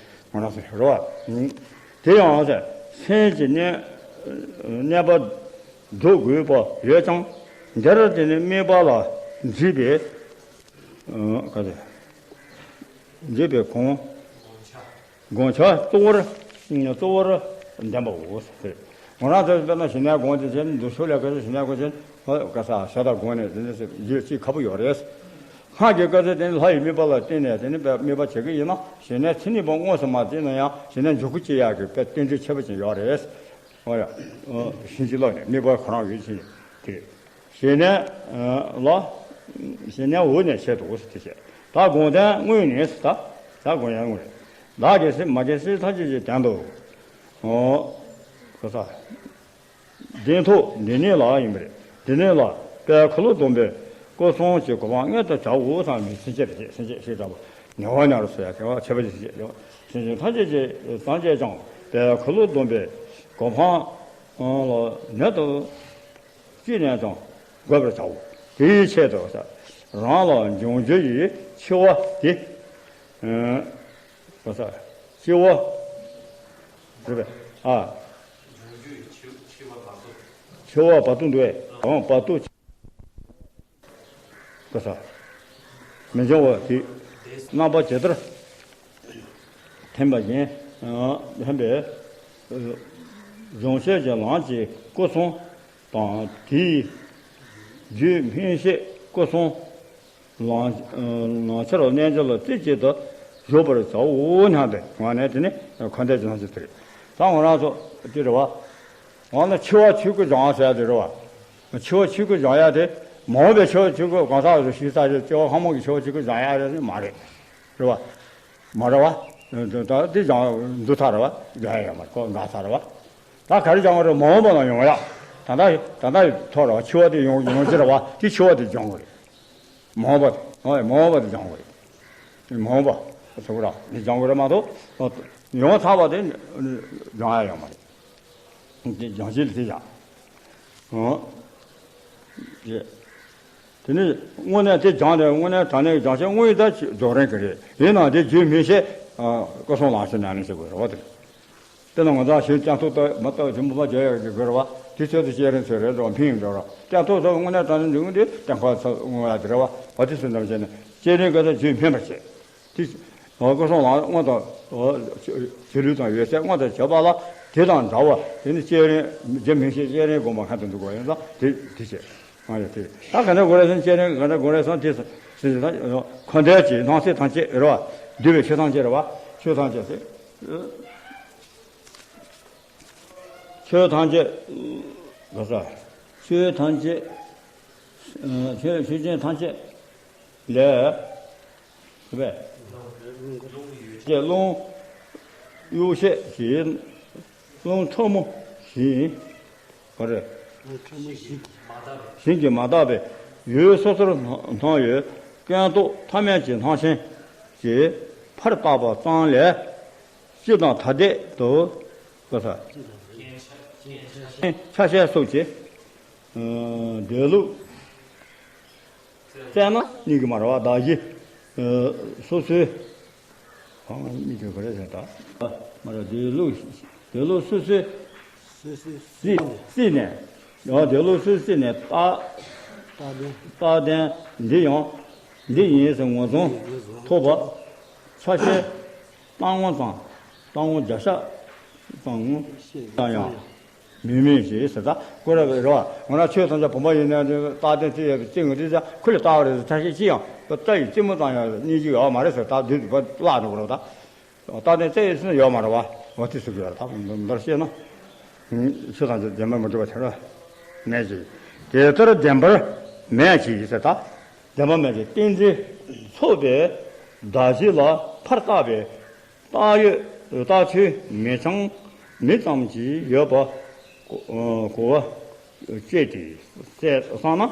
ང་རང་ཚོ་རེད་བ། དེ་ཡང་སེམས་ཀྱི་གནས་གནས་པ་སྒྲུབ་དགོས་པ་ཡོད་ཀྱང་། འདིར་དེ་ནི་དམིགས་པ་ལ་འཇིགས་པའི་ག་ཚོད། འཇིགས་པའི་གོང་། དགོངས་འཆར་གཙོ་བོར་གཙོ་བོར་ལྡན་པའོ། ང་རང་ཚོས་དཔེར་ན་ཞི་གནས་སྒོམ་དེ་བྱས་ནས་འདུག་ཤོག་ལས་ཀ་ཞི་གནས་སྒོམ་བྱས་ནས་ག་ས་ཞེ་དྲག་སྒོམ་ནས་དེ་འདྲ་ཞིག་ཡོད་ཅིག་ཁ་པོ་ཡོད་རེད། སྔགས་ཀྱི་བཀའ་སྩལ་དེ་ནི་ལྷ་ཡི་དམིགས་པ་ལ་བརྟེན་ནས་དེ་ནི་དམིགས་པ་བྱེད་ཀྱི་ཡིན་ན་ཞི་གནས་མཚན་ཉིད་པ་དངོས་སུ་མ་བསྟན་ན་ཡང་ཞི་གནས་འཇུག་སྒོ་སྐྱེ་ཡག་གི་དཔེ་རྟེན་འབྲེལ་ཁྱད་པར་ཅན་ཡོད་རེད། ཨོ་ཡ། ཨོ། བྱིན་གྱིས་བརླབས་ནས་དམིགས་པ་ཁོ་རང་ཡོད་ཕྱིན་དེ། ཞི་གནས་ལ། ཞི་གནས་འོག་ནས་བྱེད་དོ་ཟེར་དེ་བྱས། ད་དགོངས་དོན་དངོས་ནི་ད། ད་དགོངས་ཡག་དངོས་རེད། བདག་གི་སེམས་མ་སྐྱེས་སེམས་ཐམས་ཅད་ཀྱི་དོན་དུ། ཨོ། ག་ས། འདི་ཐོག་འདི་ནི་ལ་ཡིན་པ་རེད། འདི་ནི་ལ་དཔལ་འཁོར་ལོ་སྡོམ་པའི་སྐུ་གསུང་གི་གོ་འཕང་མངོན་དུ་བྱའོ་བསམ་པའི་སེམས་བསྐྱེད་རེད། སེམས་བསྐྱེད་ཞེས་བྱ་བ་ཉེ་བར་ཉེ་རུ་གསོལ་ཡག་དེ་བ་ཁྱད་པར་ཅན་ཞེས་བྱ་བ་སེམས་ཅན་ཐམས་ཅད་ཀྱི་སངས་རྒྱས་ཀྱང་དཔལ་འཁོར་ལོ་སྡོམ་པའི་གོ་འཕང་ལ་མྱུར་དུ་ཅི་ནས་ཀྱང་འགོད་པར་བྱའོ། དེའི་ཆེད་དུ་རང་ལ་འབྱུང་འགྱུར་ཡི་འཆི་བ་དེ། ག་ས། འཆི་བ། རེད་པས། ཨ། འཆི་བ་བར་དུ་འདུག་ཨེ། འོང་བར་དུ། ག་ས། མི་འབྱུང་བ་དེ། རྣམ་པ་ཇི་ལྟར། ཐིམ་པ་བཞིན། ཐིམ་པས། གཞུང་ཤེས་ཀྱི་ལམ་གྱི་སྐུ་གསུང་དང་དེའི་རྒྱུད་སྨིན་བྱེད་སྐུ་གསུང་ལམ་ལམ་ཆར་རྣལ་འབྱོར་ལ་རྩེ་གཅིག་ཏུ་བཞུགས་པར་བྱའོ་སྙམ་པའི་ངང་ནས་དེ་ནི་འཁོར་འདས་ཀྱི་སྣང་ཚུལ་དེ་རེད། ད་ང་རང་ཚོ་དེ་རེད་བ། འོ་ན་འཆི་བ་ཆོས་སྐུ་སྦྱང་ཟེར་ཡ་དེ་རེད་བ། འཆི་བ་ཆོས་སྐུ་སྦྱང་ཡ་དེ་མ་འོངས་པའི་འཆི་བ་ཆོས་སྐུ་གང་ཟག་རེ་ཞིག་ས་ཆ་སྐྱེ་བ་ཕངས་མོ་གི་འཆི་བ་ཆོས་སྐུ་སྦྱང་ཡ་རེད་མ་རེད། རེད་བ། མ་རེད་བ། ད་དེ་སྦྱང་འདུག་ཐག་རེད་བ། སྦྱང་ཡ་ཡོད་མ་རེད་ཁོ་འགག་ཚར་རེད་བ། ད་ག་རེ་སྦྱང་དགོས་རེད་མ་འོངས་པ་ལ་ཡོང་ཡ། ད་ལྟ་ད་ལྟ་ཡི་ཐོག་རེད་བ་འཆི་བ་དེ་ཡོང་ཡོང་ཅི་རེད་བ་དེ་འཆི་བ་དེ་སྦྱང་དགོས་རེད། མ་འོངས་པ་དེ་ཨོ་ཡ་མ་འོངས་པ་དེ་སྦྱང་དགོས་རེད། མ་འོངས་པ་ཟེར་གོ་ར་དེ་སྦྱང་དགོས་རེད་མ་གཏོགས་ཡོང་ཚར་བ་དེ་སྦྱང་ཡ་ཡོད་མ་རེད། དེ་སྦྱང་བྱེད་དེ་བྱ། ཨོ། དེ་ནི་དངོས་གནས་དེ་སྦྱངས་ནས་དངོས་གནས་དྲང་གནས་སྦྱང་བྱ་དངོས་ཡིན་ད་རྫོགས་རན་གྱི་རེད། ཡིན་ནའང་དེ་རྒྱུད་སྨིན་བྱེད་སྐུ་གསུང་ལམ་ཞེས་ཉམས་ལེན་བྱེད་དགོས་རེད་བ་དེ། དེ་ལ་ང་ཚོ་ཞིང་སྤྱང་ཐོག་ཏུ་མ་ལྟ་བ་ཆེན་པོ་མ་བྱེད་ཡག་གི་དགོས་རེད་བ། དེ་ཚོད་དུ་བཤད་རན་ཚོད་རེད་འགྲོ་བ་ཕིང་འགྲོ་རོགས་སྤྱང་ཐོག་ཚོ་དངོས་གནས་དྲང་གནས་འདུག་འདི་སྤྱང་ཁ་ཚོ་དངོས་ཡག་དེ་རེད་བ། འོ་དེ་ཚོ་འདྲ་བྱས་ནས་སྐྱེ་རིང་ག་ཚོད་རྒྱུད་སྨིན་པར་བྱེད། དེ། སྐུ་གསུང་ལམ་དངོས་དང་། ཆོས་ལུགས་དང་ཡོད་ཚད་དངོས་དང་བྱེད་པ་ལ་དེ་དང་འདྲ་བ་དེ་ནི་བསྐྱེད་རིམ་རྒྱུད་སྨིན་བྱེད་བསྐྱེད་རིམ་སྒོམ་པ་ཁ་ཏོན་དུ་གོ་ཡིན་ཙང་དེ་དེ་བྱེད། ང་ཡང་དེ་ད་ག་འདྲ་དགོས་རེད་ཟེར་བསྐྱེད་རིམ་ག་འདྲ་དགོས་རེད་ཟེར་དེ་ཟེར་ཟེར་ད་འཁོར་འདས་ཀྱི་སྣང་སྲིད་ཐམས་ཅད་རེད་བ། འདུས་པའི་ཆོས་ཐམས་ཅད་རེད་བ། ཆོས་ཐམས་ཅད། ཆོས་ཐམས་ཅད། ག་ས། ཆོས་ཐམས་ཅད། ཆོས་ཆོས་ཅན་ཐམས་ཅད་ལས། བས། ཀྱེ་རླུང་གཡོ་བྱེད་ཀྱི། རླུང་ཁྲོ་མོ་བཞིན། ག་རེ། ཞིང་གྱིས་མ་དག་པའི་ཡུལ་སོ་སོར་སྣང་བའི་ཀུན་རྟོག་ཐ་མལ་གྱི་སྣང་ཞེན་གྱིས་ཕར་བཏགས་པ་ཙམ་ལས། སྤྱི་དང་ཐ་དད་དུ། ག་ས། ཆ་ཤས་སོགས་ཀྱི། འདོད་ལུགས། བཙལ་ན་གཉིས་ཀྱི་མ་རེད་བ་བདག་གཞན། སོ་སོའི། གང་གཉིས་ཀྱི་ག་རེ་ཟེར་ད། མ་རེད་འདོད་ལུགས། འདོད་ལུགས་སོ་སོའི། སོ་སོའི་རྩིས་རྩིས་ནས། ཡང་འདོད་ལུགས་སོ་སོའི་རྩིས་ནས་རྟགས། རྟགས་ལྡན། རྟགས་ལྡན་འདི་ཡང་། འདི་ཡིན་ཟེར་ངོས་བཟུང་ཐོབ་པ། ཆ་ཤས་རྟགས་ངོ་ཙམ། རྟགས་ངོ་བརྒྱ་ཤ་ཙམ་ཡང་། མི་མིན་ཞེས་ཟེར། ད་ཀུན་རབ་རེད་བ། ང་རང་ཆོས་ཐམས་ཅད་བུམ་པ་ཡིན་ན་རྟག་བརྟན་ཅི་ཡོད་པའི་ཅི་ངོ་དེ་ཅག་ཁུ་ལས་ལྟ་བ་རེད་ཟེར། ཐ་ཤལ་ཅི་ཡང་ད་ལྟ་ཡི་ཅི་མོ་ཙམ་ཡང་རྙེད་རྒྱུ་ཡོད་མ་རེད་ཟེར། ད་དུས་དུས་པ་བརླག་འགྲོ་གི་རེད། ད་རྟག་བརྟན་ཅི་ཡོད་ཟེར་ན་ཡོད་མ་རེད་བ། འོ་དེ་ཟེར་གི་ཡོད་རེད། ད་འདིར་བཤད་ན། ཆོས་ཐམས་ཅད་བདེན་པར་མི་འགྲུབ་པ་དེ་ར་མེད་ཅིང་། དེ་ལྟར་བདེན་པར་མེད་ཅིང་ཟེར། ད་བདེན་པར་མེད་ཅིང་ཏིང་འཛིན་ཚོགས་པའི་གདགས་གཞི་ལ་ཕར་བཏགས་པའི་རྟགས་ཡོད་རྟགས་ཆོས་མི་འཆང་མི་ཙམ་གྱིས་ཡོད་པ་གོ་གོ་བ་སྐྱེས་ཏེ་བསམ་ན།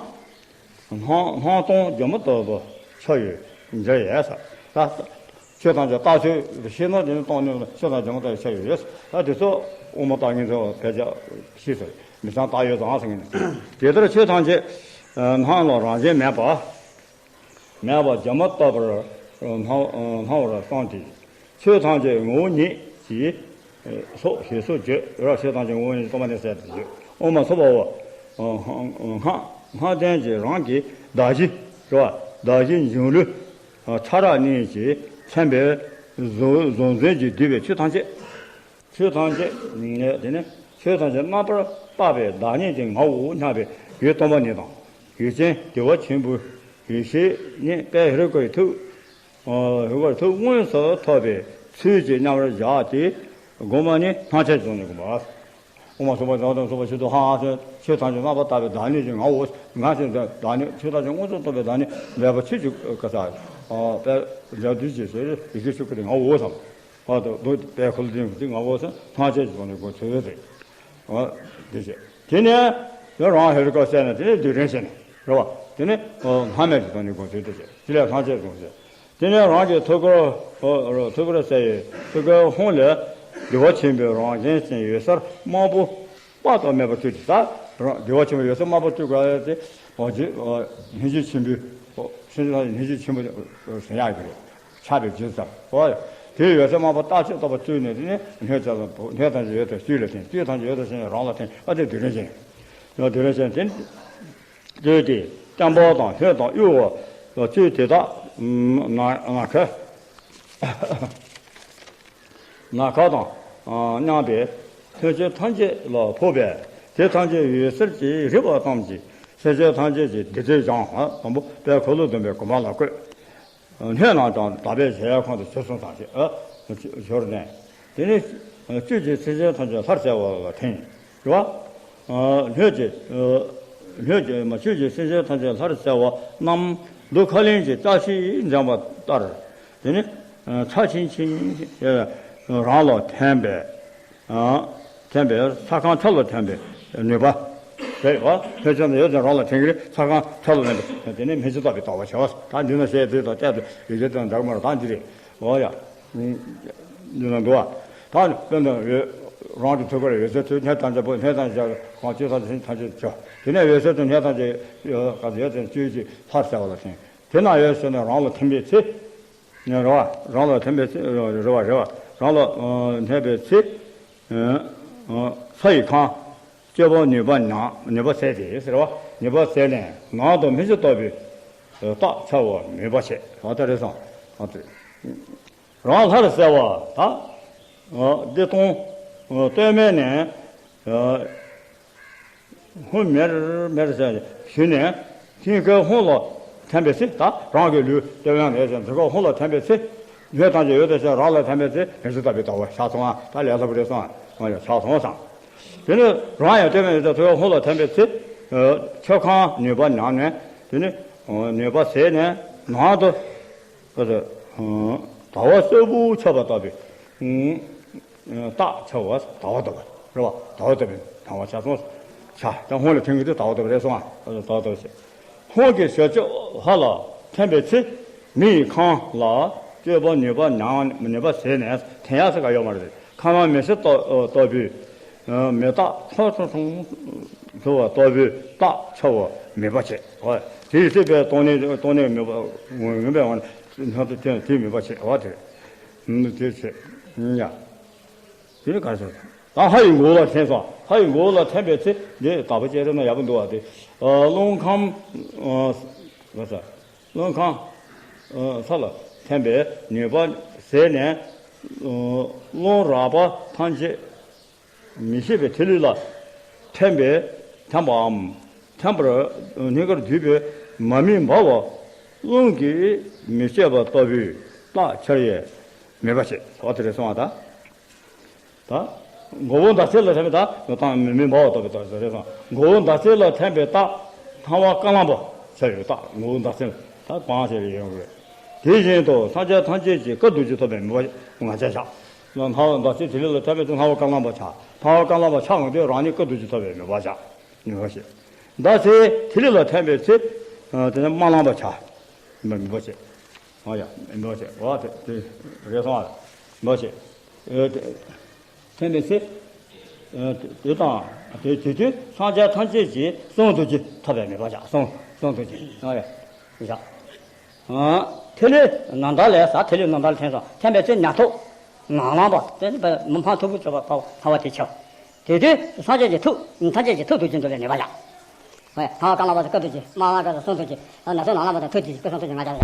སྣང་སྣང་སྟོང་འཇོག་མི་ཐུབ་པ་ཆགས་ཡོད་འདྲ་ཡས་ས། ད་ཆོས་ཐམས་ཅད་རྟགས་ཆོས་ཤེས་ན་དེ་ནི་སྟོང་ཉིད་ལ་ཆོས་ཐམས་ཅད་འཇོག་མི་ཐུབ་པ་ཆགས་ཡོད་ཡས། ད་དེ་ཚོ་དབུ་མ་རྟགས་ངན་ཚོ་ཕལ་ཆེར་ཤེས་ཟེར། མི་ཚང་རྟགས་ཡོད་ཙང་ཟེར་ངེས་ནས། དེ་ལྟར་ཆོས་ཐམས་ཅད་སྣང་ལ་རང་བཞིན་མེད་པ། མེད་པར་སྒྱུ་མ་ལྟ་བུར་སྣང་སྣང་བར་བསམས་ཏེ། ཆོས་ཐམས་ཅད་ངོ་བོ་ཉིད་ཀྱི་སོགས་ཞེས་སོགས་བརྗོད་ར། ཆོས་ཐམས་ཅད་ངོ་བོ་ཉིད་སྟོང་པ་ཉིད་ཟེར་ཏེ་བརྗོད། དབུ་མ་ཚུགས་པའོ། སྔགས་སྔགས་ལྡན་གྱི་རང་གི་གདགས་གཞི་རེད་བ། གདགས་གཞི་འབྱུང་ལུས་ཕྲ་རགས་གཉིས་ཀྱིས་མཚོན་པའི་གཟུང་གཟུང་འཛིན་གྱིས་བསྡུས་པའི་ཆོས་ཐམས་ཅད། ཆོས་ཐམས་ཅད་དེ་ནི་ཆོས་ཐམས་ཅད་རྣམ་པར་དག་པའི་བདག་ཉིད་ཀྱི་ངོ་བོ་མཉམ་པའི་ཡུལ་སྟོང་པ་ཉིད་དང་། ཡུལ་ཅན་བདེ་བ་ཆེན་པོའི་ཡེ་ཤེས་ཉིད་དཔལ་ཧེ་རུ་ཀའི་ཐུགས། ཨ་ཧེ་རུ་ཀའི་ཐུགས་དངོས་སུ་ཐོབ་པའི་ཚུལ་གྱིས་མཉམ་པར་བཞག་སྟེ། སྒོམ་པ་ནི་སྣང་ཆ་བྱས་ནས་སྒོམ་པ། དབུ་མ་ཚུགས་པ་དང་ཚུགས་པ་ཞིག་ཏུ་ཧ་ཧ་ཆོས་ཐམས་ཅད་རྣམ་པར་དག་པའི་བདག་ཉིད་ཀྱི་ངོ་བོ། ང་ཞེས་བདག་ཉིད་ཆོས་ཐམས་ཅད་དངོས་སུ་རྟོགས་པའི་བདག་ཉིད་འབད་པ་ཆོས་ཀྱི་ག་ས། དཔལ་འབྲས་བུ་ཆེ་ཟེར་ཡེ་ཤེས་ཆོས་སྐུ་དེ་ངོ་བོ་བསམ། བར་དུ་བུ་དཔལ་འཁོར་ལོ་སྡིངས་ཀྱི་ངོ་བོ་སུ་སྣང་ཆ་ཞིག་བྱུང་ནས་སྒོམ་ཚུལ་རེད། འོ་དེ་བྱས། དེ་ནས་དེ་རང་ཧེ་རུ་ཀ་གསལ་ནས་དེ་ནས་རྡུལ་ཕྲན་བྱས་ནས་རེད་བ། དེ་ནས་སྣང་མེད་ཀྱི་སྒོ་ནས་སྒོམ་ཚུལ་དེ་བྱས། དེ་ལས་སྣང་ཆ་བྱུང་ཟེར། དེ་ནས་རང་གི་ཐུགས་ཀར་ཐུགས་ཀར་གསལ་བའི་ཐུགས་ཀའི་ཧཱུྃ་ལས་བདེ་བ་ཆེན་པོའི་རང་བཞིན་ཅན་འོད་ཟེར་དམར་པོ། དཔག་ཏུ་མེད་པ་སྤྲོས་ཏེ། ད་རང་བདེ་བ་ཆེན་པོའི་འོད་ཟེར་དམར་པོ་སྤྲོས་དགོས་ཏེ། འོ་རྗེ་སྙིང་རྗེ་ཆེན་པོའི་སེམས་ཅན་སྙིང་རྗེ་ཆེན་པོ་ཟེར་ཡག་གི་རེད། ཆགས་པའི་རྗེས་སུ་འོ་དེའི་འོད་ཟེར་དམར་པོ་རྟག་ཆད་ལྟ་བུ་སྤྲོས་ནས། དེ་ནས་སྣོད་ཐམས་ཅད་སྣོད་ཐམས་ཅད་འོད་དང་བཅུད་ལ་ཐིམ། བཅུད་ཐམས་ཅད་འོད་དང་བཅུད་རང་ལ་ཐིམ། ཨ་དེ་རྡུལ་ཕྲན་ཅན། རྡུལ་ཕྲན་ཅན་དེ་སྤྲོས་ཏེ་སྐྱེམ་པོ་དང་སྣོད་དང་དབུལ་བ་བཅུད་དེ་དག་ནམ་མཁའ། ནམ་མཁའ་དང་མཉམ་པའི་ཕན་ཆད་ཐམས་ཅད་ལ་ཕོག་པས། དེ་ཐམས་ཅད་འོད་ཟེར་གྱིས་རེག་པ་ཙམ་གྱིས་སེམས་ཅན་ཐམས་ཅད་ཀྱི་བདེ་སྐྱིད་སྦྱངས། དང་པོ་དཔལ་འཁོར་ལོ་སྡོམ་པའི་དགོན་པ་ལ་བཀོད། སྣོད་རྣམས་ཀྱང་དག་པའི་གཞལ་ཡས་ཁང་དུ་བྱོན་སོང་ཙང་ཞེས་ཞོར་ནས། དེ་ནས་བཅུད་ཀྱིས་སེམས་ཅན་ཐམས་ཅད་ལྷར་གསལ་བ་ལ་ཐིམ། རེད་བ། སྣོད་ཀྱི་སྣོད་ཀྱི་མ་བཅུད་ཀྱིས་སེམས་ཅན་ཐམས་ཅད་ལྷར་གསལ་བ་རྣམས་རྡུལ་ཁ་ལིང་གི་ལྕགས་ཀྱིས་འགྲེང་བ་ལྟར། དེ་ནི་ཚ་ཆེན་ཆེན་རང་ལ་ཐིམ་པས། ཐིམ་པས་ཚ་ཁང་ཆུ་ལ་ཐིམ་པའི་ནུས་པ་རེད་བ། ཕལ་ཆེར་ཡོད་ཙང་རང་ལ་ཐིམ་གྱི་རེད། ཚ་ཁང་ཆུ་ལ་ཐིམ་པས། དེ་ནི་མི་ཚེ་ལྟ་བུའི་ལྟ་བ་བྱ་བ། ད་འདི་ན་བཤད་དེ་དང་བལྟས་ཏེ་ཡོད་ཚད་དང་འདྲ་མ་རེད། ད་འདི་རེད། འོ་ཡ། འདི་ན་འདུག་བ། ད་དཔེར་ན་རང་གི་ཐུགས་ཀར་འོད་ཟེར་ཐུགས་སྣོད་ཐམས་ཅད་པོ། སྣོད་ཐམས་ཅད་གང་ཆོས་ཐམས་ཅད་ཐམས་ཅད་བྱ། དེ་ནས་འོད་ཟེར་དུ་སྣོད་ཐམས་ཅད་ག་ཚོད་ཡོད་ཚད་བཅུད་ཀྱིས་ལྷར་གསལ་བ་ལ་ཐིམ། དེ་ན་འོད་ཟེར་ནས་རང་ལ་ཐིམ་པའི་ཚེ། རེད་བ། རང་ལ་ཐིམ་པའི་ཚེ། རེད་བ། རེད་བ། རང་ལ་ཐིམ་པའི་ཚེ། ས་ཡི་ཁམས་སྤྱོད་པ་ནུས་པ་ཉམས། ནུས་པ་ཟད་དེ་ཟེར་བ། ནུས་པ་ཟད་ནས་ནང་དུ་མི་ཚེ་ལྟ་བུའི་རྟགས་འཆར་བ་ནུས་པ་བྱེད། འོ་ད་རེད་སོང་། འོ་དེ་རང་ལྷར་གསལ་བ་ད། འོ་འདི་སྟོང་སྟོད་སྨད་ནས། ཧཱུྃ་མེར་མེར་ཞུ་ནས་སྙིང་གའི་ཧཱུྃ་ལ་ཐིམ་པའི་ཚེ། ད་རང་གི་ལུས་ལྟེ་བའི་ནང་ནས་ཀྱང་སྙིང་གའི་ཧཱུྃ་ལ་ཐིམ་པའི་ཚེ། སྣོད་ཐམས་ཅད་འོད་དང་ཞེས་རང་ལ་ཐིམ་པའི་ཚེ། རིག་འཛིན་ལྟ་བུའི་ལྟ་བ་ཆགས་སོང་ཨ། ད་ལས་སླ་པོ་རེད་སོང་ཨ། ཆགས་སོང་ཙང་། དེ་ནས་རང་ཡང་ལྟེ་བའི་ནང་དུ་ཧཱུྃ་ལ་ཐིམ་པའི་ཚེ། ཆོས་ཁམས་ནུས་པ་ཉམས་ནས། དེ་ནས་ནུས་པ་ཟད་ནས་ནང་དུ། ཟླ་བ་སེར་པོ་ཁྱབ་པ་ལྟ་བུའི་རྟགས་འཆར་བ། ཟླ་བ་ལྟ་བུ་རེད་བ། ཟླ་བ་ལྟ་བུའི་སྣང་བ་ཤར་སོང་། ཆ་ད་ཧཱུྃ་ལ་ཐིམ་གྱི་དུས་ཟླ་བ་ལྟ་བུ་རེད་སོང་ཨ། ཟླ་བ་ལྟ་བུ་ཞེས། ཧཱུྃ་གི་ཞབས་ཀྱུ་ཧ་ལ་ཐིམ་པའི་ཚེ། མི་ཡི་ཁམས་ལ་སྤྱོད་པ་ནུས་པ་ཉམས། ནུས་པ་ཟད་ནས་ཐིམ་ཡག་ས་ག་ཡོད་མ་རེད། ཁམས་དབང་མི་ཤེས་ལྟ་ལྟ་བུའི་མི་རྟག་ཁྲོ་ཁྲོ་ཁྲོ་ཁྲོ་བ་ལྟ་བུའི་རྟགས་འཆར་བ་ནུས་པ་བྱེད། འོ་དེའི་སྲིད་པའི་སྟོང་ཉིད། སྟོང་ཉིད་ནུས་པ་ངོ་མ་ངོ་མ་ཐིམ་དེ་ནུས་པ་བྱེད། འོ་དེ་དེ་བྱེད་ཡ། དེ་ནི་ག་རེ་ཟེར། ད་ཧ་ཡི་མགོ་ལ་ཐིམ་སོང་། ཧ་ཡི་མགོ་ལ་ཐིམ་པའི་ཚེ། འདི་དག་པ་བྱས་རེད་ན་ཡག་པོ་འདུག་བ། དེ་རླུང་ཁམས་ས། རླུང་ཁམས་ས་ལ་ཐིམ་པའི་ནུས་པ་ཟད་ནས། རླུང་རགས་པ་ཐམས་ཅད་མི་ཤེས་པའི་ཐིག་ལེ་ལ་ ཐེམ་པས་ཐེམ་པའམ་ཐེམ་པར་སྙིང་གར་བསྡུས་པའི་མ་དམིགས་འབར་བ་རླུང་གིས་མི་བསྐྱོད་པ་ལྟ་བུའི་རྟགས་ཁྱེར་ཡང་མེད་པ་ཞེས། འོ་དེ་རེད་སོང་བ་དང་། ད། མགོ་བོ་མདའ་རྩེ་ལ་ཐེམ་པའི་རྟགས་དང་མི་དམིགས་འབར་བ་ལྟ་བུའི་རྟགས་རེད་སོང་། མགོ་བོ་མདའ་རྩེ་ལ་ཐེམ་པའི་རྟགས་སྣང་བ་རྐང་ལམ་པ་ཁྱེར་ཡང་རྟགས། མགོ་བོ་མདའ་རྩེ་ལ་ད་གང་ཞེས་ཡོང་གི་རེད། དེ་བཞིན་དུ་སངས་རྒྱས་ཐམས་ཅད་ཀྱི་སྐུ་རྡོ་རྗེ་ཐོབ་པའི་མོས་པ་ང་བཅས་བྱ། སྣང་བ་མདའ་རྩེ་ཐིག་ལེ་ལ་ཐེམ་པའི་ཚེ་སྣང་བ་རྐང་ལམ་པ་ཆགས། སྣང་བ་རྐང་ལམ་པ་ཆགས་འོང་དུས་རང་ཉིད་སྐུ་རྡོ་རྗེ་ཐོབ་པའི་མོས་པ་བྱ། མོས་པ་བྱེད། མདའ་རྩེ་ཐིག་ལེ་ལ་ཐེམ་པའི་ཚེ། ཨ། དེ་ནས་དམར་ལམ་པ་ཆགས། མོས་པ་བྱེད། ཨ་ཡ། མོས་པ་བྱེད། འོ་དེ་དེ་རེད་སོང་ཨ། མོས་པ་བྱེད། ཨ། དེ་ཐེམ་པའི་ཚེ། ཨ། དེ་དང་དེ་དེ་དུས་སངས་རྒྱས་ཐམས་ཅད་ཀྱི་གསུང་རྡོ་རྗེ་ཐོབ་པའི་མོས་པ་བྱ། གསུང་གསུང་རྡོ་རྗེ། ཨ་ཡ། བྱ། ཨ། ཐིག་ལེ་ནཱ་ད་ལས་ས་ཐིག་ལེ་ནཱ་ད་ལ་ཐེམ་སོང་། ཐེམ་པའི་ཚེ་ཉ་ཐོག་ནག་ལམ་པ་དེ་ནི་མ་མཐའ་མཐུག་པོ་བྱེད་པ་ལྟ་བུ་ཚ་བ་དེ་ཆགས། དེ་དུས་སངས་རྒྱས་ཀྱི་ཐུགས། ཐམས་ཅད་ཀྱི་ཐུགས་རྡོ་རྗེ་འདུལ་བའི་མོས་པ་ཡང་། ཧོ། སྣང་བ་རྐང་ལམ་པ་སྐུ་རྡོ་རྗེ། དམར་ལམ་པ་གསུང་རྡོ་རྗེ། ཉ་ཐོག་ནག་ལམ་པ་དང་ཐུགས་རྗེ་སྐུ་གསུང་རྡོ་རྗེ་ང་བཅས།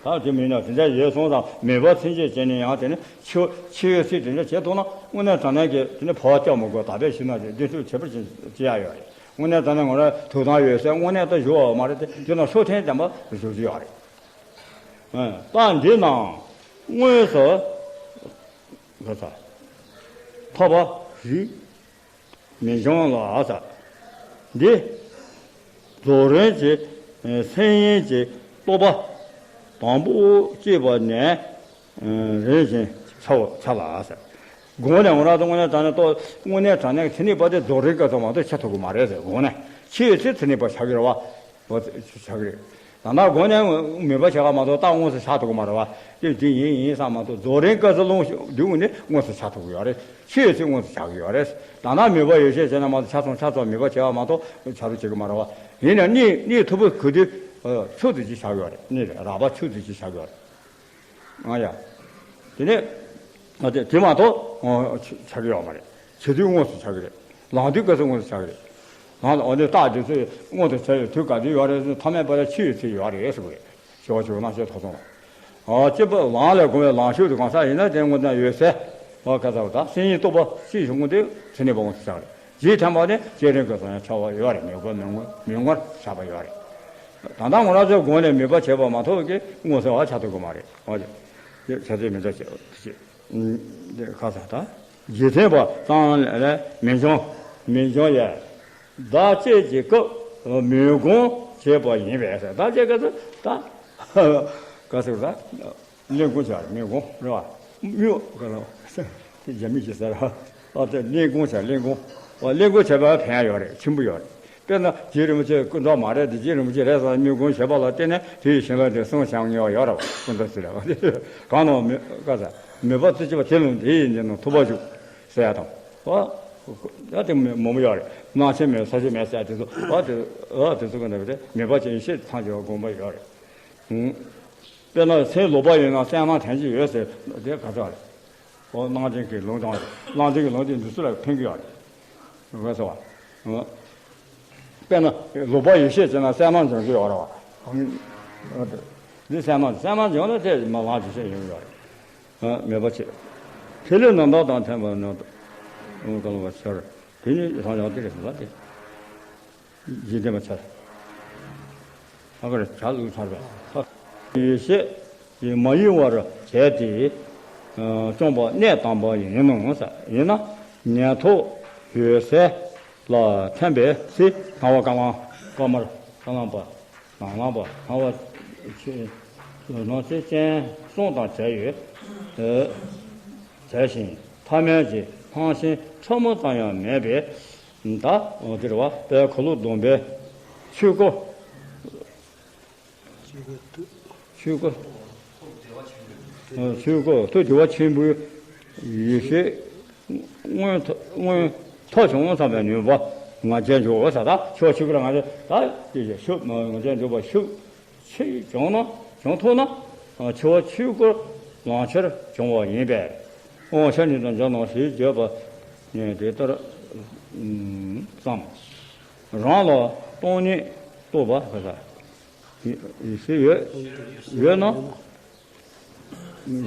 ད་དེ་མིན་ན་དེ་འདྲ་ཡོད་སོང་ཙང་མོས་པ་མཚན་བཅས་བྱས་ནས་ཡང་དེ་ནི་འཆི་འཆི་བའི་ཚེ་དེ་འདྲ་བྱེད་ཐུབ་ན་དངོས་གནས་དྲང་གནས་ཀྱི་དེ་ནི་འཕོ་བ་སྐྱོབ་མི་དགོས། ད་དཔེ་ཤི་ན་དེ་འདི་ཚོ་བྱེད་པར་བྱེད་ཡ་ཡོད་རེད། དངོས་གནས་དྲང་གནས་ང་རང་ཐུགས་དམ་ཡོད་སའི་དངོས་གནས་ད་བཞུགས་པ་མ་རེད་དེ། དེ་ན་མཆོད་རྟེན་བདེན་པ་བཞུགས་ཀྱི་ཡོད་རེད། ཨ། ད་འདི་ནང་དངོས་སུ་ག་ས་ཐོབ་པ་རིགས་མི་འབྱུང་ལ་ཟེར། འདི་རྫོགས་རིམ་གྱི་མཚན་ཉིད་ཀྱི་རྟོགས་པ་དང་པོ་སྐྱེས་པ་ནས་རིམ་བཞིན་འཆར་བ་འཆར་ལ་ཟེར། དགོངས་ནས་ང་རང་ཚོ་དངོས་གནས་དྲང་གནས་རྟོགས། དངོས་གནས་དྲང་གནས་ཀྱི་མཚན་ཉིད་པ་དེ་རྫོགས་རིམ་སྐབས་སུ་མ་གཏོགས་འཆར་ཐུབ་ཀྱི་མ་རེད་ཟེར། དགོངས་ནས་འཆི་བའི་ཚེ་མཚན་ཉིད་པ་ཆགས་ཀྱི་རེད་བ། འོ་དེ་ཆགས་ཀྱི་རེད། ད་ལྟ་དགོངས་ནས་མོས་པ་བྱེད་ག་མ་གཏོགས་རྟགས་དངོས་སུ་ཆགས་ཐུབ་ཀྱི་མ་རེད་བ། དེ་དེ་ཡིན་ཡིན་བསམ་མ་གཏོགས་རྫོགས་རིམ་སྐབས་སུ་རླུང་རྡུལ་ངོས་ནས་དངོས་སུ་ཆགས་ཐུབ་ཀྱི་ཡོད་རེད། འཆི་བའི་ཚེ་དངོས་སུ་ཆགས་ཀྱི་ཡོད་རེད། ད་ལྟ་མོས་པ་ཡོད་ཤས་བྱས་ན་མ་གཏོགས་ཆ་ཚང་ཆ་ཚང་མོས་པ་བྱེད་པ་མ་གཏོགས་ཆ་རུ་བྱེད་ཀྱི་མ་རེད་བ། ཡིན་ནའང་གནས་གནས་མཐུ་པོ་གོ་དུས་ཆུ་དེ་ཅིག་ཆགས་ཀྱི་ཡོད་རེད། གནས་རགས་པ་ཆུ་དེ་ཅིག་ཆགས་ཀྱི་ཡོད་རེད། ཨ་ཡ། དེ་ནས་ཨ་དེ་དེ་མ་གཏོགས་ཆགས་ཀྱི་ཡོད་མ་རེད། བྱེད་དུས་དངོས་སུ་ཆགས་ཀྱི་རེད། ལངས་དུས་སྐབས་སུ་དངོས་སུ་ཆགས་ཀྱི་རེད། ལངས་ཨ་ནི་རྟགས་དེ་ཚོ་མངོན་དུ་བྱས་ཡོད་དུས་ག་དུས་ཡོད་རེད། ཐ་མལ་པ་ལ་འཆི་བའི་ཚེ་ཡོད་རེད་ཟེར་བ་རེད། ཞི་བ་ཆོས་སྐུ་རྣམ་བཤད་ཐོག་ཚང་ལ། ཨ་སྐྱེས་པ་ལངས་ལས་གོམས་པའི་ལངས་ཕྱོགས་དེ་གང་ཟག་ཡིན་ན་དེ་དངོས་གནས་ཡོད་ཚད། ཨ་ག་ཟེར་བ་དང་སེམས་ཉིད་རྟོགས་པ་ཅིག་བྱུང་དུས་ཚེ་གནས་པ་དངོས་སུ་ཆགས་རེད། རྗེས་ཐེམ་པ་ནི་བསྐྱེད་རིམ་སྐབས་སུ་ཡང་འཆར་བ་ཡོད་རེད། མོས་གུས་མོས་གུས་མོས་གུས་ཆགས་པ་ཡོད་རེད། ད་ལྟ་ང་རང་ཚོའི་སྒོ་ནས་མོས་པ་བྱས་པ་མ་གཏོགས་ཀྱི་དངོས་སུ་བ་ཆགས་ཐུབ་ཀྱི་མ་རེད། ཨོ་ཅེ། ཆ་ཚད་མི་འདྲ་བྱེད་པ་དེ་ཁ་ས་ད། རྗེས་ཐེམ་པ་ཙམ་ལས་མི་འབྱུང་མི་འབྱུང་ཡ། བདག་བསྐྱེད་ཀྱི་སྐབས་མོས་གུས་བྱས་པ་ཡིན་པས། བདག་བསྐྱེད་ཀྱི་ད་ག་ཟེར་ད། ལེན་གུང་བྱ་རེད། མོས་གུང་རེད་བ། མོས་གུང་ག་ལ། དེ་རྒྱ་མི་གི་ཟེར་བ། ཨ་དེ་ལེན་གུང་བྱ་ལེན་གུང་། ཨ་ལེན་གུང་བྱས་པ་ཕན་ཡོད་རེད། ཆེན་པོ་ཡོད་རེད། དཔེར་ན་རྗེ་རིན་པོ་ཆེ་སྐུ་མདོག་མ་རེད་དེ། རྗེ་རིན་པོ་ཆེ་རེད་ཟེར་མོས་གུང་བྱས་པ་ལ་བརྟེན་ནས་དེ་ཡི་བྱིན་རླབས་དེ་གསུང་བྱང་ངེས་པ་ཡོད་རེད་བ། སྐུ་མདོག་ཟེར་རེད་བ། གང་ནོ་མི་ག་ཟེར། མོས་པ་བརྩི་བྱ་བ་དེ་ལུང་དེ་ཡི་འདི་ནང་ཐུབ་པ་བཞུགས་ཟེར་ཡ་དང་། ཨ་ད་དེ་མོ་མོ་ཡོད་རེད། སྣང་ཆེན་མེད་ས་ཆེན་མེད་ཟེར་ཡ་དེ་ཚོ། ཨ་དེ་ཨ་དེ་ཚོ་ག་འདྲ་རེད། མོས་པ་ཅན་ཡེ་ཤེས་ཐམས་ཅད་དགོངས་པ་ཡོད་རེད། དཔེར་ན་སེམས་ལོག་པ་ཡོད་ན་གསལ་སྣང་དོན་གཅིག་ཡོད་ཟེར་དེ་ག་ཚོད་རེད། ཨོ་སྣང་ཆེན་གྱི་ལུང་དང་། སྣང་ཆེན་གྱི་ལུང་དེ་འདི་ཚོ་ལ་ཕན་གྱི་ཡོད་རེད། ངོས་སོ། དཔེར་ན་ལོག་པ་ཡེ་ཤེས་བྱས་ན་གསལ་སྣང་འབྱུང་གི་ཡོད་རེད་བ། འདི་གསལ་སྣང་གསལ་སྣང་འབྱུང་ན་དེ་མ་ལང་ཅི་ཤེས་ཡོང་གི་ཡོད་རེད། མོས་པ་བྱེད། ཐིག་ལེ་རྣམ་དག་དང་ཐེམ་པ་རྣམ་དག་གང་ལ་བ་ཤར། དེ་ནི་སངས་རྒྱས་དེ་རེད་ཟེར་ལ་དེ། རྗེས་ལྡན་པ་ཆ། ཨ་ཀར་བྱ་ལུགས་ཚར་བས། ཡེ་ཤེས་ཀྱིས་མ་གཡེང་བར་བྱས་ཏེ་བཅོམ་པ་གནས་དམ་པ་ཡིན་ནོ། ཡིན་ན་ཉན་ཐོས་ཡོད་ས་ལ་ཐིམ་པའི་ཚེ་སྣང་བ་རྐང་ལམ་དཀར་དམར་རྐང་ལམ་པ་ནག་ལམ་པ་སྣང་བ་ཆོས་སྣང་ཆོས་ཅན་གསུམ་དང་བྲལ་ཡོད་དེ། བྱས་ཤིང་ཐ་མལ་གྱི་སྣང་ཞེན་ཕྲ་མོ་ཙམ་ཡང་མེད་པས། ད་འདིར་བ་དཔལ་འཁོར་ལོ་སྡོམ་པའི་ཆོས་སྐུ། ཆོས་སྐུ། ཆོས་སྐུ། ཆོས་སྐུ་ཐུགས་བདེ་བ་ཆེན་པོའི་ཡེ་ཤེས་མངོན་མངོན་མཐོ་བྱུང་ཙམ་པའི་ནུས་པ་ང་རྒྱལ་འཇུག་ས། ད་ཆོས་ཆོས་སྐུ་ལ་ང་རྒྱལ་ད་དེ་ཤུགས་ང་རྒྱལ་འཇུག་པ་ཤུགས། ཆེ་བྱུང་ན་བྱུང་ཐུབ་ན། འཆི་བ་ཆོས་སྐུར་ལང་ཕྱིར་འབྱུང་བ་ཡིན་པས། དབང་ཤར་ནས་དང་འཇམ་ནོ་ཞེས་བརྗོད་པ་ནི་དེ་ལྟར་བསམ། རང་ལ་སྟོང་ཉིད་རྟོགས་པ་ཡོད་ཡོད་ན།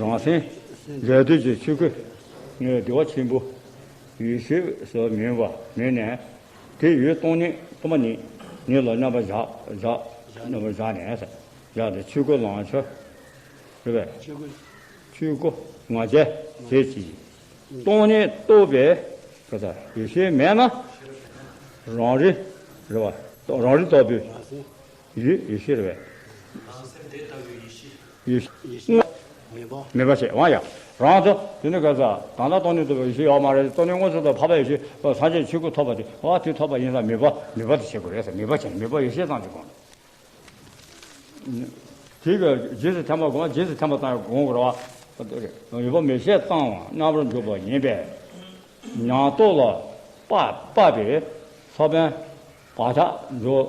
རང་སེམས་འབྲས་དུས་ཀྱི་ཆོས་སྐུ་ནི་བདེ་བ་ཆེན་པོ། ཡེ་ཤེས་སུ་མིན་པ་མིན་ནས། དེ་ཡུལ་སྟོང་ཉིད་སྟོང་པ་ཉིད་ཉིད་ལ་མཉམ་པར་བཞག་བཞག་མཉམ་པར་བཞག་ནས་བཞག་སྟེ་ཆོས་སྐུ་ལོངས་སྤྱོད་རེད་པས། ཆོས་སྐུ་ང་རྒྱལ་བྱེད་ཅིང་སྟོང་ཉིད་རྟོགས་པའི་ག་ས་ཡེ་ཤེས་མེད་ན་རང་རིག་རེད་པ། རང་རིག་རྟོགས་པའི་ཡེ་ཡེ་ཤེས་རེད་པས། ཡེ་ཤེས་མེད་པ་ཞེས་འོང་ཡ། རང་ཚོ་དེ་ནི་ག་ས་ད་ལྟ་སྟོང་ཉིད་རྟོགས་པའི་ཡེ་ཤེས་ཡོད་མ་རེད། སྟོང་ཉིད་མངོན་སུམ་དུ་འཕགས་པའི་ཡེ་ཤེས་སངས་རྒྱས་ཆོས་སྐུ་ཐོབ་པ་དེ་ཨ་དེ་ཐོབ་པ་ཡིན་ཙང་ནུས་པ་ནུས་པ་དེ་བྱེད་དགོས་རེད་ཟེར། ནུས་པ་བྱེད་ནུས་པ་ཡེ་ཤེས་ཙམ་གྱི་སྒོ་ནས། དེ་ག་རྗེས་སུ་འཐེན་པ་སྒོམ། རྗེས་སུ་འཐེན་པ་ཙམ་སྒོམ་དགོས་རེད་པ། ཡོད་པ་མེད་ཤེས་གཙང་བ་རྣམ་པར་འཇོག་པ་ཡིན་པས། ཉམས་རྟོགས་ལ་དཔག་དཔག་པའི་ས་བོན་བག་ཆགས་འཇོག་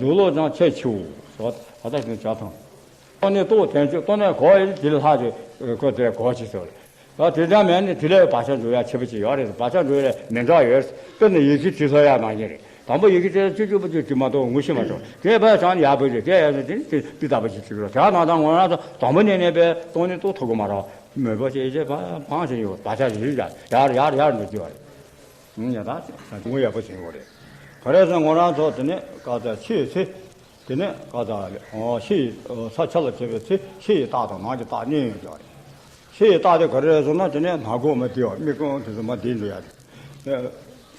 འཇོག་ལུགས་ཀྱང་ཁྱད་ཆེའོ། བག་ཆགས་ཀྱང་བྱ་ཐང་། སྟོང་ཉིད་རྟོགས་དོན་གཅིག་སྟོང་ཉིད་གོ་ཡི་དེ་ལ་ལྷག་ཅིག་ཁོ་དེ་གོ་ཅིག་ཟེར། ད་དེ་འདྲ་མེད་ནི་དེ་ལས་བག་ཆགས་འཇོག་ཡ་ཁྱད་པར་ཅིག་ཡོད་རེད། བག་ཆགས་འཇོག་ཡ་མི་འདྲ་ཡོད། དཔེར་ན་ཡི་གེ་བྲིས་ཚར་ཡ་ནང་བཞིན་རེད། དང་པོ་ཡི་གེ་བྲིས་ཚར་བཅུ་བཅུ་པོ་བཅུ་བྲིས་མ་གཏོགས་ངོ་ཤེས་མ་སོང་། དེ་བས་ཀྱང་ཡག་པོ་རེད། དེ་ཡང་དེ་དེ་དེ་ལྟ་བུ་ཞིག་བྲིས་རོགས། དེ་ནང་ད་ང་རང་ཚོ་དང་པོ་ནས་ནས་པའི་སྟོང་ཉིད་རྟོགས་ཐུབ་ཀྱི་མ་རེད། མོས་པ་ཞེས་བྱས་པ་ཕངས་ཤིང་ཡོད། བག་ཆགས་ཡིད་ཡར་ཡར་ཡར་འགྲོ་རྒྱུ་བ་རེད། ཡ་ད་ཅུང་ཡག་པོ་བྱེད་དགོས་རེད། ག་རེ་ཟེར་ང་རང་ཚོ་དེ་ནས་ག་ཚ་ཆེས་ཚེ། དེ་ནས་ག་ཚ་ཕྱི་ཡི་ས་ཆུ་ལ་ཁྱབ་པའི་ཚེ་ཕྱི་ཡི་རྟགས་དང་ནང་གི་རྟགས་གཉིས་ཡོད་ཀྱང་རེད། ཕྱི་ཡི་རྟགས་དེ་ག་རེ་ཟེར་ན་དེ་ནས་སྣ་སྒོ་མ་བདེ་བ་མིག་ཀོང་དེ་ཚོ་མ་བདེ་འགྲོ་ཡ་རེད།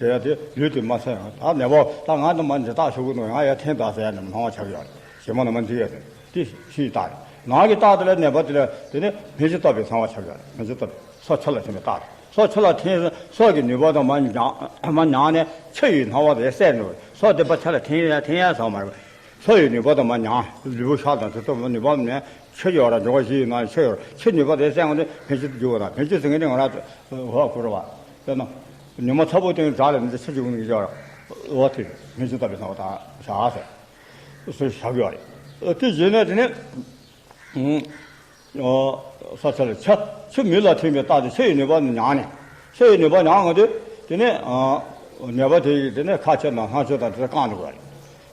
དེ་ཡ་དེ་ལུས་དེ་མ་ཚད་ཡང་ད་ནད་པ་ད་ང་དང་མ་འདི་རྟགས་ཤོར་གི་འདུག་ང་ཡ་འཐེན་ད་ཟེར་ཡ་ནས་སྣང་བ་ཆགས་ཡོད་རེད། ཞེ་མ་ན་མ་འདི་ཡ་རེད། དེ་ཕྱི་ཡི་རྟགས་རེད། ནང་གི་རྟགས་དེ་ལ་ནད་པ་དེ་ལ་དེ་ནས་སྨན་ལྕེ་ལྟ་བུའི་སྣང་བ་ཆགས་ཡོད་རེད། སྨན་ལྕེ་ལྟ་བུའི། སོ་ཆུ་ལ་འཐེན་པའི་རྟགས་རེད། སོ་ཆུ་ལ་འཐེན་སོ་གི་ནུས་པ་དང་མ་མྱང་མ་མྱང་ནས་ཆུ་ཡི་སྣང་བ་དེ་སད་འགྲོ་བས། སོ་དེ་པ་ཆུ་ལ་འཐེན་ཡ་འཐེན་ཡ་ཟ་མ་རེད། སོ་ཡི་ནུས་པ་དང་མ་མྱང་ལུས་པོ་ཤ་དང་དེ་ཚོ་ནུས་པ་མེད། ཆུ་ཡོད་ར་འབྱུང་བ་བཞི་ཡི་ནང་ཆུ་ཡོད་ར་ཆུ་ནུས་པ་དེ་སད་འོང་དུས་ཕན་ཆད་དུ་འཇུག་པ་དང་ཕན་ཆད་ཟེར་མཁན་དེ་ང་རང་ཚོ་འོ་ཁུ་རུ་བ་དཔེར་ན་ཉི་མ་ཚ་པོ་སྟེང་དྲག་ལ་མི་ཚེ་ཆུ་འཇུག་ནི་ཡོད་ར་འོ་དེ་ཕན་ཆད་ལྟ་བུའི་སྣང་བ་དང་བྱ་ཟེར་སོ་བཞག་ཡོད་རེད། དེ་བཞིན་ནས་དེ་ནས། ས་ཆུ་ལ་ཆུ་ཆུ་མིག་ལ་ཐིམ་པའི་རྟགས་དེ་ཆུ་ཡི་ནུས་པ་མྱང་ནས་ཆུ་ཡི་ནུས་པ་མྱང་ངོ་དེ་དེ་ནས་ནད་པ་དེ་ཡིས་དེ་ནས་ཁ་ཆུ་དང་སྣ་ཆུ་དང་དེ་ཚོ་བཀང་འགྲོ་གི་རེད།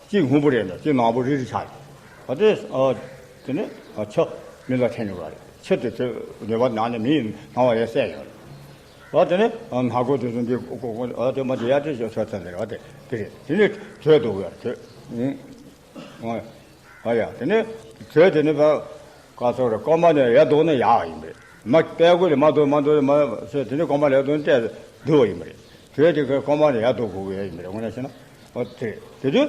གཅིག་སྔོན་པོ་རེད་འདྲ་གཅིག་ནག་པོ་རིལ་རིལ་ཆགས་རེད། བ་དེ་དེ་ནས་ཆུ་མིག་ལ་ཐིམ་འགྲོ་གི་རེད། ཆུ་དེ་ཆུ་ནུས་པ་མྱང་ནས་མིག་ཡི་སྣང་བ་ཡང་གསལ་ཡོད་རེད། བ་དེ་ནས་སྣ་སྒོ་དེ་ཚོ་འདི་ཀོ་ཀོ་ཀོ་དེ་མ་དེ་ཡ་དེ་ཆུ་ཆུ་ཚན་རེད། བ་དེ་དེ་རེད། དེ་ནས་དྲོད་འདུག་གི་རེད་དྲོད། ཨ་ཡ་དེ་ནས་དྲོད་དེ་ནི་བ་ག་ཚོད་རེད། རྐང་པ་ནས་ཡར་ལྡོག་ན་ཡག་ཡིན་པ་རེད། མ་པད་གོས་ལས་མ་ལྡོག་མ་ལྡོག་མ་ཟེར་དེ་ནི་རྐང་པ་ལས་ལྡོག་ན་ཏོག་ཙམ་སྡུག་པ་ཡིན་པ་རེད། དྲོད་དེ་ག་རྐང་པ་ནས་ཡར་ལྡོག་དགོས་ཀྱི་ཡ་ཡིན་པ་རེད། འོ་ན་ཤེས་ན་འོ་དེ་དེ་དུས་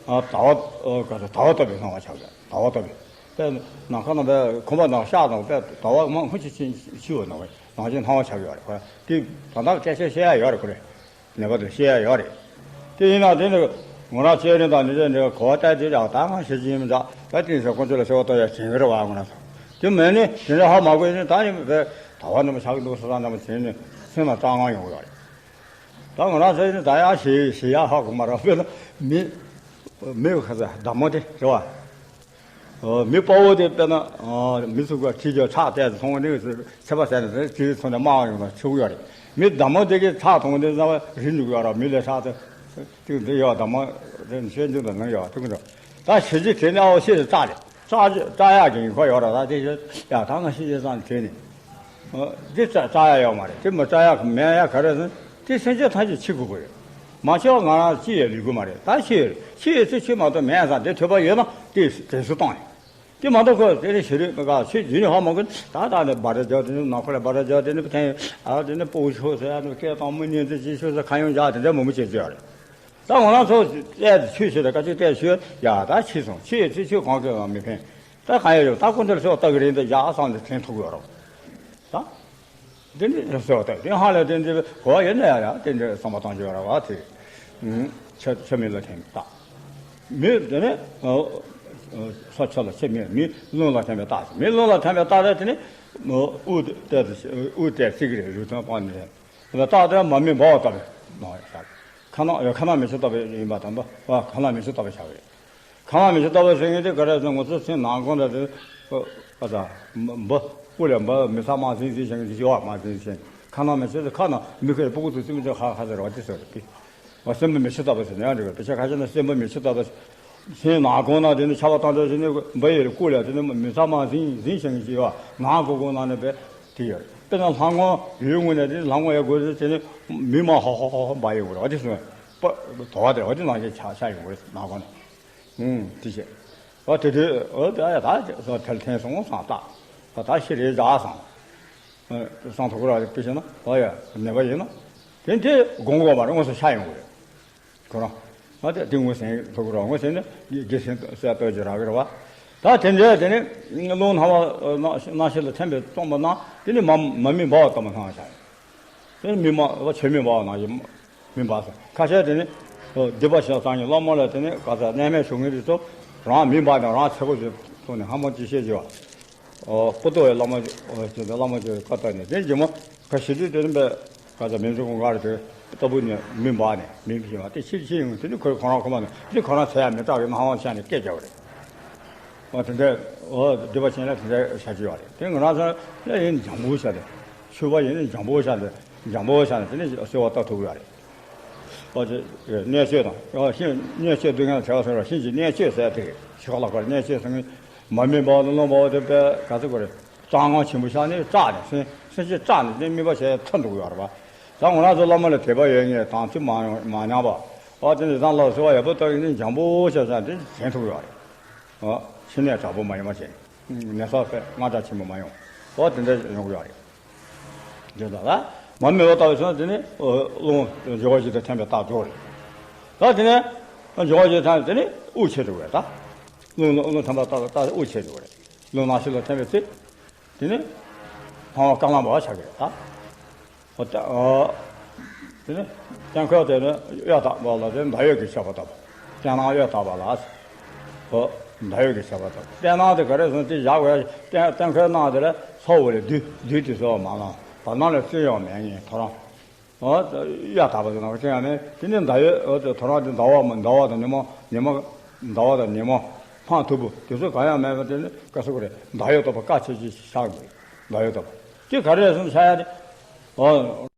ཨ་ཟླ་བ་ག་ཚོད་ཟླ་བ་ལྟ་བུའི་སྣང་བ་ཆགས་ཀྱི་ཟླ་བ་ལྟ་བུའི་དཔེ་ནམ་མཁའ་ནང་པའི་ཁང་པ་ནང་ཤག་དང་དཔེ་ཟླ་བ་མང་ཁུ་ཆེ་ཆེ་ཆེ་བ་ནང་བའི་ནང་བཞིན་སྣང་བ་ཆགས་ཀྱི་ཡོད་རེད། ཁོ་དེ་ད་ལྟ་སྐད་ཆ་བཤད་ཡ་ཡོད་རེད། ཁོ་རེ། ནད་པ་དེ་ཤེས་ཡ་ཡོད་རེད། དེ་ཡིན་ན་དེ་ནི་ང་རང་ཤེས་རིན་དང་ནི་དེ་ནི་གོ་བ་བལྟས་དེ་ཡང་ད་ང་ཤེས་ཀྱི་ཡིན་མི་འདྲ། ད་དེང་སང་དཀོན་མཆོག་ལ་གསོལ་བ་བཏབ་ཡ་བྱེད་གི་རེད་བ། ང་རང་ཚོ་དེ་མེད་ནི་དེ་འདྲ་ཧ་མ་གོ་ཡིན་ནི་ད་ནི་བས་ད་བ་ནི་མ་ཆགས་ཀྱི་འདུག་ས་ད་འདྲ་མ་བྱེད་ནི་སེམས་ལ་སྐྲག་སྣང་ཡོང་གི་ཡོད་རེད། ད་ང་རང་ཚོ་ནི་ད་ཡང་ཤེས་ཤེས་ཡ་ཧ་གོ་མ་རེད། དཔེར་ན་མི་མི་ཁ་ས་བདག་མོ་དེ་རེད་བ། མི་དཔའ་བོ་དེ་དཔེར་ན་མི་ཚུགས་པ་ཁྲིད་ཀྱང་ཁྲག་བལྟས་ཚོང་ནི་ཚེ་བ་ཟས་ནས་ཁྲིད་ཚོང་ནས་དམའ་བ་ཡོང་ན་ཆུག་ཡོད་རེད། མི་བདག་མོ་དེ་གིས་ཁྲག་འཐུང་དེ་ཚ་བ་རིལ་འཇུག་ཡོད་ར། མི་ལས་ཁྲག་དེ་ཏིག་འདི་ཡོད་བདག་མོ་དེ་ཤེས་འཇུག་དང་ནང་ཡོད་ཐུག་འགྲོ། ད་ཞི་ཅི་དེ་ནི་ཨོ་ཤེས་སུ་བཙག་རེད། བཙག་བཙག་ཡག་གི་ཉེན་ཁ་ཡོད་ར། ད་དེ་ཡོད་ཡ་ད་ང་ཤི་ཅི་ཙང་དེ་ནི་འདི་བཙག་བཙག་ཡག་ཡོད་མ་རེད། དེ་མི་བཙག་ཡག་མེད་ཡ་ག་རེ་ཟེར་ན་དེ་སེམས་ཅན་ཐམས་ཅད་འཆི་དགོས་ཀྱི་རེད། མ་ཤི་བ་ང་རང་ཅི་ཡང་ལུས་ཀྱི་མ་རེད། ད་ཤི་ཡོད་རེད། ཤི་ཡོད་ཚེ་ཤི་མ་གཏོགས་མེད་ཙང་དེ་ཐོས་པ་ཡོད་ན་དེ་དྲན་གསོ་བཏང་ཡིན། དེ་མ་གཏོགས་ཁོ་དེ་ནི་ཤི་རིགས་མི་དགའ་ཤི་རྒྱུ་ནི་ཧ་མ་གོ་ད་ད་ནི་སྦ་ར་རྒྱག་དེ་ནི་ནང་ཁོ་ལ་སྦ་ར་རྒྱག་དེ་ནི་ཐེན་ཨ་དེ་ནི་སྤོ་ཤོག་ཟེར་ཡ་ནི་སྐད་བཏང་མི་ཉན་དེ་ཅི་ཤོག་ཟེར་ཁ་ཡོང་རྒྱག་དེ་འདྲ་མང་པོ་བྱེད་ཀྱི་ཡོད་རེད། ད་ང་རང་ཚོ་བལྟས་ཆོས་བྱེད་ལ་དཀའ་སྤྱད་བལྟས་ཆོས་ཡ་ད་ཤི་སོང་ཤི་ཡོད་ཚེ་ཆོས་གང་གིས་ཡང་མི་ཕན། ད་གང་ཡང་ཡོད་ད་དཀོན་མཆོག་ལ་གསོལ་བ་བཏབ་གི་རེད་འདི་ཡག་བསམ་སྟེ་དྲན་ཐུབ་ཡོད་རོགས། ད། འདི་འདྲའི་གསོལ་བ་བཏབ་དེ་ཧ་ལས་དེ་འདྲའི་གོ་བ་ཡོད་ན་ཡང་ཡང་དེ་འདྲའི་བསམ་པ་བཏང་རྒྱུ་ཡོད་ར་བ་དེ། ཆུ་ཆུ་མིག་ལ་ཐིམ་པའི་རྟགས། མིག་དེ་ནས་ས་ཆུ་ལ་ཆུ་མིག་མིག་རླུང་ལ་ཐིམ་པའི་རྟགས། མིག་རླུང་ལ་ཐིམ་པའི་རྟགས་རེད། དེ་ནས་དབུགས་དེ་དབུགས་དེ་ཚིག་རེད་རུས་ཐང་སྤང་ནས་རེད། རྟགས་དེ་མ་མི་འབར་བ་ལྟ་བུ་ནང་ཡང་ཤར། ཁ་ནང་ཡང་ཁ་ནང་མེ་ཆུ་ལྟ་བུ་ཡིན་པ་དང་པོ་ཁ་ནང་མེ་ཆུ་ལྟ་བུ་ཤར་བ་རེད། ཁ་ནང་མེ་ཆུ་ལྟ་བུ་ཟེར་མཁན་དེ་ག་རེ་ཟེར་ན་ང་ཚོ་སེམས་ནང་ཁོང་ལ་དེ་ཨ་ད་འབུ་སྤུ་ལས་འབུ་མི་ཚ་མ་ཟིན་ཟིན་བྱེད་མཁན་དེ་ཡོད་མ་ཟིན་ཟིན། ཁ་ནང་མེ་ཆུ་དེ་ཁ་ནང་མི་ཁའི་སྤུ་གུ་ཚོ་སེམས་ཅན་ཁ་ཁ་ཟེར་བ་དེ་ཟེར་གི། ཨ་སེམས་པ་མེ་ཆུ་ལྟ་བུ་ཟེར་ན་ཡང་འགྲིག་གི། དཔེ་ཆ་ཁ་ཤས་ན་སེམས་པ་མེ་ཆུ་ལྟ་བུ་སེམས་ནང་ཁོང་ན་དེ་ནི་ཆར་པ་བཏང་འདྲ་ཟེར་ནས་འབུ་ཡི་སྐུ་ལས་དེ་ནི་མི་ཚ་མ་ཟིན་ཟིན་བྱེད་མཁན་ཅིག་ཡོད་ནང་ཁོ་ཁོང་ནང་ནས་བས་དེ་ཡོད། དཔེར་ན་ལྷ་ངོ་ཡོད་ངོས་ནས་དེ་ལྷ་ངོ་ཡ་དགོས་ཟེར་བྱས་ནས་མི་མང་ཧོ་ཧོ་ཧོ་ཧོ་འབར་ཡོང་གི་རེད། འོ་དེ་སོང་པ་དོ་བ་དེ་འོ་དེ་ནང་བཞིན་ཆགས་ཆགས་ཡོང་གི་རེད། ནང་ཁོ་ནས་ཨུམ་དེ་བྱས་འོ་དེ་དུས་འོ་དེ་ཡ་ད་སོ་ཐལ་འཐེན་སོང་སང་ད་ད་ད་ཤི་རེད་ཟ་སང་སང་ཐོག་ཁུ་ར་དཔེ་བྱས་ན་འོ་ཡ་ནད་པ་ཡིན་ན་དེ་དེ་དགོངས་དགོས་མ་རེད། དངོས་སུ་ཤ་ཡོང་གི་རེད། ཁོ་རང་། ང་དེ་དེ་ངོས་ཟིན་ཐུབ་ཀྱི་རེད། ངོས་ཟིན་ནས་དགེ་སེམས་གསལ་བཏོད་ཀྱི་རག་གི་རེད་བ། ད་དེ་འདྲའི་དེ་ནི་རླུང་ལྷ་བ་ནང་ཤི་ལ་ཐིམ་པས་བཙོངས་པ་ན་དེ་ནི་མ་མ་མི་འབར་བ་ལྟ་བུ་སྣང་བ་ཤར། དེ་ནི་མི་མ་བ་ཆོས་མི་འབར་བ་ནང་བཞིན་མི་འབར་ཟེར། ཁ་ཤས་དེ་ནི་སྡིག་པ་བཤགས་ཙམ་གྱི་བླ་མ་ལ་དེ་ནི་ག་ཚ་གནས་མལ་ཞུགས་མཁན་དེ་ཚོ་རང་མི་འབར་ནས་རང་ཚེ་སྒོ་ཞིག་ཐོག་ནས་ཧ་མ་ཅི་ཤེས་ཀྱི་བ། ཨོ་པོ་ཏོ་ཡི་བླ་མ་ཨོ་ཅེ་བླ་མ་ཅེ་བཀའ་བཏགས་ནས་དེ་རྗེས་མ་ཁ་ཤས་དུས་དེ་རིམ་པས་ག་ཚ་མིང་ཚོ་ཁོང་ག་རེ་དེ་ལྟ་བུ་ནས་མི་འབག་ནས་མི་འབྱིན་པ་དེ་ཕྱིར་ཕྱིར་ཡོང་དེ་ནི་ཁོས་ཁོ་རང་ཁོ་མ་ནས་དེ་ཁོ་རང་ཚེ་ཡང་མི་རྟག་གི་སྣང་བ་ཤར་ནས་སྐད་རྒྱབ་རེད། ཨོ་དེ་འདྲ་ཨོ་སྡིག་པ་ཅན་ལ་དེ་འདྲ་བྱ་རྒྱུ་ཡོད་རེད། དེ་ང་རང་ཚོ་ལ་ཡིན་འཇམ་པོ་བྱ་དེ་ཆོས་པ་ཡིན་ན་འཇམ་པོ་བྱ་དེ་འཇམ་པོ་བྱ་ནས་དེ་ནི་གསོལ་བ་བཏབ་ཐུབ་ཀྱི་ཡོད་རེད། ཨོ་དེ་གནས་མཆོད་དང་ཨོ་ཤིང་གནས་མཆོད་སྡུག་བསྔལ་བྱ་བ་སོགས་ལ་ཤིང་གི་གནས་མཆོད་ཟེར་དེ་ཤི་ཁ་ལ་ཁར་གནས་མཆོད་ཟེར་ནས་མ་སྨིན་པ་ལ་ལོང་པ་དེ་པས་ག་ཚོད་དགོས་རེད། གཙང་ངང་ཆེན་པོ་བཞག་ནས་སྐྲག་ནས་སེམས་སེམས་ཤིང་སྐྲག་ནས་དེ་དམིགས་པ་བྱས་ཐར་འགྲོ་གི་ཡོད་རེད་པ། ད་ང་རང་ཚོ་བླ་མ་ལ་དད་པ་ཡོད་ངེས་དང་ཚིག་མ་མ་ཉམས་པ། ཨོ་དེ་འདྲ་དང་ལ་གསོལ་བ་ཡག་པོ་བཏབ་ཡིན་ནི་འཇམ་པོ་བྱས་ཙང་དེ་དྲན་ཐུབ་ཡོད་རེད། ཨོ་ཕྱི་ནས་དྲག་པོ་མ་ཡོང་བ་བྱས། ནད་སོགས་པས་དངངས་སྐྲག་ཆེན་པོ་མ་ཡོང་། ཨོ་དེ་འདྲ་ཡོང་གི་ཡོད་རེད། དེ་ལ་ལ་མ་སྨིན་པ་ལྟ་བུ་སོང་དེ་ནི་རླུང་འབྱོར་བ་ཞིག་ཏུ་ཐིམ་པས་རྟགས་འགྲོ་རེད། ད་དེ་ནས་འབྱོར་བ་ཞིག་ཐིམ་དེ་ནི་དབུགས་ཆད་འགྲོ་བས་ད། རླུང་རླུང་ཐིམ་པ་ལྟ་བུ་ལྟ་དབུགས་ཆད་འགྲོ་རེད། རླུང་ནང་ཤི་ལ་ཐིམ་པའི་ཚེ། དེ་ནི་ལྷ་བ་རྐང་ལམ་པ་ཆགས་ཀྱི་རེད་ད། ཨོ་ད་ཨོ། དེ་ནི་སྟོན་ཁ་དེ་ནི་གཡོ་དག་པ་ལ་དེ་མདའ་གཡོ་གི་ཆད་པ་ལྟ་བུ། སྟོན་ནང་གཡོ་དག་པ་ལ། ཨོ། མདའ་གཡོ་གི་ཆད་པ་ལྟ་བུ། སྟོན་ནང་དེ་ག་རེ་སོང་དེ་བཞག་པའི་སྟོན་སྟོན་ཁའི་ནང་དེ་ལ་ཚ་བོ་ལས་བདུད་བདུད་དེ་ཚོ་མ་ལང་བར་སྣང་ལ་བཙོན་ཡང་མེད་ངེས་ཐོ་རངས། ཨོ། གཡོ་དག་པ་དེ་ནང་བཙོན་ཡང་མེད་དེ་ནི་མདའ་གཡོ་ཨོ་དེ་ཐོ་རངས་དེ་ཟླ་བ་མ་ཟླ་བ་དང་ཉི་མ་ཉི་མ་ཟླ་བ་དང་ཉི་མ་འཕང་མཐུག་པོ་དེ་ཚོ་གང་ཡང་མེད་པ་དེ་ནི་བཀའ་སྲུང་གི་རེད། མདའ་གཡོ་ལྟ་བུ་བཀའ་ཆེ་ཆེ་ཆགས་འདུག་མདའ་གཡོ་ལྟ་བུ་དེ་ག་རེ་སོང་ཆ་ཡ་དེ། ཨོ།